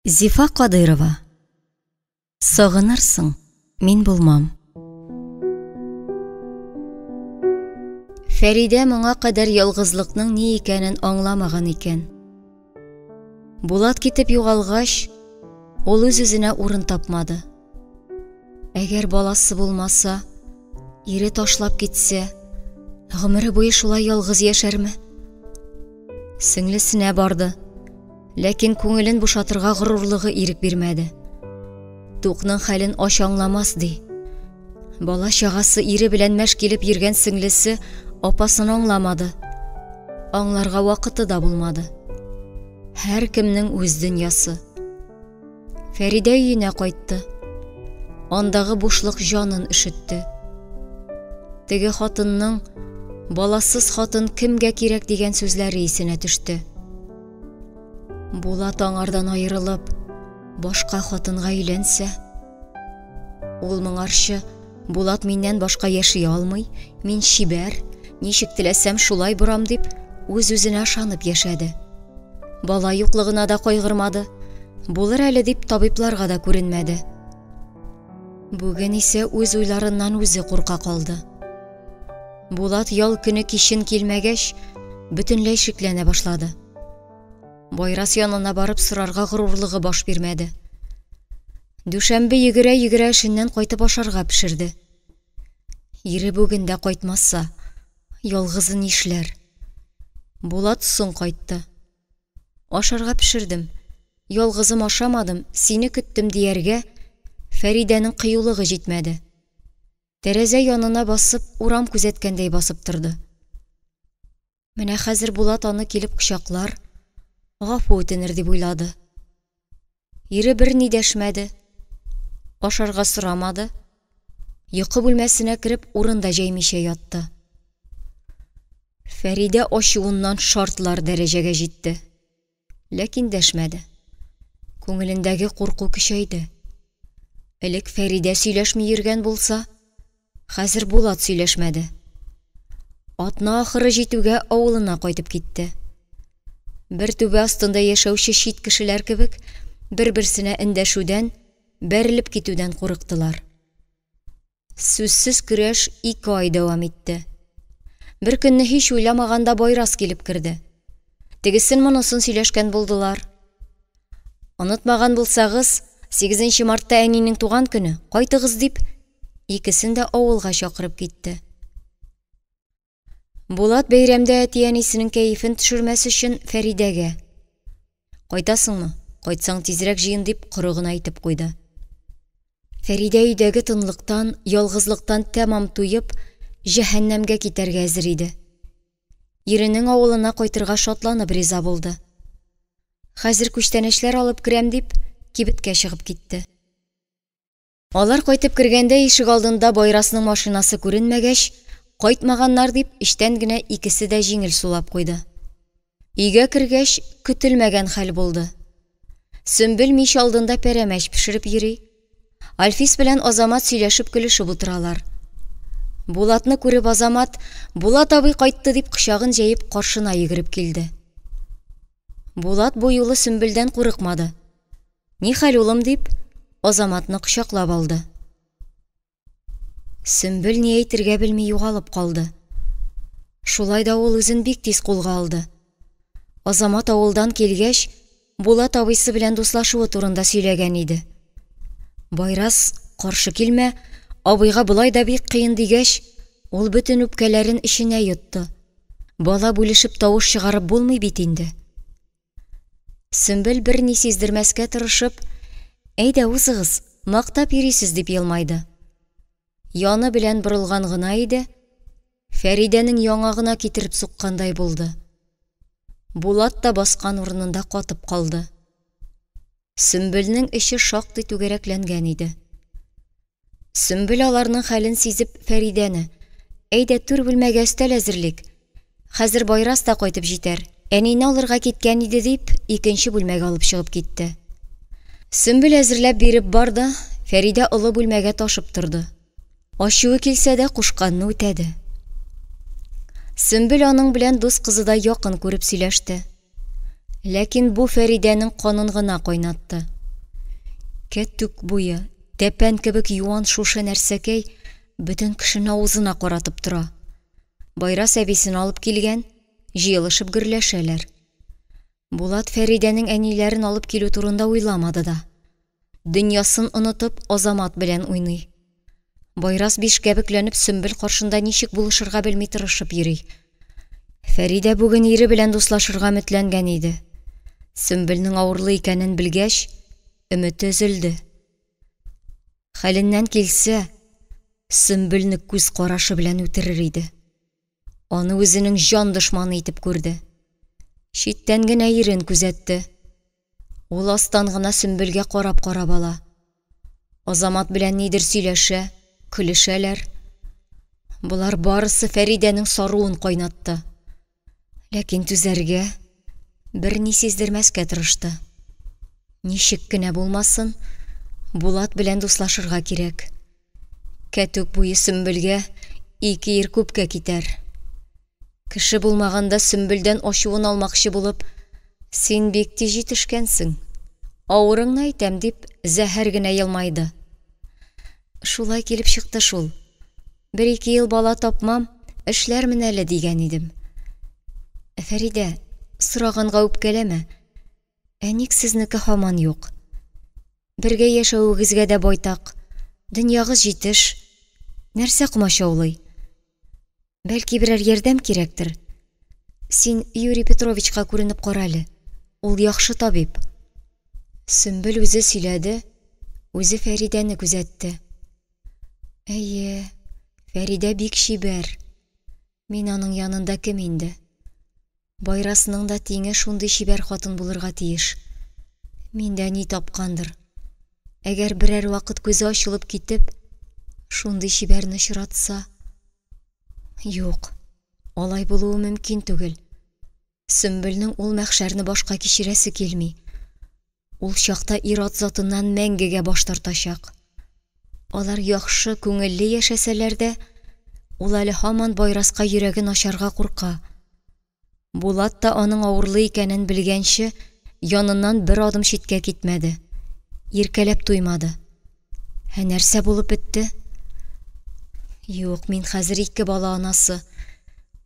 Зифа Кадыйрова. Сагынырсың, мин булмам. Фәридә моңа кадәр ялгызлыкның ни икәнен аңламаган икән. Булат китеп югалгач, ул үз-үзенә урын тапмады. Әгәр баласы булмаса, ире ташлап китсә, гомере буе шулай ялгыз яшәрме? Сеңлесенә барды, ләкин күңелен бушатырга горурлыгы ирек бирмәде. Тукның хәлен ач аңламас, ди. Бала чагасы ире белән мәш килеп йөргән сеңлесе апасын аңламады. Аңларга вакыты да булмады. Һәркемнең үз дөньясы. Фәридә өенә кайтты. Андагы бушлык җанын өшетте. Теге хатынның баласыз хатын кемгә кирәк дигән сүзләре исенә төште. Булат аңардан аерылып, башка хатынга өйләнсә, ул моңарчы Булат миннән башка яши алмый, мин чибәр, ничек теләсәм шулай борам дип, үз-үзенә ышанып яшәде. Бала юклыгына да кайгырмады. Булыр әле дип табибларга да күренмәде. Бүген исә үз уйларыннан үзе курка калды. Булат ял көне кичен килмәгәч, бөтенләй шикләнә башлады. Байрас янына барып сорарга горурлыгы баш бирмәде. Дүшәмбе йөгерә-йөгерә эшеннән кайтып ашарга пешерде. Ире бүген дә кайтмаса, ялгызы нишләр? Булат соң кайтты. Ашарга пешердем, ялгызым ашамадым, сине көттем дияргә Фәридәнең кыюлыгы җитмәде. Тәрәзә янына басып, урам күзәткәндәй басып торды. Менә хәзер Булат аны килеп кочаклар, гафу үтенер дип уйлады. Ире берни дәшмәде, ашарга сорамады, йокы бүлмәсенә кереп урын да җәймичә ятты. Фәридә ачуыннан шартлар дәрәҗәгә җитте. Ләкин дәшмәде. Күңелендәге курку көчәйде. Элек Фәридә сөйләшми йөргән булса, хәзер Булат сөйләшмәде. Атна ахыры җитүгә авылына кайтып китте. Бер түбә астында яшәүче чит кешеләр кебек, бер-берсенә эндәшүдән, бәрелеп китүдән курыктылар. Сүзсез көрәш ике ай дәвам итте. Бер көнне һич уйламаганда Байрас килеп керде. Тегесен-монысын сөйләшкән булдылар. Онытмаган булсагыз, 8 мартта әнинең туган көне, кайтыгыз дип, икесен дә авылга чакырып китте. Булат бәйрәмдә әти-әнисенең кәефен төшермәс өчен Фәридәгә: "Кайтасыңмы? Кайтсаң тизрәк җыен", дип коры гына әйтеп куйды. Фәридә өйдәге тынлыктан, ялгызлыктан тәмам туеп, җәһәннәмгә китәргә әзер иде. Иренең авылына кайтырга шатланып риза булды. Хәзер күчтәнәчләр алып керәм дип, кибеткә чыгып китте. Алар кайтып кергәндә ишек алдында Байрасның машинасы күренмәгәч, кайтмаганнар дип, эчтән генә икесе дә җиңел сулап куйды. Өйгә кергәч, көтелмәгән хәл булды. Сөмбел мич алдында пәрәмәч пешереп йөри. Альфис белән Азамат сөйләшеп көлешеп утыралар. Булатны күреп Азамат, Булат абый кайтты дип кочагын җәеп каршына йөгереп килде. Булат бу юлы Сөмбелдән курыкмады. Нихәл, улым, дип, Азаматны кочаклап алды. Сөмбел ни әйтергә белми югалып калды. Шулай да ул үзен бик тиз кулга алды. Азамат авылдан килгәч, Булат абыйсы белән дуслашуы турында сөйләгән иде. Байрас, каршы килмә, абыйга болай да бик кыен дигәч, ул бөтен үпкәләрен эченә йотты. Бала бүлешеп тавыш чыгарып булмый бит инде. Сөмбел берни сиздермәскә тырышып, Әйдә, узыгыз, мактап йөрисез, дип елмайды. Яны белән борылган гына иде, Фәридәнең яңагына китереп суккандай булды. Булат та баскан урынында катып калды. Сөмбелнең эче шактый түгәрәкләнгән иде. Сөмбел аларның хәлен сизеп, Фәридәне: "Әйдә, түр бүлмәгә өстәл әзерлик. Хәзер Байрас та кайтып җитәр. Әнине алырга киткән иде", дип, икенче бүлмәгә алып чыгып китте. Сөмбел әзерләп биреп барды, Фәридә олы бүлмәгә ташып торды. Ачуы килсә дә, кушканны үтәде. Сөмбел аның белән дус кызыдай якын күреп сөйләште. Ләкин бу Фәридәнең канын гына кайнатты. Кәтүк буе, тәпән кебек юан шушы нәрсәкәй бөтен кешене авызына каратып тора. Байрас әбисен алып килгән, җыелышып гөрләшәләр. Булат Фәридәнең әниләрен алып килү турында уйламады да. Дөньясын онытып, Азамат белән уйный. Байрас бишкә бөкләнеп Сөмбел каршында ничек булышырга белми тырышып йөри. Фәридә бүген ире белән дуслашырга өметләнгән иде. Сөмбелнең авырлы икәнен белгәч, өмете өзелде. Хәленнән килсә, Сөмбелне күз карашы белән үтерер иде. Аны үзенең җан дошманы итеп күрде. Читтән генә ирен күзәтте. Ул астан гына Сөмбелгә карап-карап ала. Азамат белән нидер сөйләшә, көлешәләр. Болар барысы Фәридәнең саруын кайнатты. Ләкин түзәргә, берни сиздермәскә тырышты. Ничек кенә булмасын, Булат белән дуслашырга кирәк. Кәтүк буе Сөмбелгә ике ир күпкә китәр. Кеше булмаганда Сөмбелдән ачуын алмакчы булып, Син бик тиз җитешкәнсең, авырыңны әйтәм, дип, зәһәр генә елмайды. Шулай килеп чыкты шул. Бер-ике ел бала тапмам, эшләрмен әле, дигән идем. Фәридә, сораганга үпкәләмә. Ә ник сезнеке һаман юк? Бергә яшәвегезгә дә байтак. Дөньягыз җитеш. Нәрсә комачаулый? Бәлки берәр ярдәм кирәктер? Син Юрий Петровичка күренеп кара әле. Ул яхшы табиб. Сөмбел үзе сөйләде, үзе Фәридәне күзәтте. Әйе, Фәридә бик чибәр. Мин аның янында кем инде? Байрасның да тиңе шундый чибәр хатын булырга тиеш. Миндә ни тапкандыр? Әгәр берәр вакыт күзе ачылып китеп, шундый чибәрне очратса? Юк, алай булуы мөмкин түгел. Сөмбелнең ул мәхшәрне башка кичерәсе килми. Ул чакта ир-ат затыннан мәңгегә баш тартачак. Алар яхшы, күңелле яшәсәләр дә, ул әле һаман Байраска йөрәген ачарга курка. Булат та аның авырлы икәнен белгәнче, яныннан бер адым читкә китмәде. Иркәләп туймады. Ә нәрсә булып бетте? Юк, мин хәзер ике бала анасы.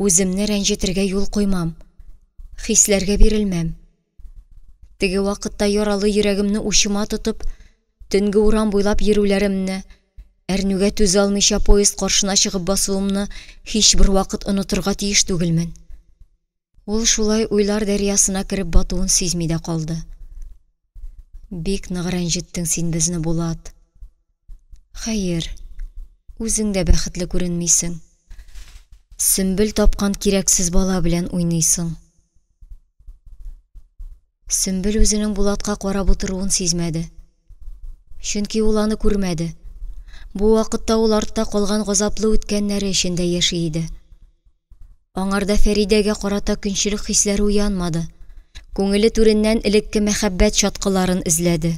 Үземне рәнҗетергә юл куймам. Хисләргә бирелмәм. Теге вакытта яралы йөрәгемне учыма тотып, төнге урам буйлап йөрүләремне, әрнүгә түзә алмыйча поезд каршына чыгып басуымны һичбер вакыт онытырга тиеш түгелмен. Ул шулай уйлар дәрьясына кереп батуын сизми дә калды. Бик нык рәнҗеттең син безне, Булат. Хәер, үзең дә бәхетле күренмисең. Сөмбел тапкан кирәксез бала белән уйныйсың. Сөмбел үзенең Булатка карап утыруын сизмәде. Чөнки ул аны күрмәде. Бу вакытта ул артта калган газаплы үткәннәре эчендә яши иде. Аңарда Фәридәгә карата көнчелек хисләре уянмады. Күңеле түреннән элекке мәхәббәт чаткыларын эзләде.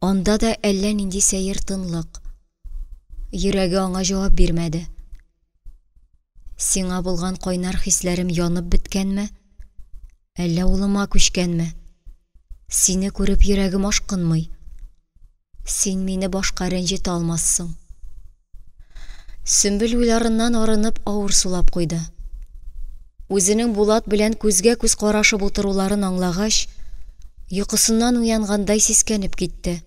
Анда да әллә нинди сәер тынлык. Йөрәге аңа җавап бирмәде. Сиңа булган кайнар хисләрем янып беткәнме? Әллә улыма күчкәнме? Сине күреп йөрәгем ашкынмый. Син мине башка рәнҗетә алмассың. Сөмбел уйларыннан арынып, авыр сулап куйды. Үзенең Булат белән күзгә-күз карашып утыруларын аңлагач, йокысыннан уянгандай сискәнеп китте.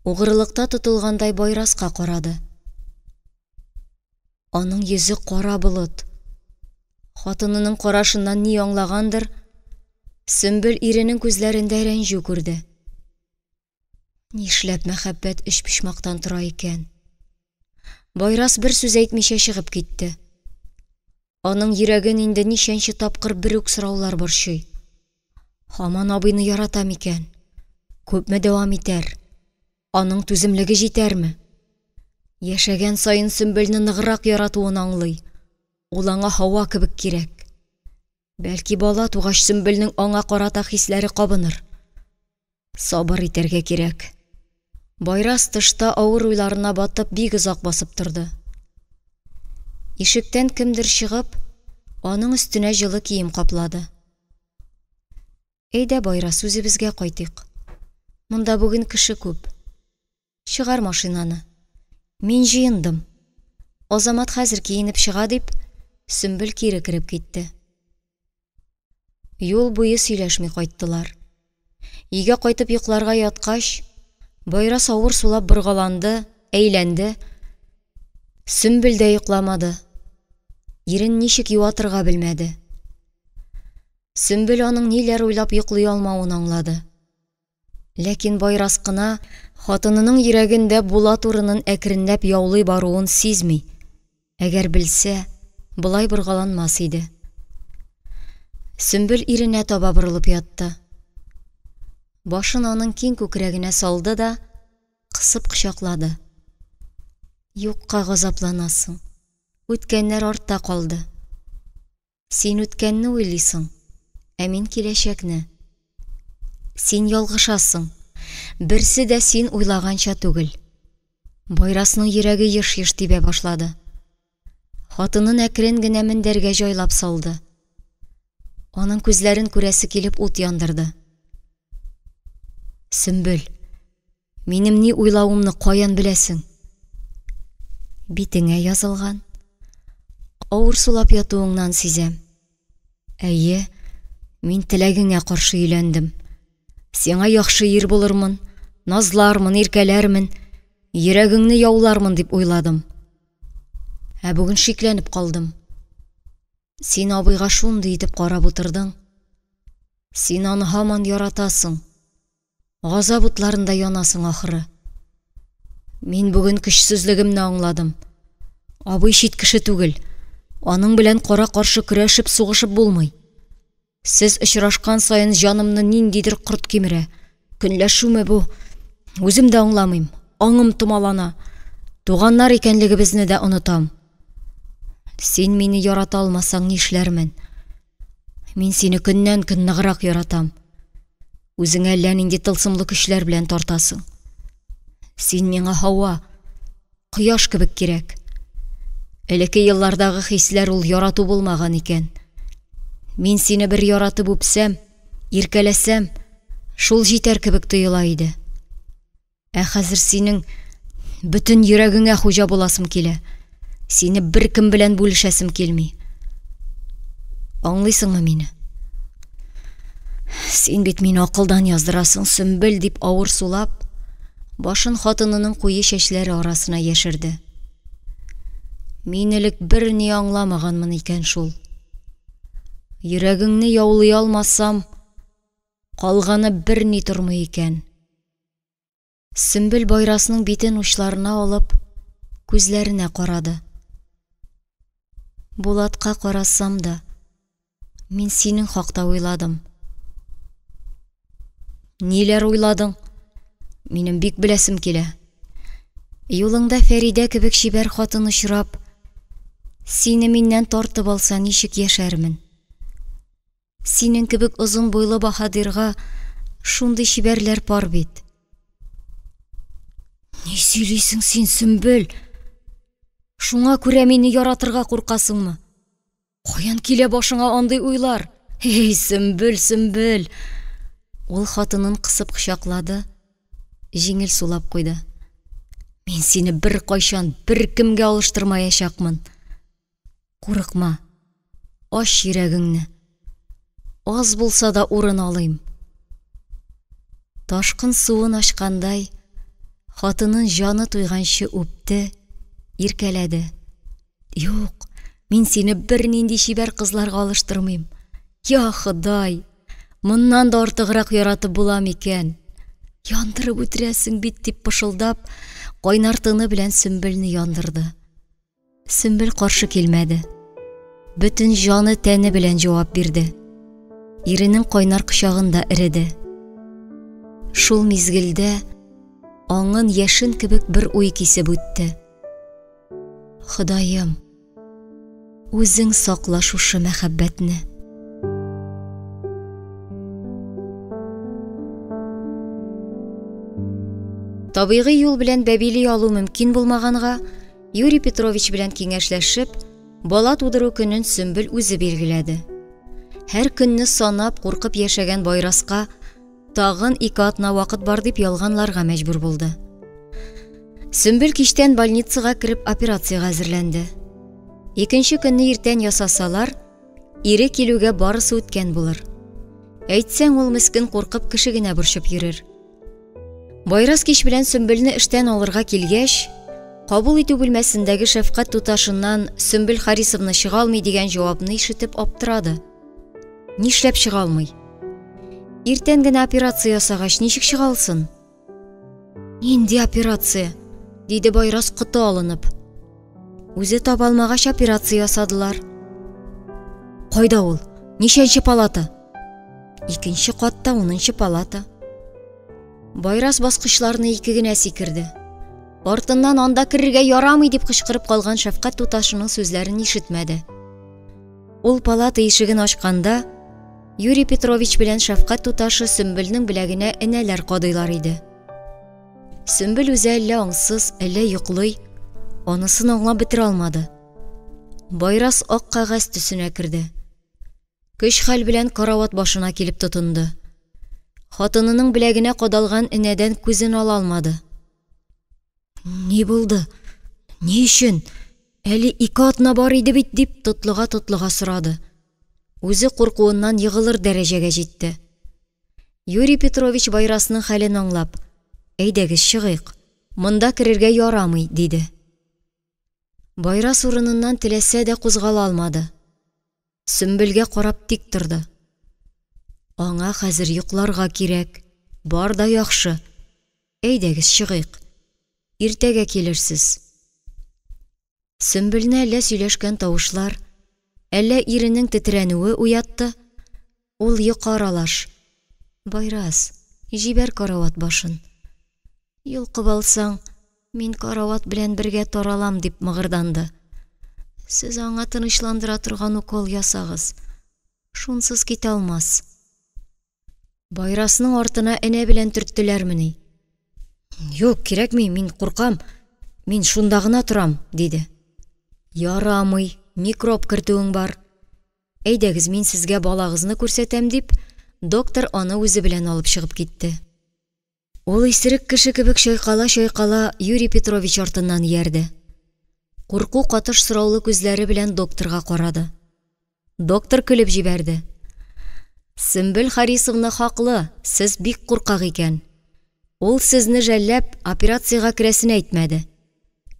Угрылыкта тотылгандай Байраска карады. Аның йөзе кара болыт. Хатынының карашыннан ни аңлагандыр, Сөмбел иренең күзләрендә рәнҗү күрде. Нишләп мәхәббәт өчпочмактан тора икән? Байрас бер сүз әйтмичә чыгып китте. Аның йөрәген инде ничәнче тапкыр бер үк сораулар борчый. Һаман абыйны ярата микән? Күпме дәвам итәр? Аның түземлеге җитәрме? Яшәгән саен Сөмбелне ныграк яратуын аңлый. Ул аңа һава кебек кирәк. Бәлки бала тугач Сөмбелнең аңа карата хисләре кабыныр. Сабыр итәргә кирәк. Байрас тышта авыр уйларына батып бик озак басып торды. Ишектән кемдер чыгып, аның өстенә җылы кием каплады. Әйдә, Байрас, үзебезгә кайтыйк. Монда бүген кеше күп. Чыгар машинаны. Мин җыендым. Азамат хәзер киенеп чыга, дип, Сөмбел кире кереп китте. Юл буе сөйләшми кайттылар. Өйгә кайтып йокларга яткач, Байрас авыр сулап боргаланды, әйләнде. Сөмбел дә йокламады. Ирен ничек юатырга белмәде. Сөмбел аның ниләр уйлап йоклый алмавын аңлады. Ләкин Байрас кына хатынының йөрәгендә Булат урынын әкренләп яулый баруын сизми. Әгәр белсә, болай боргаланмас иде. Сөмбел иренә таба борылып ятты. Башын аның киң күкрәгенә салды да кысып кочаклады. Юкка газапланасың. Үткәннәр артта калды. Син үткәнне уйлыйсың, ә мин киләчәкне. Син ялгышасың. Берсе дә син уйлаганча түгел. Байрасның йөрәге еш-еш тибә башлады. Хатынын әкрен генә мендәргә җайлап салды. Аның күзләрен күрәсе килеп ут яндырды. Сөмбел, минем ни уйлавымны каян беләсең? Битеңә язылган. Авыр сулап ятуыңнан сизәм. Әйе, мин теләгеңә каршы өйләндем. Сиңа яхшы ир булырмын, назлармын, иркәләрмен, йөрәгеңне яулармын дип уйладым. Ә бүген шикләнеп калдым. Син абыйга шундый итеп карап утырдың. Син аны һаман яратасың. Газап утларында янасың ахыры. Мин бүген көчсезлегемне аңладым. Абый чит кеше түгел. Аның белән кара-каршы көрәшеп, сугышып булмый. Сез очрашкан саен җанымны ниндидер корт кимерә. Көнләшүме бу? Үзем дә аңламыйм. Аңым томалана. Туганнар икәнлегебезне дә онытам. Син мине ярата алмасаң нишләрмен? Мин сине көннән-көн ныграк яратам. Үзеңә әллә нинди тылсымлы көчләр белән тартасың. Син миңа һава, кояш кебек кирәк. Элекке еллардагы хисләр ул ярату булмаган икән. Мин сине бер яратып үпсәм, иркәләсәм, шул җитәр кебек тоела иде. Ә хәзер синең бөтен йөрәгеңә хуҗа буласым килә. Сине беркем белән бүлешәсем килми. Аңлыйсыңмы мине? Син бит мине акылдан яздырасың, Сөмбел, дип авыр сулап, башын хатынының куе чәчләре арасына яшерде. Мин элек берни аңламаганмын икән шул. Йөрәгеңне яулый алмасам, калганы берни тормый икән. Сөмбел Байрасның битен учларына алып, күзләренә карады. Булатка карасам да, мин синең хакта уйладым. Ниләр уйладың? Минем бик беләсем килә. Юлыңда Фәридә кебек чибәр хатын очрап, сине миннән тартып алса, ничек яшәрмен? Синең кебек озын буйлы баһадирга шундый чибәрләр пар бит. Ни сөйлисең син, Сөмбел? Шуңа күрә мине яратырга куркасыңмы? Каян килә башыңа андый уйлар? Эй, Сөмбел, Сөмбел! Ул хатынын кысып кочаклады, җиңел сулап куйды. Мин сине беркайчан, беркемгә алыштырмаячакмын. Курыкма, ач йөрәгеңне. Аз булса да урын алыйм. Ташкын суын ачкандай, хатынын җаны туйганчы үпте, иркәләде. Юк, мин сине бернинди чибәр кызларга алыштырмыйм. Я Ходай, моннан да артыграк яратып була микән? Яндырып үтерәсең бит, дип пышылдап, кайнар тыны белән Сөмбелне яндырды. Сөмбел каршы килмәде. Бөтен җаны тәне белән җавап бирде. Иренең кайнар кочагында эреде. Шул мизгелдә аңын яшен кебек бер уй кисеп үтте. Ходаем, үзең сакла шушы мәхәббәтне. Табигый юл белән бәбили алу мөмкин булмаганга, Юрий Петрович белән киңәшләшеп, бала тудыру көнен Сөмбел үзе билгеләде. Һәр көнне санап, куркып яшәгән Байраска тагын 2 атна вакыт бар дип ялганларга мәҗбүр булды. Сөмбел кичтән больницага кереп операциягә әзерләнде. Икенче көнне иртән ясасалар, ире килүгә барысы үткән булыр. Әйтсәң, ул мескен куркып кеше генә борчып йөрер. Байрас кич белән Сөмбелне эштән алырга килгәч, кабул итү бүлмәсендәге шәфкать туташыннан Сөмбел Харисовна чыга алмый дигән җавапны ишетеп аптырады. Нишләп чыга алмый? Иртән генә операция ясагач, ничек чыга алсын? Нинди операция? диде Байрас коты алынып. Үзе таба алмагач операция ясадылар. Кайда ул? Ничәнче палата? Икенче катта, унынчы палата. Байрас баскычларны ике генә сикерде. Артыннан анда керергә ярамый дип кычкырып калган шәфкать туташының сүзләрен ишетмәде. Ул палата ишеген ачканда, Юрий Петрович белән шәфкать туташы Сөмбелнең беләгенә энәләр кадыйлар иде. Сөмбел үзе әллә аңсыз, әллә йоклый, анысын аңлап бетерә алмады. Байрас ак кәгазь төсенә керде. Көч-хәл белән карават башына килеп тотынды. Хатынының беләгенә кадалган энәдән күзен ала алмады. Ни булды? Ни өчен? Әле ике атна бар иде бит, дип тотлыга-тотлыга сорады. Үзе куркуыннан егылыр дәрәҗәгә җитте. Юрий Петрович Байрасның хәлен аңлап, Әйдәгез, чыгыйк, монда керергә ярамый, диде. Байрас урыныннан теләсә дә кузгала алмады. Сөмбелгә карап тик торды. Аңа хәзер йокларга кирәк, бар да яхшы. Әйдәгез, чыгыйк. Иртәгә килерсез. Сөмбелне әллә сөйләшкән тавышлар, әллә иренең тетрәнүе уятты, ул йокы аралаш. Байрас, җибәр карават башын. Йолкып алсаң, мин карават белән бергә таралам, дип мыгырданды. Сез аңа тынычландыра торган укол ясагыз. Шунсыз китә алмас. Байрасның артына энә белән төрттеләрмени? Юк, кирәкми, мин куркам. Мин шунда гына торам, диде. Ярамый, микроб кертүең бар. Әйдәгез, мин сезгә балагызны күрсәтәм, дип, доктор аны үзе белән алып чыгып китте. Ул исерек кеше кебек чайкала-чайкала Юрий Петрович артыннан иярде. Курку катыш сораулы күзләре белән докторга карады. Доктор көлеп җибәрде. Сөмбел Харисовна хаклы, сез бик куркак икән. Ул сезне жәлләп, операциягә керәсен әйтмәде.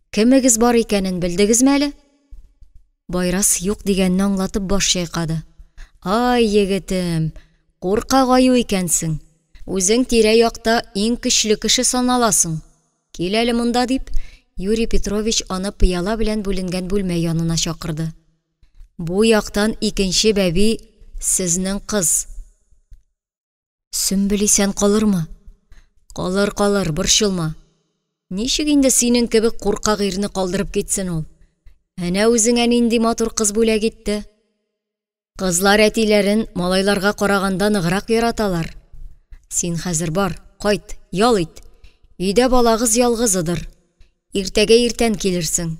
Кемегез бар икәнен белдегезме әле? Байрас юк дигәнне аңлатып баш чайкады. Ай, егетем, куркак аю икәнсең. Үзең тирә-якта иң көчле кеше саналасың. Кил әле монда, дип, Юрий Петрович аны пыяла белән бүленгән бүлмә янына чакырды. Бу яктан икенче бәби сезнең кыз. Сөмбел исән калырмы? Калыр, калыр, борчылма. Ничек инде синең кебек куркак ирне калдырып китсен ул? Әнә үзеңә нинди матур кыз бүләк итте. Кызлар әтиләрен малайларга караганда ныграк яраталар. Син хәзер бар, кайт, ял ит. Өйдә балагыз ялгызыдыр. Иртәгә иртән килерсең.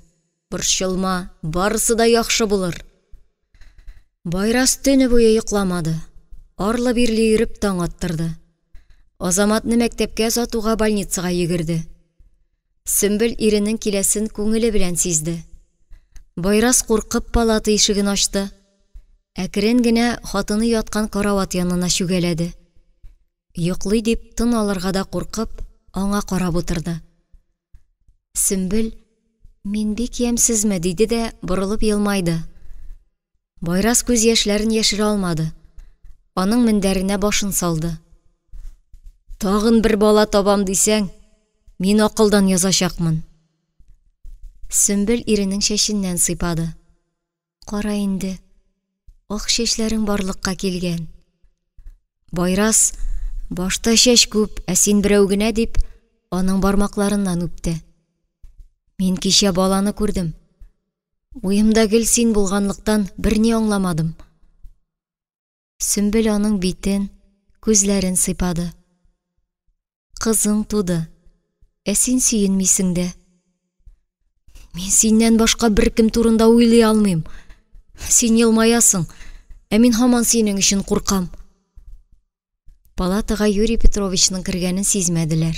Борчылма, барысы да яхшы булыр. Байрас төне буе йокламады. Арлы-бирле йөреп таң аттырды. Азаматны мәктәпкә озатуга больницага йөгерде. Сөмбел иренең киләсен күңеле белән сизде. Байрас куркып палата ишеген ачты. Әкрен генә хатыны яткан карават янына чүгәләде. Йоклый дип тын алырга да куркып, аңа карап утырды. Сөмбел, мин бик ямьсезме, диде дә борылып елмайды. Байрас күз яшьләрен яшерә алмады. Аның мендәренә башын салды. Тагын бер бала табам дисәң, мин акылдан язачакмын. Сөмбел иренең чәченнән сыйпады. Кара инде, ак чәчләрең барлыкка килгән. Байрас, башта чәч күп, ә син берәү генә дип, аның бармакларыннан үпте. Мин кичә баланы күрдем. Уемда гел син булганлыктан берни аңламадым. Сөмбел аның битен, күзләрен сыйпады. Кызың туды, ә син сөенмисең дә. Мин синнән башка беркем турында уйлый алмыйм. Син елмаясың, ә мин һаман синең өчен куркам. Палатага Юрий Петровичның кергәнен сизмәделәр.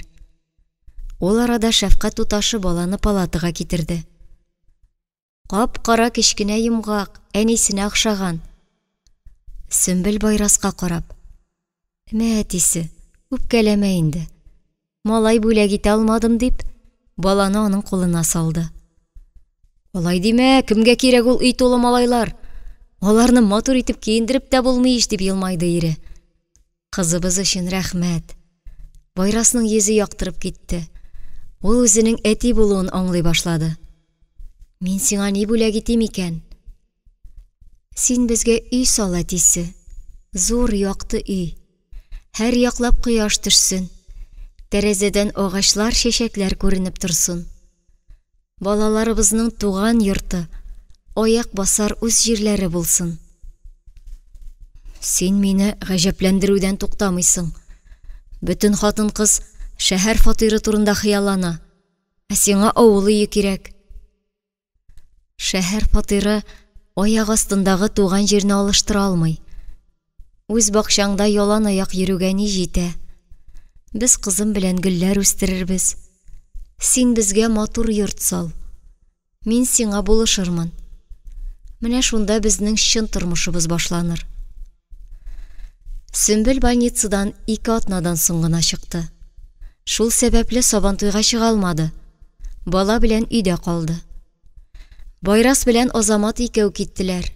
Ул арада шәфкать туташы баланы палатага китерде. Кап-кара кечкенә йомгак, әнисенә охшаган. Сөмбел Байраска карап: «Мә, әтисе, үпкәләмә инде. Малай бүләк итә алмадым», - дип, баланы аның кулына салды. «Алай димә, кемгә кирәк ул өй тулы малайлар? Аларны матур итеп киендереп тә булмый ич», - дип елмайды ире. «Кызыбыз өчен рәхмәт». Байрасның йөзе яктырып китте. Ул үзенең әти булуын аңлый башлады. «Мин сиңа ни бүләк итим икән?» «Син безгә өй сал, әтисе. Зур, якты өй. Һәр яклап кояш төшсен. Тәрәзәдән агачлар, чәчәкләр күренеп торсын. Балаларыбызның туган йорты, аяк басар үз җирләре булсын». «Син мине гаҗәпләндерүдән туктамыйсың. Бөтен хатын-кыз шәһәр фатиры турында хыяллана, ә сиңа авыл өе кирәк». Шәһәр фатиры аяк астындагы туган җирне алыштыра алмый. Үз бакчаңда ялан аяк йөрүгә ни җитә? Без кызым белән гөлләр үстерербез. Син безгә матур йорт сал. Мин сиңа булышырмын. Менә шунда безнең чын тормышыбыз башланыр. Сөмбел больницадан 2 атнадан соң гына чыкты. Шул сәбәпле Сабантуйга чыга алмады. Бала белән өйдә калды. Байрас белән Азамат икәү киттеләр.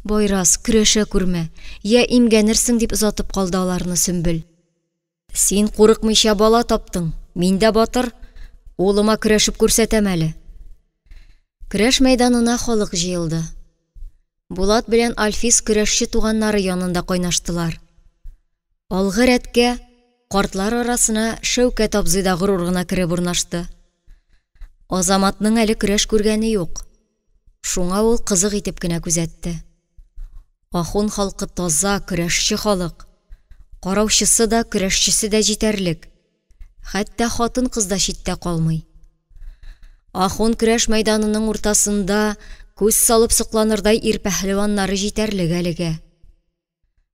«Байрас, көрәшә күрмә, я имгәнерсең», дип озатып калды аларны Сөмбел. «Син курыкмыйча бала таптың, мин дә батыр, улыма көрәшеп күрсәтәм әле». Көрәш мәйданына халык җыелды. Булат белән Альфис көрәшче туганнары янында кайнаштылар. Алгы рәткә, картлар арасына Шәүкәт абзый да горур гына кереп урнашты. Азаматның әле көрәш күргәне юк. Шуңа ул кызык итеп кенә күзәтте. Ахун халкы таза, көрәшче халык. Караучысы да, көрәшчесе дә җитәрлек. Хәтта хатын-кыз да читтә калмый. Ахун көрәш мәйданының уртасында күз салып сокланырдай ир пәһлеваннары җитәрлек әлегә.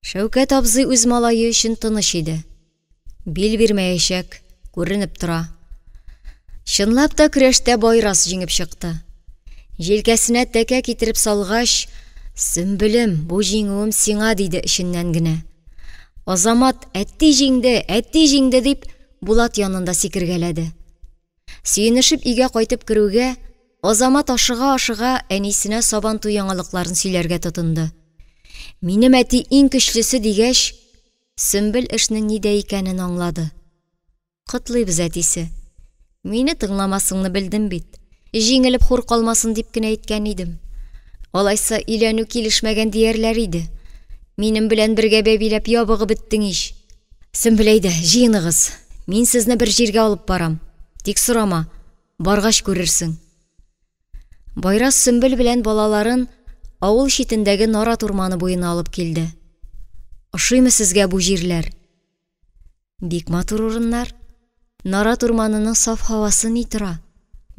Шәүкәт абзый үз малае өчен тыныч иде. Бил бирмәячәк, күренеп тора. Чынлап та көрәштә Байрас җиңеп чыкты. Җилкәсенә тәкә китереп салгач, «Сөмбелем, бу җиңүем сиңа», диде эченнән генә. Азамат «Әти җиңде, әти җиңде» дип Булат янында сикергәләде. Сөенешеп өйгә кайтып керүгә, Азамат ашыга-ашыга әнисенә Сабантуй яңалыкларын сөйләргә тотынды. «Минем әти иң көчлесе» дигәч, Сөмбел эшнең нидә икәнен аңлады. «Котлыйбыз, әтисе. Мине тыңламасыңны белдем бит. Җиңелеп хур калмасын дип кенә әйткән идем. Алайса өйләнү килешмәгән диярләр иде. Минем белән бергә бәбиләп ябыгып беттең ич. Сөмбел, әйдә, җыеныгыз. Мин сезне бер җиргә алып барам. Тик сорама, баргач күрерсең». Байрас Сөмбел белән балаларын авыл читендәге нарат урманы буена алып килде. «Ошыймы сезгә бу җирләр?» «Бик матур урыннар. Нарат урманының саф һавасы ни тора?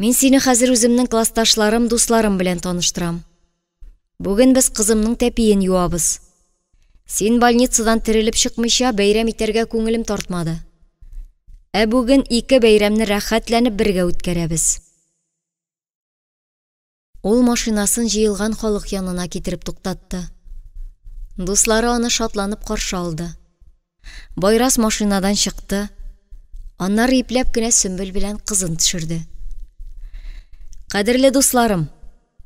Мин сине хәзер үземнең классташларым, дусларым белән таныштырам. Бүген без кызымның тәпиен юабыз. Син больницадан терелеп чыкмыйча бәйрәм итәргә күңелем тартмады. Ә бүген 2 бәйрәмне рәхәтләнеп бергә үткәрәбез». Ул машинасын җыелган халык янына китереп туктатты. Дуслары аны шатланып каршы алды. Байрас машинадан чыкты, аннары ипләп кенә Сөмбел белән кызын төшерде. «Кадерле дусларым,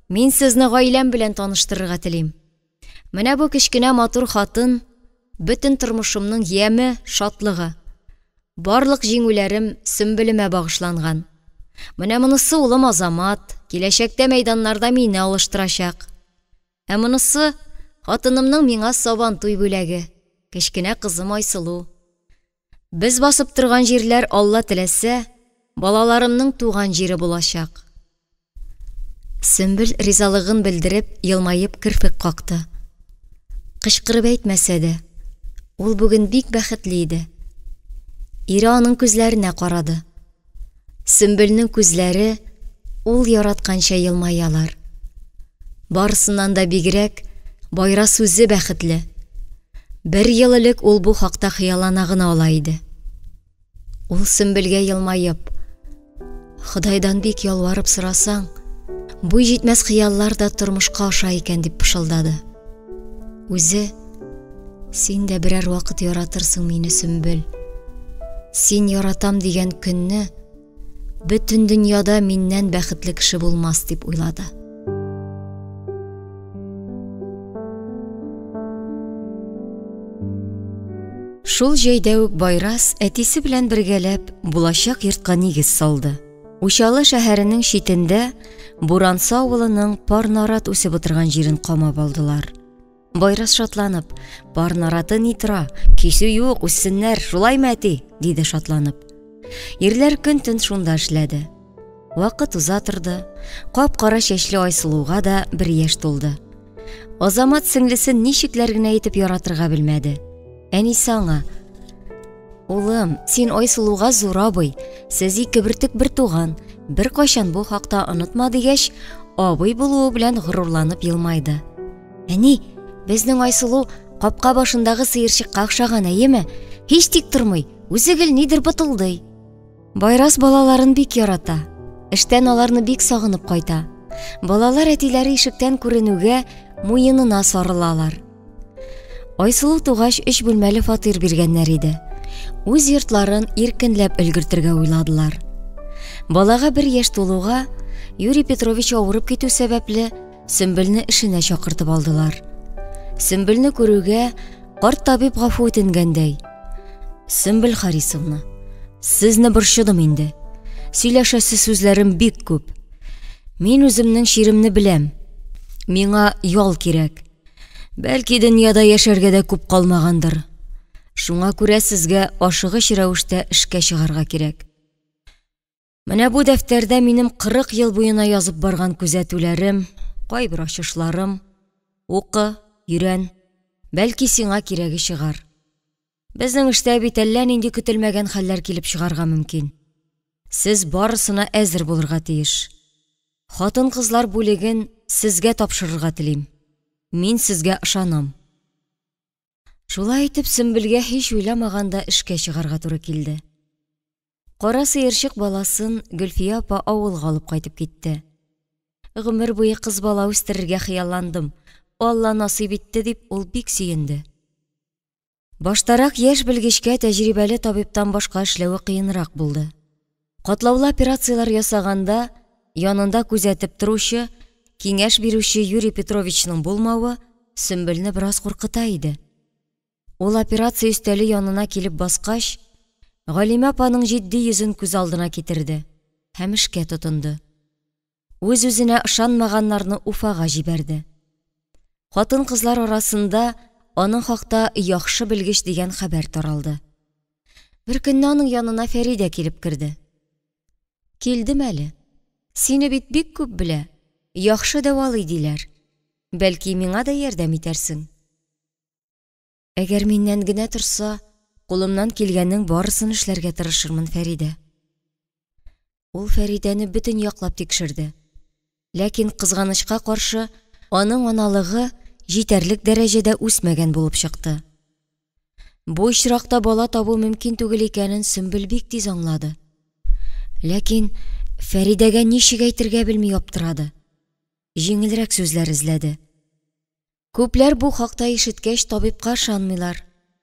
мин сезне гаиләм белән таныштырырга телим. Менә бу кечкенә матур хатын, бөтен тормышымның яме, шатлыгы. Барлык җиңүләрем Сөмбелемә багышланган. Менә монысы улым Азамат, киләчәктә мәйданнарда мине алыштырачак. Ә монысы хатынымның миңа Сабантуй бүләге, кечкенә кызым Айсылу. Без басып торган җирләр, Алла теләсә, балаларымның туган җире булачак». Сөмбел ризалыгын белдереп, елмаеп керфек какты. Кычкырып әйтмәсә дә, ул бүген бик бәхетле иде. Ире аның күзләренә карады. Сөмбелнең күзләре ул яратканча елмаялар. Барысыннан да бигрәк Байрас үзе бәхетле. Бер ел элек ул бу хакта хыяллана гына ала иде. Ул Сөмбелгә елмаеп, Ходайдан бик ялварып сорасаң, буй җитмәс хыяллар да тормышка аша икән дип пышылдады. Үзе, син дә берәр вакыт яратырсың мине, Сөмбел. Син яратам дигән көнне бөтен дөньяда миннән бәхетле кеше булмас дип уйлады. Шул җәйдә үк Байрас әтисе белән бергәләп булачак йортка нигез салды. Учалы шәһәренең читендә Буранса авылының пар нарат үсеп утырган җирен камап алдылар. Байрас шатланып, пар нараты ни тора, кисү юк, үссеннәр, шулаймы әти? диде шатланып. Ирләр көн-төн шунда эшләде. Вакыт уза торды, кап-кара чәчле Айсылуга да бер яшь тулды. Азамат сеңлесен ничекләр генә итеп яратырга белмәде. Әнисе аңа: "Улым, син Айсылуга зур абый, сез ике бөртек бер туган, беркайчан бу хакта онытма", дигәч, абый булуы белән горурланып елмайды. Әни, безнең Айсылу капка башындагы сыерчыкка охшаган, әйеме? Һич тик тормый, үзе гел нидер бытылдый. Байрас балаларын бик ярата. Эштән аларны бик сагынып кайта. Балалар әтиләре ишектән күренүгә муенына сарылалар. Айсылу тугач өч бүлмәле фатир биргәннәр иде. Үз йортларын иркенләп өлгертергә уйладылар. Балага бер яшь тулуга Юрий Петрович авырып китү сәбәпле Сөмбелне эшенә чакыртып алдылар. Сөмбелне күрүгә карт табиб гафу үтенгәндәй: "Сөмбел Харисовна, сезне борчыдым инде. Сөйләшәсе сүзләрем бик күп. Мин үземнең чиремне беләм. Миңа ял кирәк. Бәлки дөньяда яшәргә дә күп калмагандыр. Шуңа күрә сезгә ашыгыч рәвештә эшкә чыгарга кирәк. Менә бу дәфтәрдә минем 40 ел буена язып барган күзәтүләрем, кайбер ачышларым. Укы, өйрән. Бәлки сиңа кирәге чыгар. Безнең эштә бит әллә нинди көтелмәгән хәлләр килеп чыгарга мөмкин. Сез барысына әзер булырга тиеш. Хатын-кызлар бүлеген сезгә тапшырырга телим. Мин сезгә ышанам. Шулай итеп, Сөмбелгә һич уйламаганда эшкә чыгарга туры килде. Кара сыерчык баласын Гөлфия апа авылга алып кайтып китте. Гомер буе кыз бала үстерергә хыялландым, Алла насыйп итте, дип ул бик сөенде. Баштарак яшь белгечкә тәҗрибәле табибтан башка эшләве кыенрак булды. Катлаулы операцияләр ясаганда янында күзәтеп торучы, киңәш бирүче Юрий Петровичның булмавы Сөмбелне бераз куркыта иде. Ул операция өстәле янына килеп баскач, Галимә апаның җитди йөзен күз алдына китерде һәм эшкә тотынды. Үз-үзенә ышанмаганнарны Уфага җибәрде. Хатын-кызлар арасында аның хакта яхшы белгеч дигән хәбәр таралды. Бер көнне аның янына Фәридә килеп керде. Килдем әле. Сине бит бик күп белә, яхшы дәвалый диләр. Бәлки миңа да ярдәм итәрсең? Әгәр миннән генә торса, кулымнан килгәннең барысын эшләргә тырышырмын, Фәридә. Ул Фәридәне бөтен яклап тикшерде. Ләкин, кызганычка каршы, аның аналыгы җитәрлек дәрәҗәдә үсмәгән булып чыкты. Бу очракта бала табу мөмкин түгел икәнен Сөмбел бик тиз аңлады. Ләкин Фәридәгә ничек әйтергә белми аптырады. Җиңелрәк сүзләр эзләде. Күпләр бу хакта ишеткәч табибка ышанмыйлар,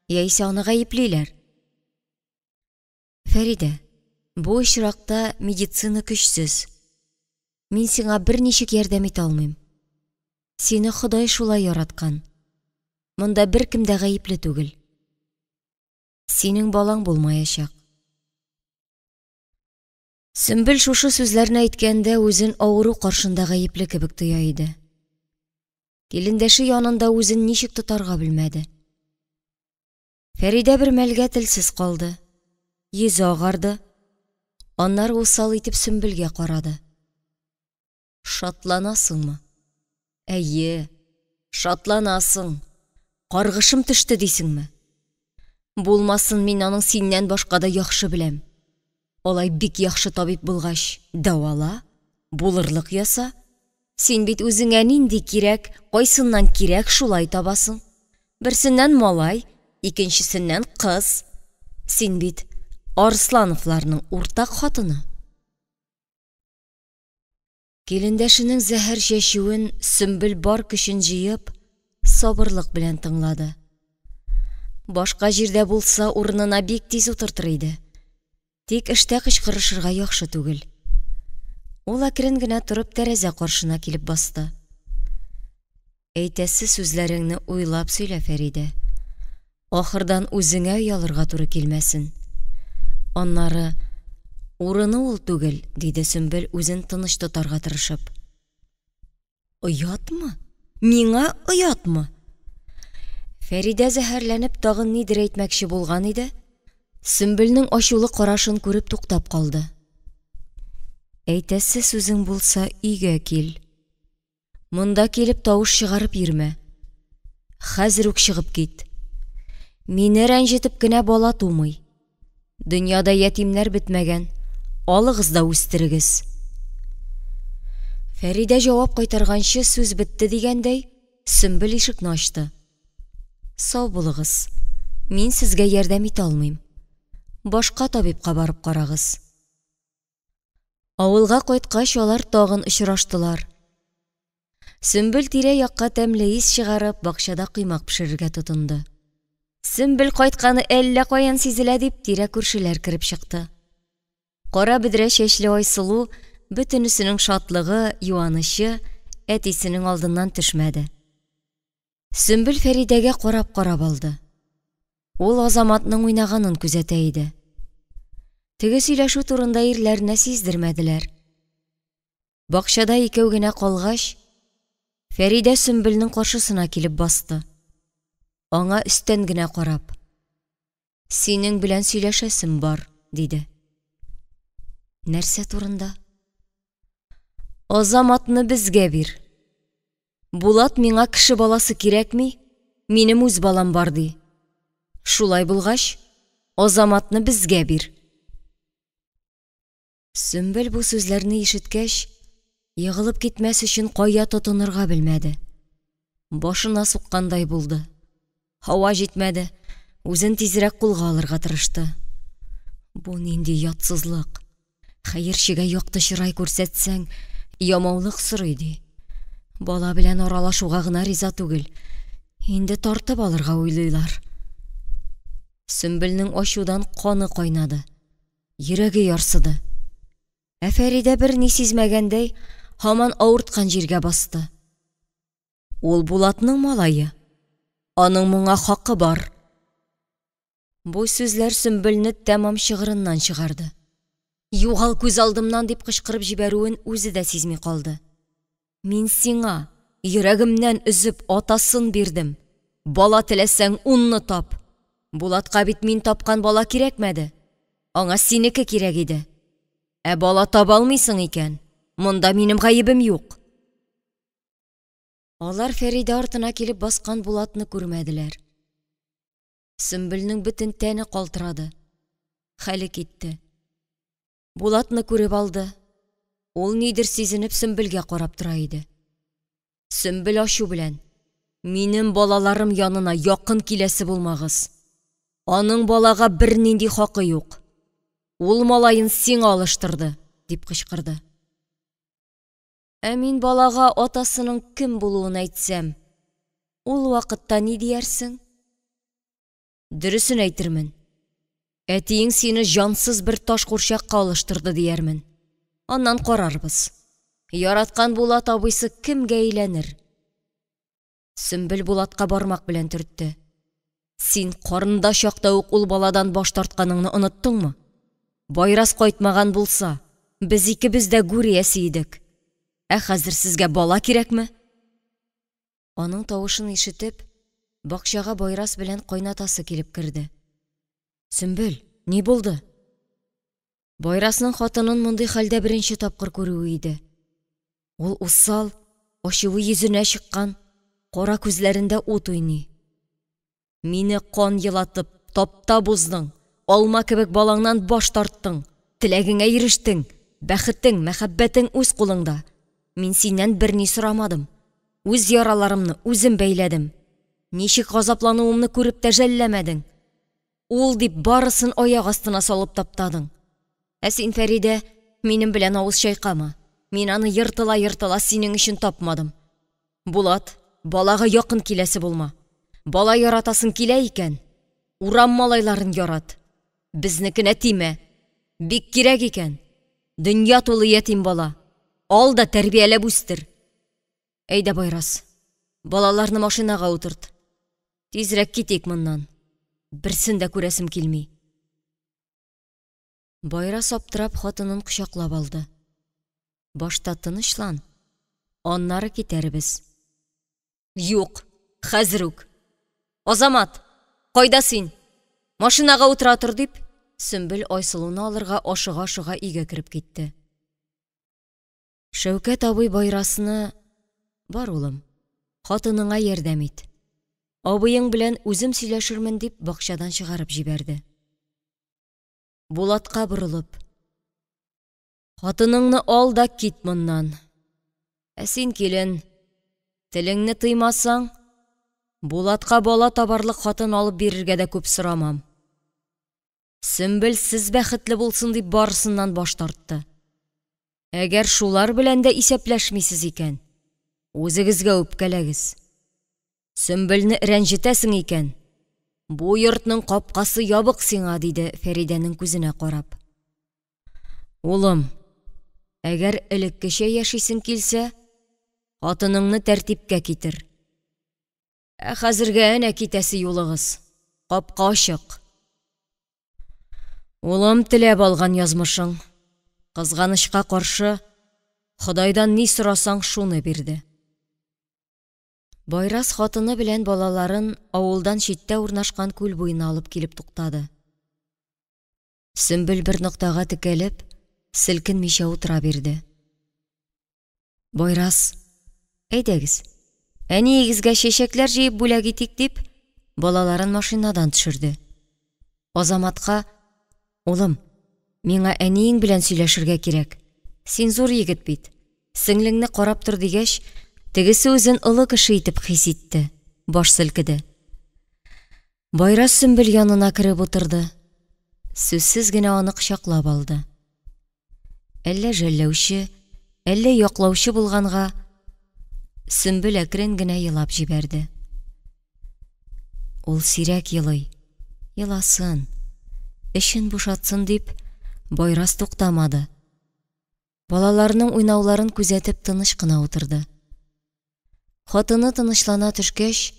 яисә аны гаеплиләр. Фәридә, бу очракта медицина көчсез. Мин сиңа берничек ярдәм итә алмыйм. Сине Ходай шулай яраткан. Монда беркем дә гаепле түгел. Синең балаң булмаячак. Сөмбел шушы сүзләрне әйткәндә үзен авыру каршында гаепле кебек тоя иде. Килендәше янында үзен ничек тотарга белмәде. Фәридә бер мәлгә телсез калды. Йөзе агарды. Аннары усал итеп Сөмбелгә карады. Шатланасыңмы? Әйе, шатланасың. Каргышым төште дисеңме? Булмасын, мин аның синнән башка да яхшы беләм. Алай бик яхшы табиб булгач, дәвала, булырлык яса. Син бит үзеңә нинди кирәк, кайсыннан кирәк, шулай табасың. Берсеннән малай, икенчесеннән кыз. Син бит Арслановларның уртак хатыны. Килендәшенең зәһәр чәчүен Сөмбел бар көчен җыеп, сабырлык белән тыңлады. Башка җирдә булса, урынына бик тиз утыртыр иде. Тик эштә кычкырышырга яхшы түгел. Ул әкрен генә торып тәрәзә каршына килеп басты. Әйтәсе сүзләреңне уйлап сөйлә, Фәридә. Ахырдан үзеңә оялырга туры килмәсен. Аннары, урыны ул түгел, диде Сөмбел үзен тыныч тотарга тырышып. Оятмы? Миңа оятмы? Фәридә зәһәрләнеп тагын нидер әйтмәкче булган иде, Сөмбелнең ачулы карашын күреп туктап калды. Әйтәсе сүзең булса, өйгә кил. Монда килеп тавыш чыгарып йөрмә. Хәзер үк чыгып кит. Мине рәнҗетеп кенә бала тумый. Дөньяда ятимнәр бетмәгән, алыгыз да үстерегез. Фәридә җавап кайтарганчы сүз бетте дигәндәй, Сөмбел ишекне ачты. Сау булыгыз. Мин сезгә ярдәм итә алмыйм. Башка табибка барып карагыз. Авылга кайткач, алар тагын очраштылар. Сөмбел тирә-якка тәмле ис чыгарып, бакчада коймак пешерергә тотынды. Сөмбел кайтканы әллә каян сизелә дип, тирә-күршеләр кереп чыкты. Кара бөдрә чәчле Айсылу бөтенесенең шатлыгы, юанычы, әтисенең алдыннан төшмәде. Сөмбел Фәридәгә карап-карап алды. Ул Азаматның уйнаганын күзәтә иде. Теге сөйләшү турында ирләренә сиздермәделәр. Бакчада икәү генә калгач, Фәридә Сөмбелнең каршысына килеп басты. Аңа өстән генә карап, Синең белән сөйләшәсем бар, диде. Нәрсә турында? Азаматны безгә бир. Булат миңа кеше баласы кирәкми, минем үз балам бар, ди. Шулай булгач, Азаматны безгә бир. Сөмбел бу сүзләрне ишеткәч, егылып китмәс өчен кая тотынырга белмәде. Башына суккандай булды. Һава җитмәде, үзен тизрәк кулга алырга тырышты. Бу нинди ятсызлык? Хәерчегә якты чырай күрсәтсәң, ямаулык сорый ди. Бала белән аралашуга гына риза түгел. Инде тартып алырга уйлыйлар. Сөмбелнең ачудан каны кайнады. Йөрәге ярсыды. Ә Фәридә берни сизмәгәндәй, һаман авырткан җиргә басты. Ул Булатның малае. Аның моңа хакы бар. Бу сүзләр Сөмбелне тәмам чыгырыннан чыгарды. Югал күз алдымнан дип кычкырып җибәрүен үзе дә сизми калды. Мин сиңа, йөрәгемнән өзеп, атасын бирдем. Бала теләсәң, унны тап. Булатка бит мин тапкан бала кирәкмәде. Аңа синеке кирәк иде. Ә бала таба алмыйсың икән, монда минем гаебем юк. Алар Фәридә артына килеп баскан Булатны күрмәделәр. Сөмбелнең бөтен тәне калтырады. Хәле китте. Булатны күреп алды. Ул нидер сизенеп Сөмбелгә карап тора иде. Сөмбел ачу белән, Минем балаларым янына якын киләсе булмагыз. Аның балага бернинди хакы юк. Ул малаен сиңа алыштырды, дип кычкырды. Ә мин балага атасының кем булуын әйтсәм, ул вакытта ни диярсең? Дөресен әйтермен. Әтиең сине җансыз бер таш курчакка алыштырды диярмен. Аннан карарбыз. Яраткан Булат абыйсы кемгә әйләнер? Сөмбел Булатка бармак белән төртте. Син карында чакта ук ул баладан баш тартканыңны оныттыңмы? Байрас кайтмаган булса, без икебез дә гүр иясе идек. Ә хәзер сезгә бала кирәкме? Аның тавышын ишетеп, бакчага Байрас белән кайнатасы килеп керде. Сөмбел, ни булды? Байрасның хатынын мондый хәлдә беренче тапкыр күрүе иде. Ул усал, ачуы йөзенә чыккан, кара күзләрендә ут уйный. Мине кан елатып, таптап уздың, алма кебек балаңнан баш тарттың, теләгеңә ирештең, бәхетең, мәхәббәтең үз кулыңда. Мин синнән берни сорамадым. Үз яраларымны үзем бәйләдем. Ничек газаплануымны күреп тә жәлләмәдең. Ул дип барысын аяк астына салып таптадың. Ә син, Фәридә, минем белән авыз чайкама. Мин аны ертыла-ертыла синең өчен тапмадым. Булат, балага якын киләсе булма. Бала яратасың килә икән, урам малайларын ярат. Безнекенә тимә. Бик кирәк икән. Дөнья тулы ятим бала. Ал да тәрбияләп үстер. Әйдә, Байрас, балаларны машинага утырт. Тизрәк китик моннан. Берсен дә күрәсем килми. Байрас аптырап хатынын кочаклап алды. Башта тынычлан, аннары китәрбез. Юк, хәзер үк. Азамат, кайда син? Машинага утыра тор, дип, Сөмбел Айсылуны алырга ашыга-ашыга өйгә кереп китте. Шәүкәт абый Байрасны: "Бар, улым, хатыныңа ярдәм ит. Абыең белән үзем сөйләшермен", дип бакчадан чыгарып җибәрде. Булатка борылып: "Хатыныңны ал да кит моннан. Ә син, килен, телеңне тыймасаң, Булатка бала табарлык хатын алып бирергә дә күп сорамам. Сөмбел сез бәхетле булсын дип барысыннан баш тартты. Әгәр шулар белән дә исәпләшмисез икән, үзегезгә үпкәләгез. Сөмбелне рәнҗетәсең икән, бу йортның капкасы ябык сиңа, диде Фәридәнең күзенә карап. Улым, әгәр элеккечә яшисең килсә, хатыныңны тәртипкә китер. Ә хәзергә әнә китәсе юлыгыз, капка ачык. Улым, теләп алган язмышың. Кызганычка каршы, Ходайдан ни сорасаң, шуны бирде. Байрас хатыны белән балаларын авылдан читтә урнашкан күл буена алып килеп туктады. Сөмбел бер ноктага текәлеп, селкенмичә утыра бирде. Байрас, әйдәгез, әниегезгә чәчәкләр җыеп бүләк итик, дип, балаларын машинадан төшерде. Азаматка, улым, миңа әниең белән сөйләшергә кирәк. Син зур егет бит, сеңлеңне карап тор дигәч, тегесе үзен олы кеше итеп хис итте, баш селкеде. Байрас Сөмбел янына кереп утырды. Сүзсез генә аны кочаклап алды. Әллә жәлләүче, әллә яклаучы булганга, Сөмбел әкрен генә елап җибәрде. Ул сирәк елый. Еласын, эчен бушатсын дип, Байрас туктамады. Балаларының уйнауларын күзәтеп тыныч кына утырды. Хатыны тынычлана төшкәч,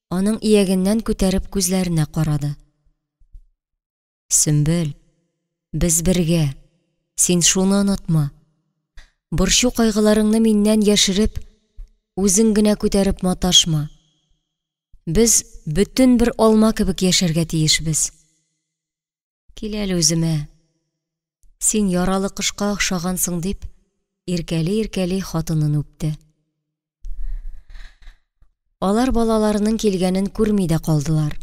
аның иягеннән күтәреп күзләренә карады. Сөмбел, без бергә, син шуны онытма. Борчу кайгыларыңны миннән яшереп, үзең генә күтәреп маташма. Без бөтен бер алма кебек яшәргә тиешбез. Кил әле үземә. Син яралы кошка охшагансың, дип, иркәли-иркәли хатынын үпте. Алар балаларының килгәнен күрми дә калдылар.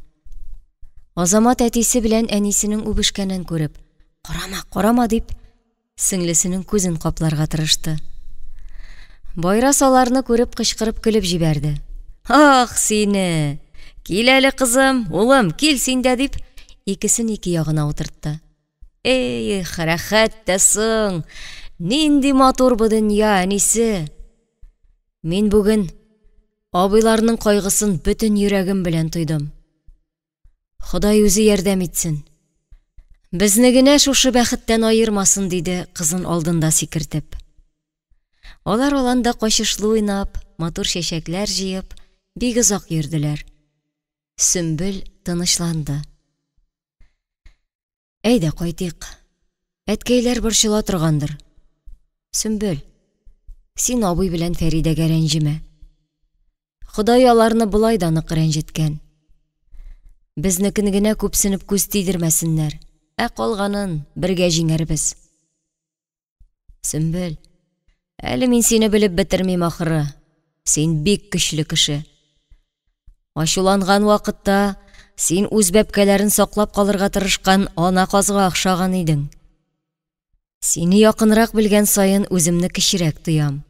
Азамат әтисе белән әнисенең үбешкәнен күреп, карама, карама дип, сеңлесенең күзен капларга тырышты. Байрас аларны күреп кычкырып көлеп җибәрде. Ах, сине! Кил әле, кызым, улым, кил син дә, дип, икесен ике ягына утыртты. Эх, рәхәт тә соң! Нинди матур бу дөнья, әнисе! Мин бүген абыйларның кайгысын бөтен йөрәгем белән тойдым. Ходай үзе ярдәм итсен. Безне генә шушы бәхеттән аермасын, диде кызын алдында сикертеп. Алар аланда качышлы уйнап, матур чәчәкләр җыеп, бик озак йөрделәр. Сөмбел тынычланды. Әйдә, кайтыйк. Әткәйләр борчыла торгандыр. Сөмбел, син абый белән Фәридәгә рәнҗемә. Ходай аларны болай да нык рәнҗеткән. Безнекен генә күпсенеп күз тидермәсеннәр, ә калганын бергә җиңәрбез. Сөмбел, әле мин сине белеп бетермим ахыры. Син бик көчле кеше. Ачуланган вакытта син үз бәбкәләрен саклап калырга тырышкан ана казга охшаган идең. Сине якынрак белгән саен үземне кечерәк тоям.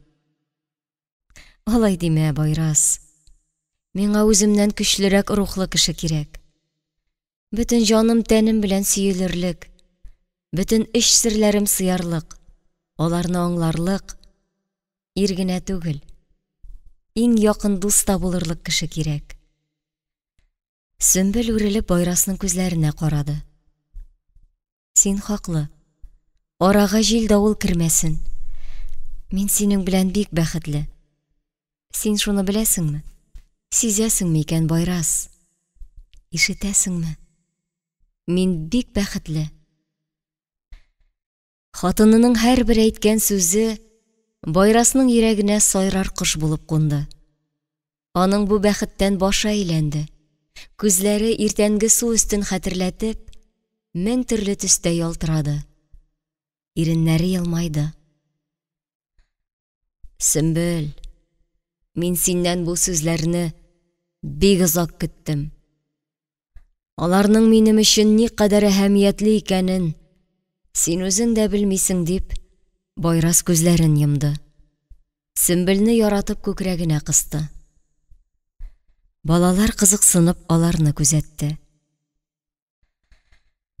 Алай димә, Байрас. Миңа үземнән көчлерәк рухлы кеше кирәк. Бөтен җаным тәнем белән сөелерлек, бөтен эч серләрем сыярлык. Аларны аңларлык ир генә түгел, иң якын дус та булырлык кеше кирәк. Сөмбел үрелеп Байрасның күзләренә карады. Син хаклы. Арага җил-давыл кермәсен. Мин синең белән бик бәхетле. Син шуны беләсеңме? Сизәсеңме икән, Байрас? Ишетәсеңме? Мин бик бәхетле. Хатынының һәрбер әйткән сүзе Байрасның йөрәгенә сайрар кош булып кунды. Аның бу бәхеттән башы әйләнде. Күзләре иртәнге су өстен хәтерләтеп, мең төрле төстә ялтырады. Иреннәре елмайды. Сөмбел, мин синнән бу сүзләрне бик озак көттем. Аларның минем өчен никадәр әһәмиятле икәнен син үзең дә белмисең, дип, Байрас күзләрен йомды. Сөмбелне яратып күкрәгенә кысты. Балалар кызыксынып аларны күзәтте.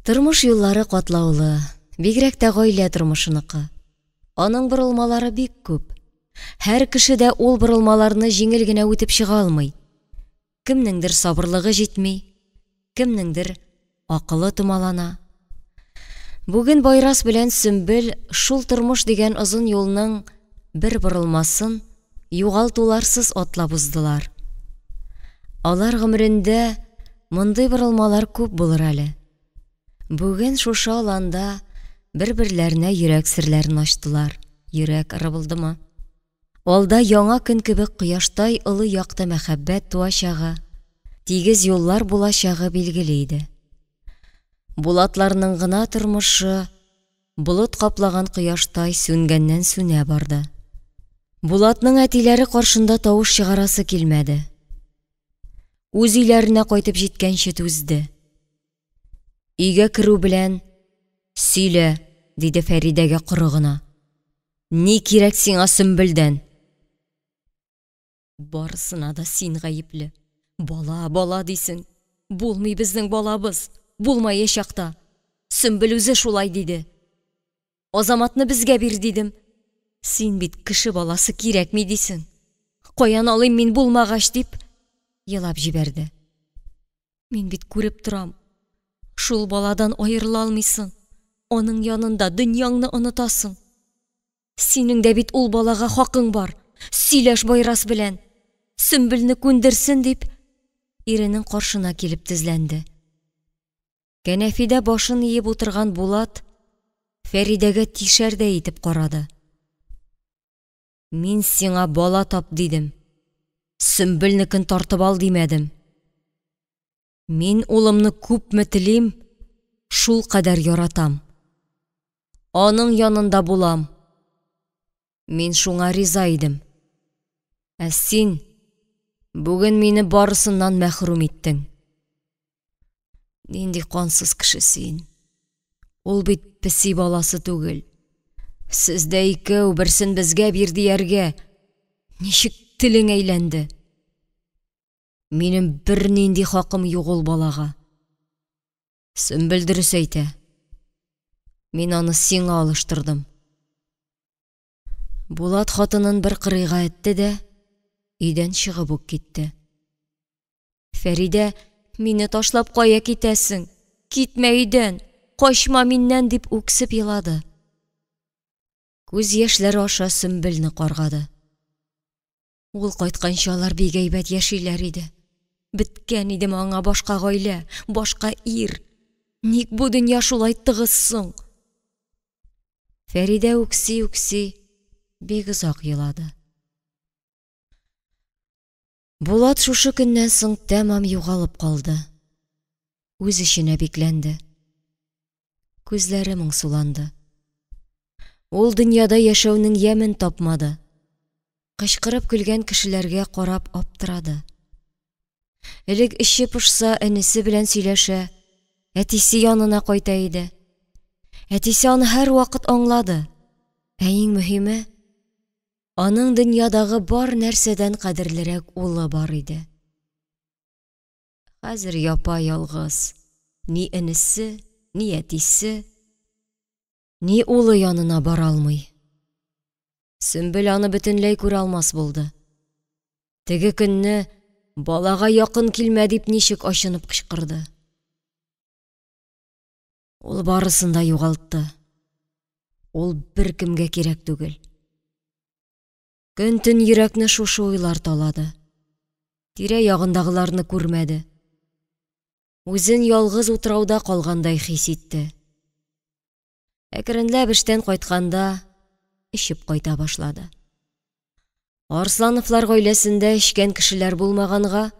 Тормыш юллары катлаулы, бигрәк тә гаилә тормышыныкы. Аның борылмалары бик күп. Һәр кеше дә ул борылмаларны җиңел генә үтеп чыга алмый. Кемнеңдер сабырлыгы җитми, кемнеңдер акылы томалана. Бүген Байрас белән Сөмбел шул тормыш дигән озын юлның бер борылмасын югалтуларсыз атлап уздылар. Алар гомерендә мондый борылмалар күп булыр әле. Бүген шушы аланда бер-берләренә йөрәк серләрен ачтылар. Йөрәк ырыбылдымы? Алда яңа көн кебек кояштай олы якты мәхәббәт туачагы, тигез юллар булачагы билгеле иде. Булатларның гына тормышы болыт каплаган кояштай сүнгәннән-сүнә барды. Булатның әтиләре каршында тавыш чыгарасы килмәде. Үз өйләренә кайтып җиткәнче түзде. Өйгә керү белән, сөйлә, диде Фәридәгә коры гына. Ни кирәк сиңа Сөмбелдән? Барысына да син гаепле. Бала, бала дисең. Булмый безнең балабыз, булмаячак та. Сөмбел үзе шулай диде. Азаматны безгә бир дидем. Син бит кеше баласы кирәкми дисең. Каян алыйм мин булмагач дип елап җибәрде. Мин бит күреп торам. Шул баладан аерыла алмыйсың. Аның янында дөньяңны онытасың. Синең дә бит ул балага хакың бар. Сөйләш Байрас белән. Сөмбелне күндерсен дип, иренең каршына килеп тезләнде. Кәнәфидә башын иеп утырган Булат Фәридәгә тишәрдәй итеп карады. Мин сиңа бала тап дидем. Сөмбелнекен тартып ал димәдем. Мин улымны күпме телим, шул кадәр яратам. Аның янында булам. Мин шуңа риза идем. Ә син бүген мине барысыннан мәхрүм иттең. Нинди кансыз кеше син. Ул бит песи баласы түгел. Сез дә икәү берсен безгә бир дияргә ничек телең әйләнде? Минем бернинди хакым юк ул балага. Сөмбел дөрес әйтә. Мин аны сиңа алыштырдым. Булат хатынын бер кырыйга этте дә, өйдән чыгып ук китте. Фәридә, мине ташлап кая китәсең? Китмә өйдән, качма миннән, дип үксеп елады. Күз яшьләре аша Сөмбелне каргады. Ул кайтканчы алар бик әйбәт яшиләр иде. Беткән идеме аңа башка гаилә, башка ир? Ник бу дөнья шулай тыгыз соң? Фәридә үкси-үкси бик озак елады. Булат шушы көннән соң тәмам югалып калды. Үз эченә бикләнде. Күзләре моңсуланды. Ул дөньяда яшәүнең ямен тапмады. Кычкырып көлгән кешеләргә карап аптырады. Элек эче пошса, энесе белән сөйләшә, әтисе янына кайта иде. Әтисе аны һәрвакыт аңлады. Ә иң мөһиме, аның дөньядагы бар нәрсәдән кадерлерәк улы бар иде. Хәзер япа-ялгыз, ни энесе, ни әтисе, ни улы янына бара алмый. Сөмбел аны бөтенләй күрә алмас булды. Теге көнне балага якын килмә дип ничек ачынып кычкырды. Ул барысын да югалтты. Ул беркемгә кирәк түгел. Көн-төн йөрәкне шушы уйлар талады. Тирә-ягындагыларны күрмәде. Үзен ялгыз утрауда калгандай хис итте. Әкренләп эштән кайтканда эчеп кайта башлады. Арслановлар гаиләсендә эчкән кешеләр булмаганга,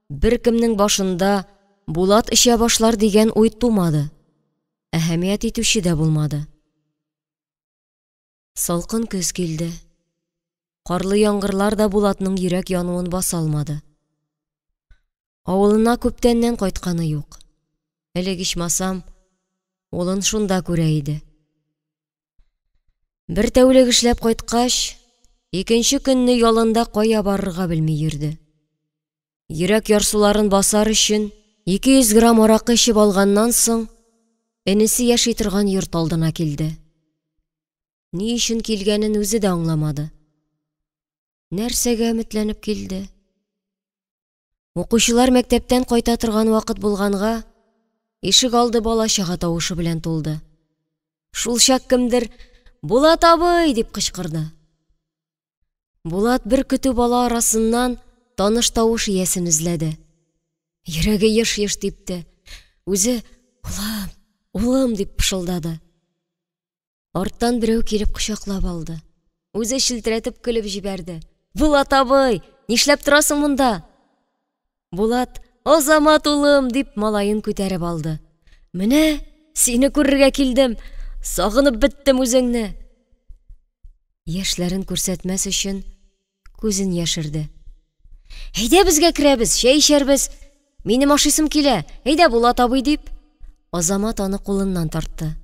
беркемнең башында Булат эчә башлар дигән уй тумады. Әһәмият итүче дә булмады. Салкын көз килде. Карлы яңгырлар да Булатның йөрәк януын баса алмады. Авылына күптәннән кайтканы юк. Элек ичмасам, улын шунда күрә иде. Бер тәүлек эшләп кайткач, икенче көнне ялында кая барырга белми йөрде. Йөрәк ярсуларын басар өчен 200 грамм аракы эчеп алганнан соң, энесе яши торган йорт алдына килде. Ни өчен килгәнен үзе дә аңламады. Нәрсәгә өметләнеп килде? Укучылар мәктәптән кайта торган вакыт булганга, ишек алды бала-чага тавышы белән тулды. Шулчак кемдер «Булат абый!» дип кычкырды. Булат бер көтү бала арасыннан таныш тавыш иясен эзләде. Йөрәге еш-еш типте. Үзе «Улым, улым!» дип пышылдады. Арттан берәү килеп кочаклап алды. Үзе челтерәтеп көлеп җибәрде. «Булат абый, нишләп торасың монда?» Булат, «Азамат улым!» дип малаен күтәреп алды. «Менә, сине күрергә килдем, сагынып беттем үзеңне!» Яшьләрен күрсәтмәс өчен күзен яшерде. «Әйдә безгә керәбез, чәй эчәрбез. Минем ашыйсым килә, әйдә, Булат абый!» дип, Азамат аны кулыннан тартты.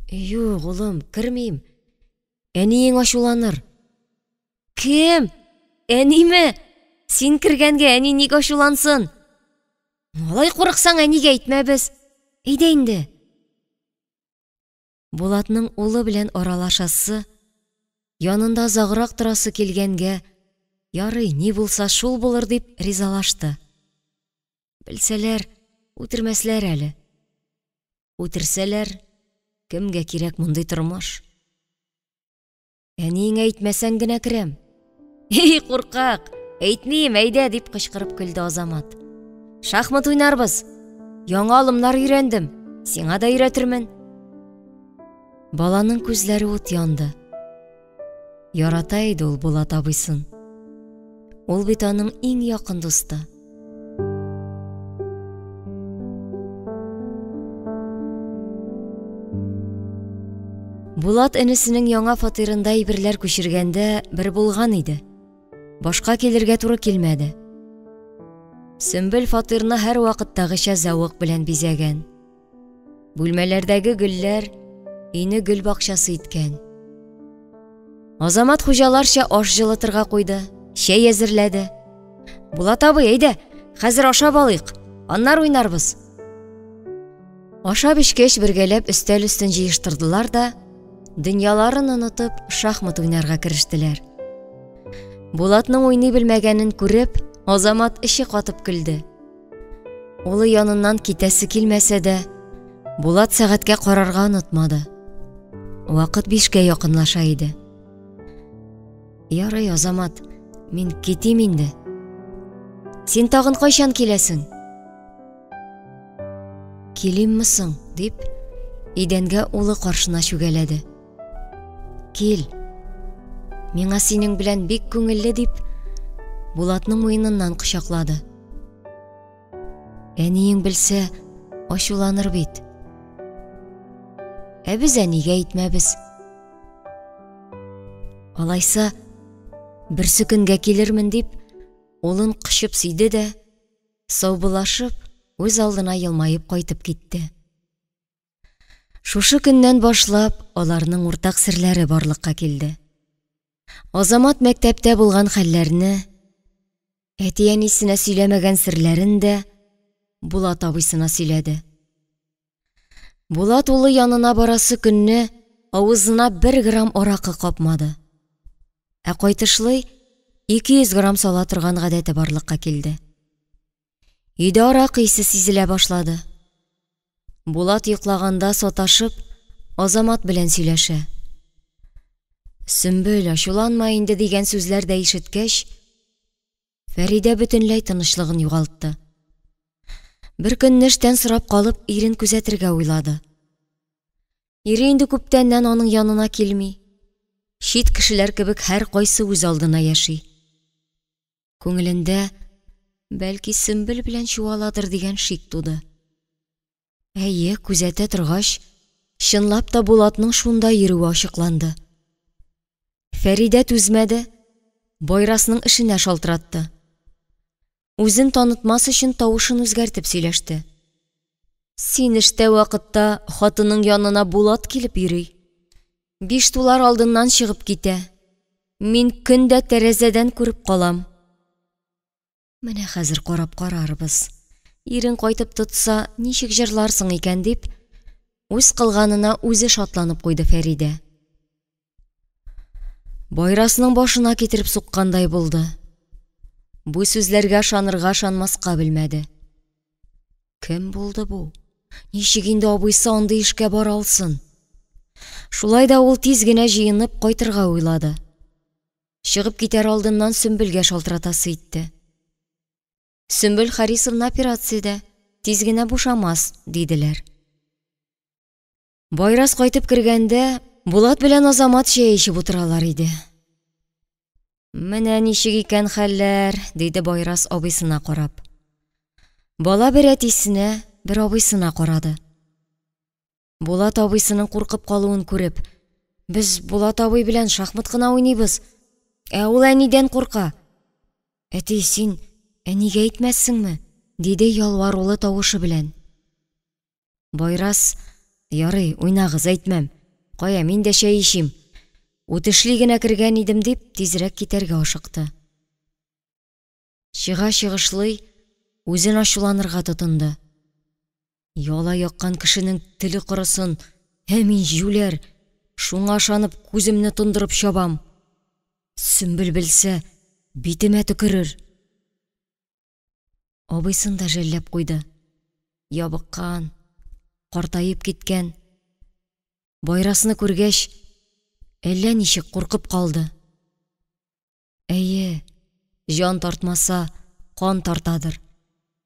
«Юк, улым, кермим. Әниең ачуланыр». «Кем? Әниме? Син кергәнгә әни ник ачулансын? Алай курыксаң, әнигә әйтмәбез. Әйдә инде». Булатның улы белән аралашасы, янында озаграк торасы килгәнгә, ярый, ни булса шул булыр дип ризалашты. Белсәләр, үтермәсләр әле. Үтерсәләр, кемгә кирәк мондый тормыш? Әниеңә әйтмәсәң генә керәм. Эй, куркак, әйтмим, әйдә, дип кычкырып көлде Азамат. Шахмат уйнарбыз. Яңа алымнар өйрәндем, сиңа да өйрәтермен. Баланың күзләре ут янды. Ярата иде ул Булат абыйсын. Ул бит аның иң якын дусты. Булат энесенең яңа фатирында әйберләр күчергәндә бер булган иде. Башка килергә туры килмәде. Сөмбел фатирны һәрвакыттагыча зәвык белән бизәгән. Бүлмәләрдәге гөлләр өйне гөл бакчасы иткән. Азамат хуҗаларча аш җылытырга куйды, чәй әзерләде. Булат абый, әйдә, хәзер ашап алыйк, аннары уйнарбыз. Ашап эчкәч, бергәләп өстәл өстен җыештырдылар да, дөньяларын онытып, шахмат уйнарга керештеләр. Булатның уйный белмәгәнен күреп, Азамат эче катып көлде. Улы яныннан китәсе килмәсә дә, Булат сәгатькә карарга онытмады. Вакыт бишкә якынлаша иде. Ярый, Азамат, мин китим инде. Син тагын кайчан киләсең? Килимме соң? дип, идәнгә улы каршына чүгәләде. Кил. Миңа синең белән бик күңелле, дип, Булатның муеныннан кочаклады. Әниең белсә, ачуланыр бит. Ә без әнигә әйтмәбез. Алайса, берсе көнгә килермен дип, улын кочып сөйде дә, саубуллашып, үз алдына елмаеп кайтып китте. Шушы көннән башлап, аларның уртак серләре барлыкка килде. Азамат мәктәптә булган хәлләрне, әти-әнисенә сөйләмәгән серләрен дә Булат абыйсына сөйләде. Булат улы янына барасы көнне авызына бер грамм аракы капмады. Ә кайтышлый 200 грамм сала торган гадәте барлыкка килде. Өйдә аракы исе сизелә башлады. Булат йоклаганда саташып, Азамат белән сөйләшә. Сөмбел, ачуланма инде дигән сүзләр дә ишеткәч, Фәридә бөтенләй тынычлыгын югалтты. Бер көнне эштән сорап калып, ирен күзәтергә уйлады. Ире инде күптәннән аның янына килми. Чит кешеләр кебек һәркайсы үз алдына яши. Күңелендә, бәлки, Сөмбел белән чуаладыр дигән шик туды. Әйе, күзәтә торгач, чынлап та Булатның шунда йөрүе ачыкланды. Фәридә түзмәде, Байрасның эшенә шалтыратты. Үзен танытмас өчен тавышын үзгәртеп сөйләште. Син эштә вакытта хатының янына Булат килеп йөри. Биш тулар алдыннан чыгып китә. Мин көн дә тәрәзәдән күреп калам. Менә хәзер карап карарбыз. Ирең кайтып тотса, ничек җырларсың икән дип, үз кылганына үзе шатланып куйды Фәридә. Байрасның башына китереп суккандай булды. Бу сүзләргә ышанырга ышанмаска белмәде. Кем булды бу? Ничек инде абыйсы андый эшкә бара алсын? Шулай да ул тиз генә җыенып кайтырга уйлады. Чыгып китәр алдыннан Сөмбелгә шалтыратасы итте. Сөмбел Харисовна операциядә, тиз генә бушамас, диделәр. Байрас кайтып кергәндә, Булат белән Азамат чәй эчеп утыралар иде. Менә ничек икән хәлләр, диде Байрас абыйсына карап. Бала бер әтисенә, бер абыйсына карады. Булат абыйсының куркып калуын күреп, без Булат абый белән шахмат кына уйныйбыз, ә ул әнидән курка. Әти, син әнигә әйтмәссеңме? диде ялварулы тавышы белән. Байрас, ярый, уйнагыз, әйтмәм. Кая, мин дә чәй эчим. Үтешли генә кергән идем дип, тизрәк китәргә ашыкты. Чыга чыгышлый, үзен ачуланырга тотынды. Яла яккан кешенең теле корысын, ә мин җүләр, шуңа ышанып күземне тондырып чабам. Сөмбел белсә, битемә төкерер. Абыйсын да жәлләп куйды. Ябыккан, картаеп киткән. Байрасны күргәч, әллә ничек куркып калды. Әйе, җан тартмаса, кан тартадыр.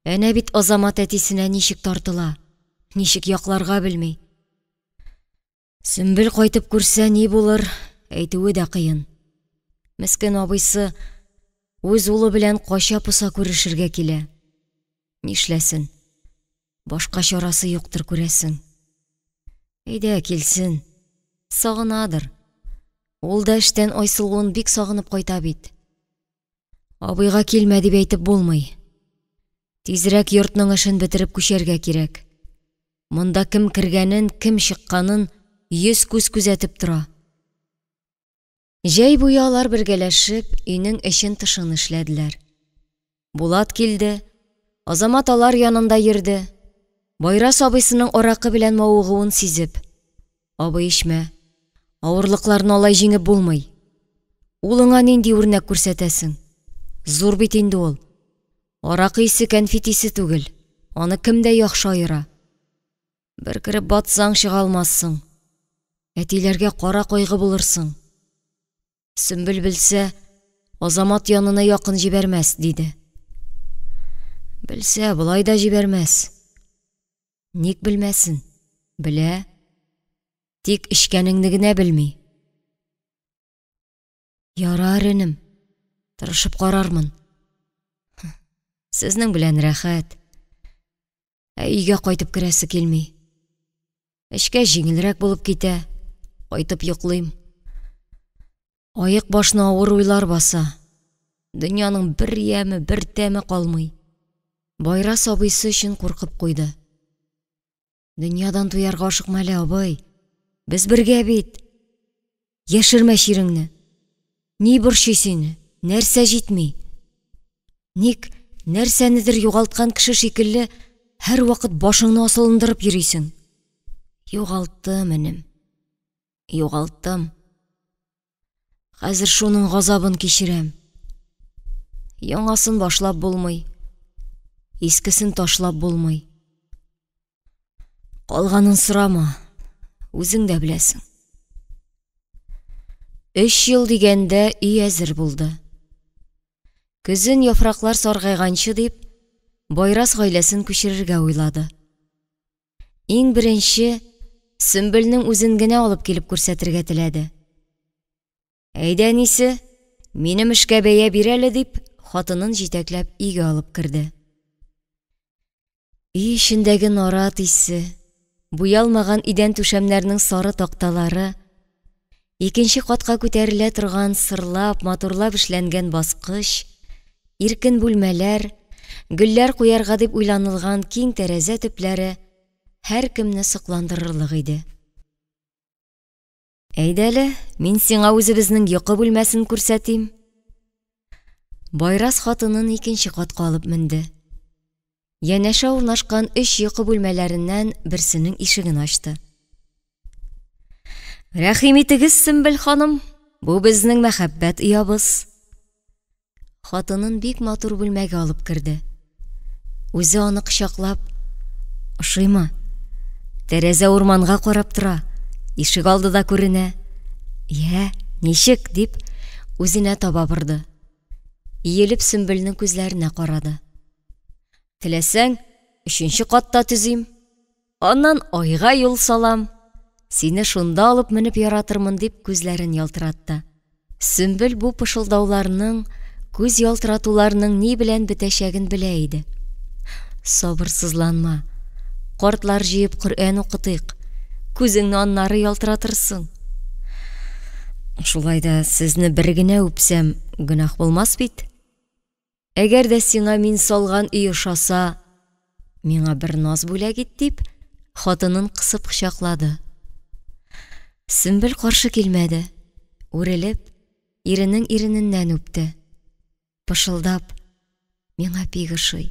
Әнә бит Азамат әтисенә ничек тартыла, ничек якларга белми. Сөмбел кайтып күрсә, ни булыр, әйтүе дә кыен. Мескен абыйсы үз улы белән кача-поса күрешергә килә. Нишләсен? Башка чарасы юктыр, күрәсең. Әйдә, килсен. Сагынадыр. Ул да эштән Айсылуын бик сагынып кайта бит. Абыйга килмә дип әйтеп булмый. Тизрәк йортның эшен бетереп күчәргә кирәк. Монда кем кергәнен, кем чыкканын йөз күз күзәтеп тора. Җәй буе алар бергәләшеп өйнең эчен-тышын эшләделәр. Булат килде, Азамат алар янында йөрде. Байрас абыйсының аракы белән мавыгуын сизеп, Абый эчмә, авырлыкларны алай җиңеп булмый. Улыңа нинди үрнәк күрсәтәсең? Зур бит инде ул. Аракы исе кәнфит исе түгел, аны кем дә яхшы аера. Бер кереп батсаң, чыга алмассың. Әтиләргә кара кайгы булырсың. Сөмбел белсә, Азамат янына якын җибәрмәс, диде. Белсә, болай да җибәрмәс. Ник белмәсен? Белә. Тик эчкәнеңне генә белми. Ярар, энем, тырышып карармын. Сезнең белән рәхәт. Ә өйгә кайтып керәсе килми. Эчкә җиңелрәк булып китә, кайтып йоклыйм. Аек башны авыр уйлар баса. Дөньяның бер яме, бер тәме калмый. Байрас абыйсы өчен куркып куйды. Дөньядан туярга ашыкма әле, абый. Без бергә бит. Яшермә чиреңне. Ни борчый сине? Нәрсә җитми? Ник нәрсәнедер югалткан кеше шикелле һәрвакыт башыңны асылындырып йөрисең? Югалттым, энем. Югалттым. Хәзер шуның газабын кичерәм. Яңасын башлап булмый, искесен ташлап булмый. Калганын сорама, үзең дә беләсең. 3 ел дигәндә өй әзер булды. Көзен яфраклар саргайганчы дип, Байрас гаиләсен күчерергә уйлады. Иң беренче Сөмбелнең үзен генә алып килеп күрсәтергә теләде. Әйдә, әнисе, минем эшкә бәя бир әле, дип, хатынын җитәкләп өйгә алып керде. Өй эчендәге нарат исе, буялмаган идән-түшәмнәрнең сары такталары, икенче катка күтәрелә торган сырлап, матурлап эшләнгән баскыч, иркен бүлмәләр, гөлләр куярга дип уйланылган киң тәрәзә төпләре һәркемне сокландырырлык иде. Әйдә әле, мин сиңа үзебезнең йокы бүлмәсен күрсәтим. Байрас хатынын икенче катка алып менде. Янәшә урнашкан 3 йокы бүлмәләреннән берсенең ишеген ачты. Рәхим итегез, Сөмбел ханым, бу безнең мәхәббәт оябыз. Хатынын бик матур бүлмәгә алып керде. Үзе аны кочаклап, ошыймы? Тәрәзә урманга карап тора, ишек алды да күренә. Йә, ничек? дип, үзенә таба борды. Иелеп Сөмбелнең күзләренә карады. Теләсәң, 3нче катта төзим. Аннан айга юл салам. Сине шунда алып менеп яратырмын, дип күзләрен ялтыратты. Сөмбел бу пышылдауларның, күз ялтыратуларның ни белән бетәчәген белә иде. Сабырсызланма. Картлар җыеп Коръән укытыйк. Күзеңне аннары ялтыратырсың. Шулай да сезне бер генә үпсәм, гөнаһ булмас бит. Әгәр дә сиңа мин салган өй ошаса, миңа бер наз бүләк ит, дип, хатынын кысып кочаклады. Сөмбел каршы килмәде. Үрелеп, иренең ирененнән үпте. Пышылдап, миңа бик ошый.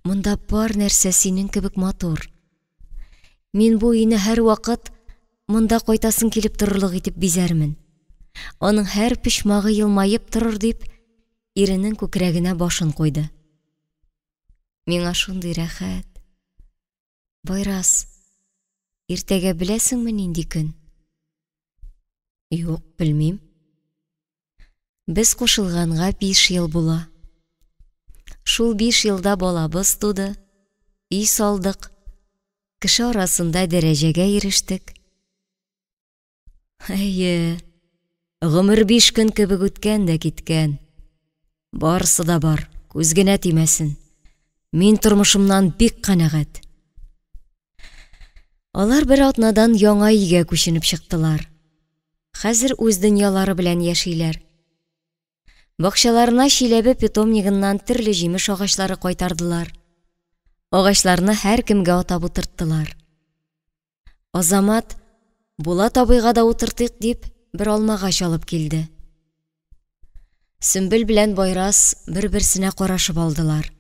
Монда бар нәрсә синең кебек матур. Мин бу өйне һәрвакыт монда кайтасың килеп торырлык итеп бизәрмен. Аның һәр почмагы елмаеп торыр, дип, иренең күкрәгенә башын куйды. Миңа шундый рәхәт. Байрас, иртәгә беләсеңме нинди көн? Юк, белмим. Без кушылганга 5 ел була. Шул 5 елда балабыз туды, өй салдык, кеше арасында дәрәҗәгә ирештек. Әйе, гомер 5 көн кебек үткән дә киткән. Барысы да бар, күз генә тимәсен. Мин тормышымнан бик канәгать. Алар бер атнадан яңа өйгә күченеп чыктылар. Хәзер үз дөньялары белән яшиләр. Бакчаларына Чиләбе питомнигыннан төрле җимеш агачлары кайтардылар. Агачларны һәркемгә атап утырттылар. Азамат, Булат абыйга да утыртыйк дип, бер алмагач алып килде. Сөмбел белән Байрас бер-берсенә карашып алдылар.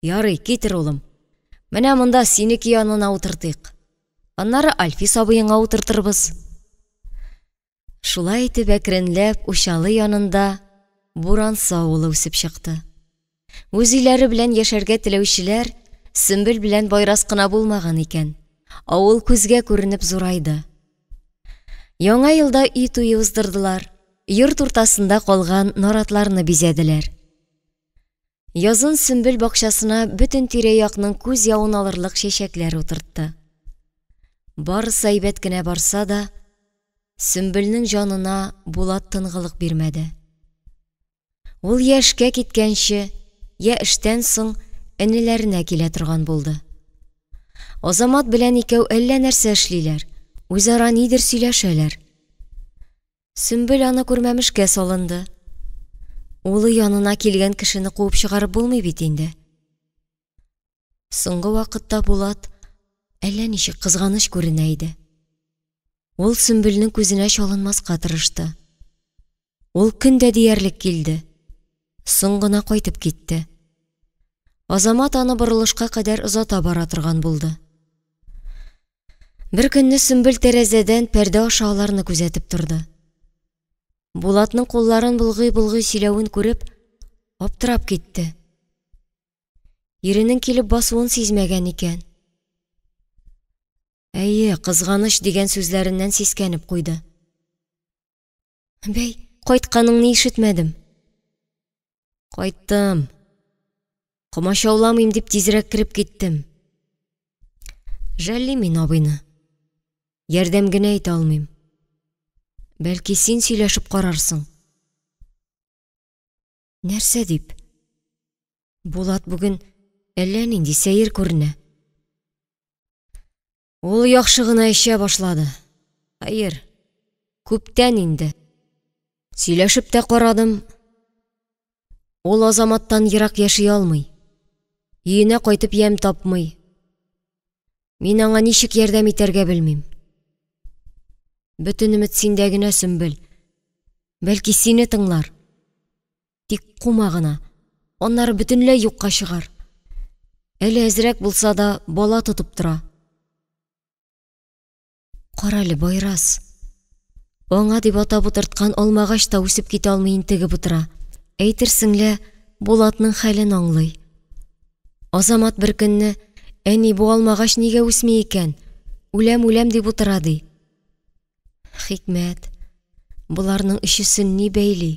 Ярый, китер, улым. Менә монда синеке янына утыртыйк. Аннары Альфис абыеңа утыртырбыз. Шулай итеп әкренләп Учалы янында Бурансы авылы үсеп чыкты. Үз өйләре белән яшәргә теләүчеләр Сөмбел белән Байрас кына булмаган икән. Авыл күзгә күренеп зурайды. Яңа елда өй туе уздырдылар. Йорт уртасында калган наратларны бизәделәр. Язын Сөмбел бакчасына бөтен тирә-якның күз явын алырлык чәчәкләр утыртты. Барысы әйбәт кенә барса да, Сөмбелнең җанына Булат тынгылык бирмәде. Ул я эшкә киткәнче, я эштән соң энеләренә килә торган булды. Азамат белән икәү әллә нәрсә эшлиләр, үзара нидер сөйләшәләр. Сөмбел аны күрмәмешкә салынды. Улы янына килгән кешене куып чыгарып булмый бит инде. Соңгы вакытта Булат әллә ничек кызганыч күренә иде. Ул Сөмбелнең күзенә чалынмаска тырышты. Ул көн дә диярлек килде. Соң гына кайтып китте. Азамат аны борылышка кадәр озата бара торган булды. Бер көнне Сөмбел тәрәзәдән пәрдә аша аларны күзәтеп торды. Булатның кулларын болгый-болгый сөйләвен күреп, аптырап китте. Иренең килеп басуын сизмәгән икән. Әйе, кызганыч дигән сүзләреннән сискәнеп куйды. Бәй, кайтканыңны ишетмәдем. Кайттым. Комачауламыйм дип тизрәк кереп киттем. Жәллим мин абыйны. Ярдәм генә итә алмыйм. Бәлки син сөйләшеп карарсың. Нәрсә дип? Булат бүген әллә нинди сәер күренә. Ул яхшы гына эчә башлады. Хәер, күптән инде. Сөйләшеп тә карадым. Ул Азаматтан ерак яши алмый. Өенә кайтып ямь тапмый. Мин аңа ничек ярдәм итәргә белмим. Бөтен өмет синдә генә, Сөмбел. Бәлки сине тыңлар. Тик кума гына. Аннары бөтенләй юкка чыгар. Әле әзрәк булса да бала тотып тора. Карале, Байрас. Аңа дип атап утырткан алмагач та үсеп китә алмый интегеп утыра. Әйтерсең лә, Булатның хәлен аңлый. Азамат бер көнне, әни, бу алмагач нигә үсми икән? Үләм-үләм дип утыра, ди. Хикмәт, боларның өчесен ни бәйли?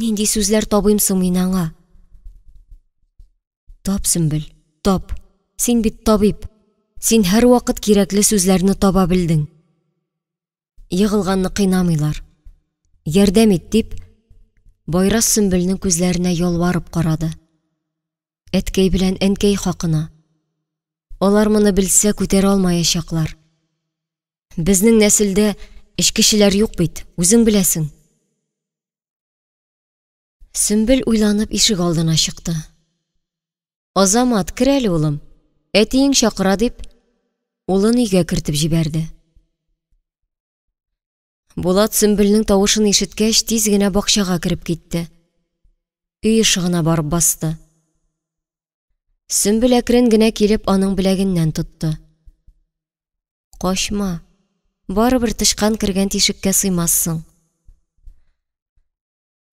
Нинди сүзләр табыйм соң мин аңа? Тап, Сөмбел, тап. Син бит табиб. Син һәрвакыт кирәкле сүзләрне таба белдең. Егылганны кыйнамыйлар. Ярдәм ит, дип, Байрас Сөмбелнең күзләренә ялварып карады. Әткәй белән әнкәй хакына. Алар моны белсә, күтәрә алмаячаклар. Безнең нәселдә эчкечеләр юк бит, үзең беләсең. Сөмбел уйланып ишек алдына чыкты. Азамат, кер әле, улым, әтиең чакыра, дип, улын өйгә кертеп җибәрде. Булат Сөмбелнең тавышын ишеткәч, тиз генә бакчага кереп китте. Өй ышыгына барып басты. Сөмбел әкрен генә килеп аның беләгеннән тотты. Качма, барыбер тычкан кергән тишеккә сыймассың.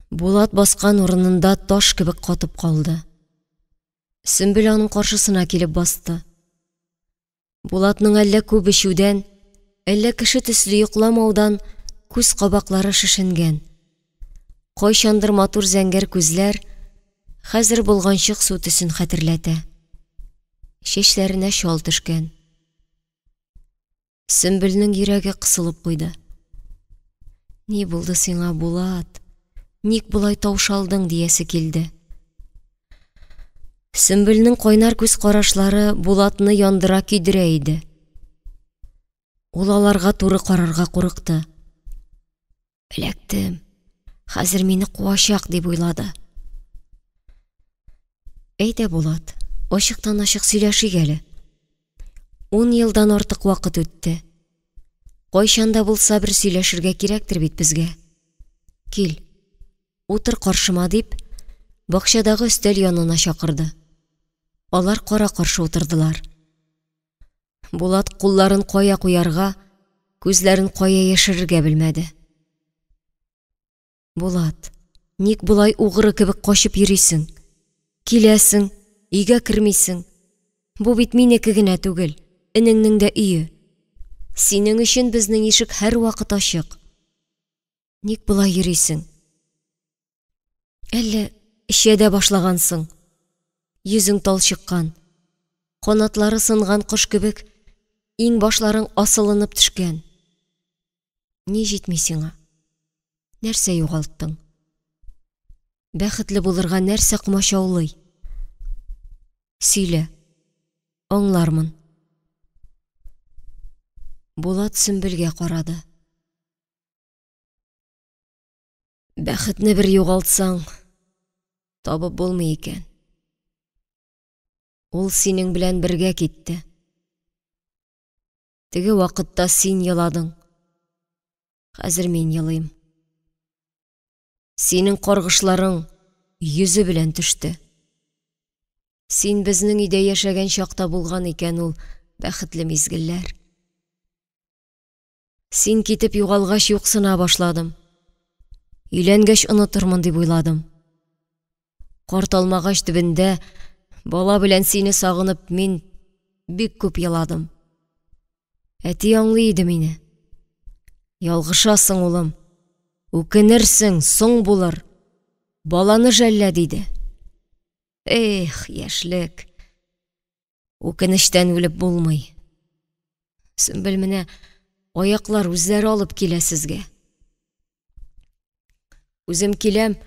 Булат баскан урынында таш кебек катып калды. Сөмбел аның каршысына килеп басты. Булатның әллә күп эчүдән, әллә кеше төсле йокламаудан күз кабаклары шешенгән. Кайчандыр матур зәңгәр күзләр хәзер болганчык су төсен хәтерләтә. Чәчләренә чал төшкән. Сөмбелнең йөрәге кысылып куйды. Ни булды сиңа, Булат? Ник болай таушалдың диясе килде. Сөмбелнең кайнар күз карашлары Булатны яндыра көйдерә иде. Ул аларга туры карарга курыкты. Эләктем, хәзер мине куачак, дип уйлады. Әйдә, Булат, ачыктан-ачык сөйләшик әле. Ун елдан артык вакыт үтте. Кайчан да булса бер сөйләшергә кирәктер бит безгә. Кил, утыр каршыма, дип, бакчадагы өстәл янына чакырды. Алар кара-каршы утырдылар. Булат кулларын кая куярга, күзләрен кая яшерергә белмәде. Булат, ник болай угры кебек качып йөрисең? Киләсең, өйгә кермисең. Бу бит минеке генә түгел, энеңнең дә өе. Синең өчен безнең ишек һәрвакыт ачык. Ник болай йөрисең? Әллә эчә дә башлагансың? Йөзең талчыккан, канатлары сынган кош кебек, иңбашларың асылынып төшкән. Ни җитми сиңа? Нәрсә югалттың? Бәхетле булырга нәрсә комачаулый? Сөйлә, аңлармын. Булат Сөмбелгә карады. Бәхетне бер югалтсаң, табып булмый икән. Ул синең белән бергә китте. Теге вакытта син еладың. Хәзер мин елыйм. Синең каргышларың йөзе белән төште. Син безнең өйдә яшәгән чакта булган икән ул бәхетле мизгелләр. Син китеп югалгач юксына башладым. Өйләнгәч онытырмын дип уйладым. Карт алмагач төбендә бала белән сине сагынып мин бик күп еладым. Әти аңлый иде мине. Ялгышасың, улым, үкенерсең, соң булыр. Баланы жәллә, диде. Эх, яшьлек. Үкенечтән үлеп булмый. Сөмбел, менә аяклар үзләре алып килә сезгә. Үзем киләм,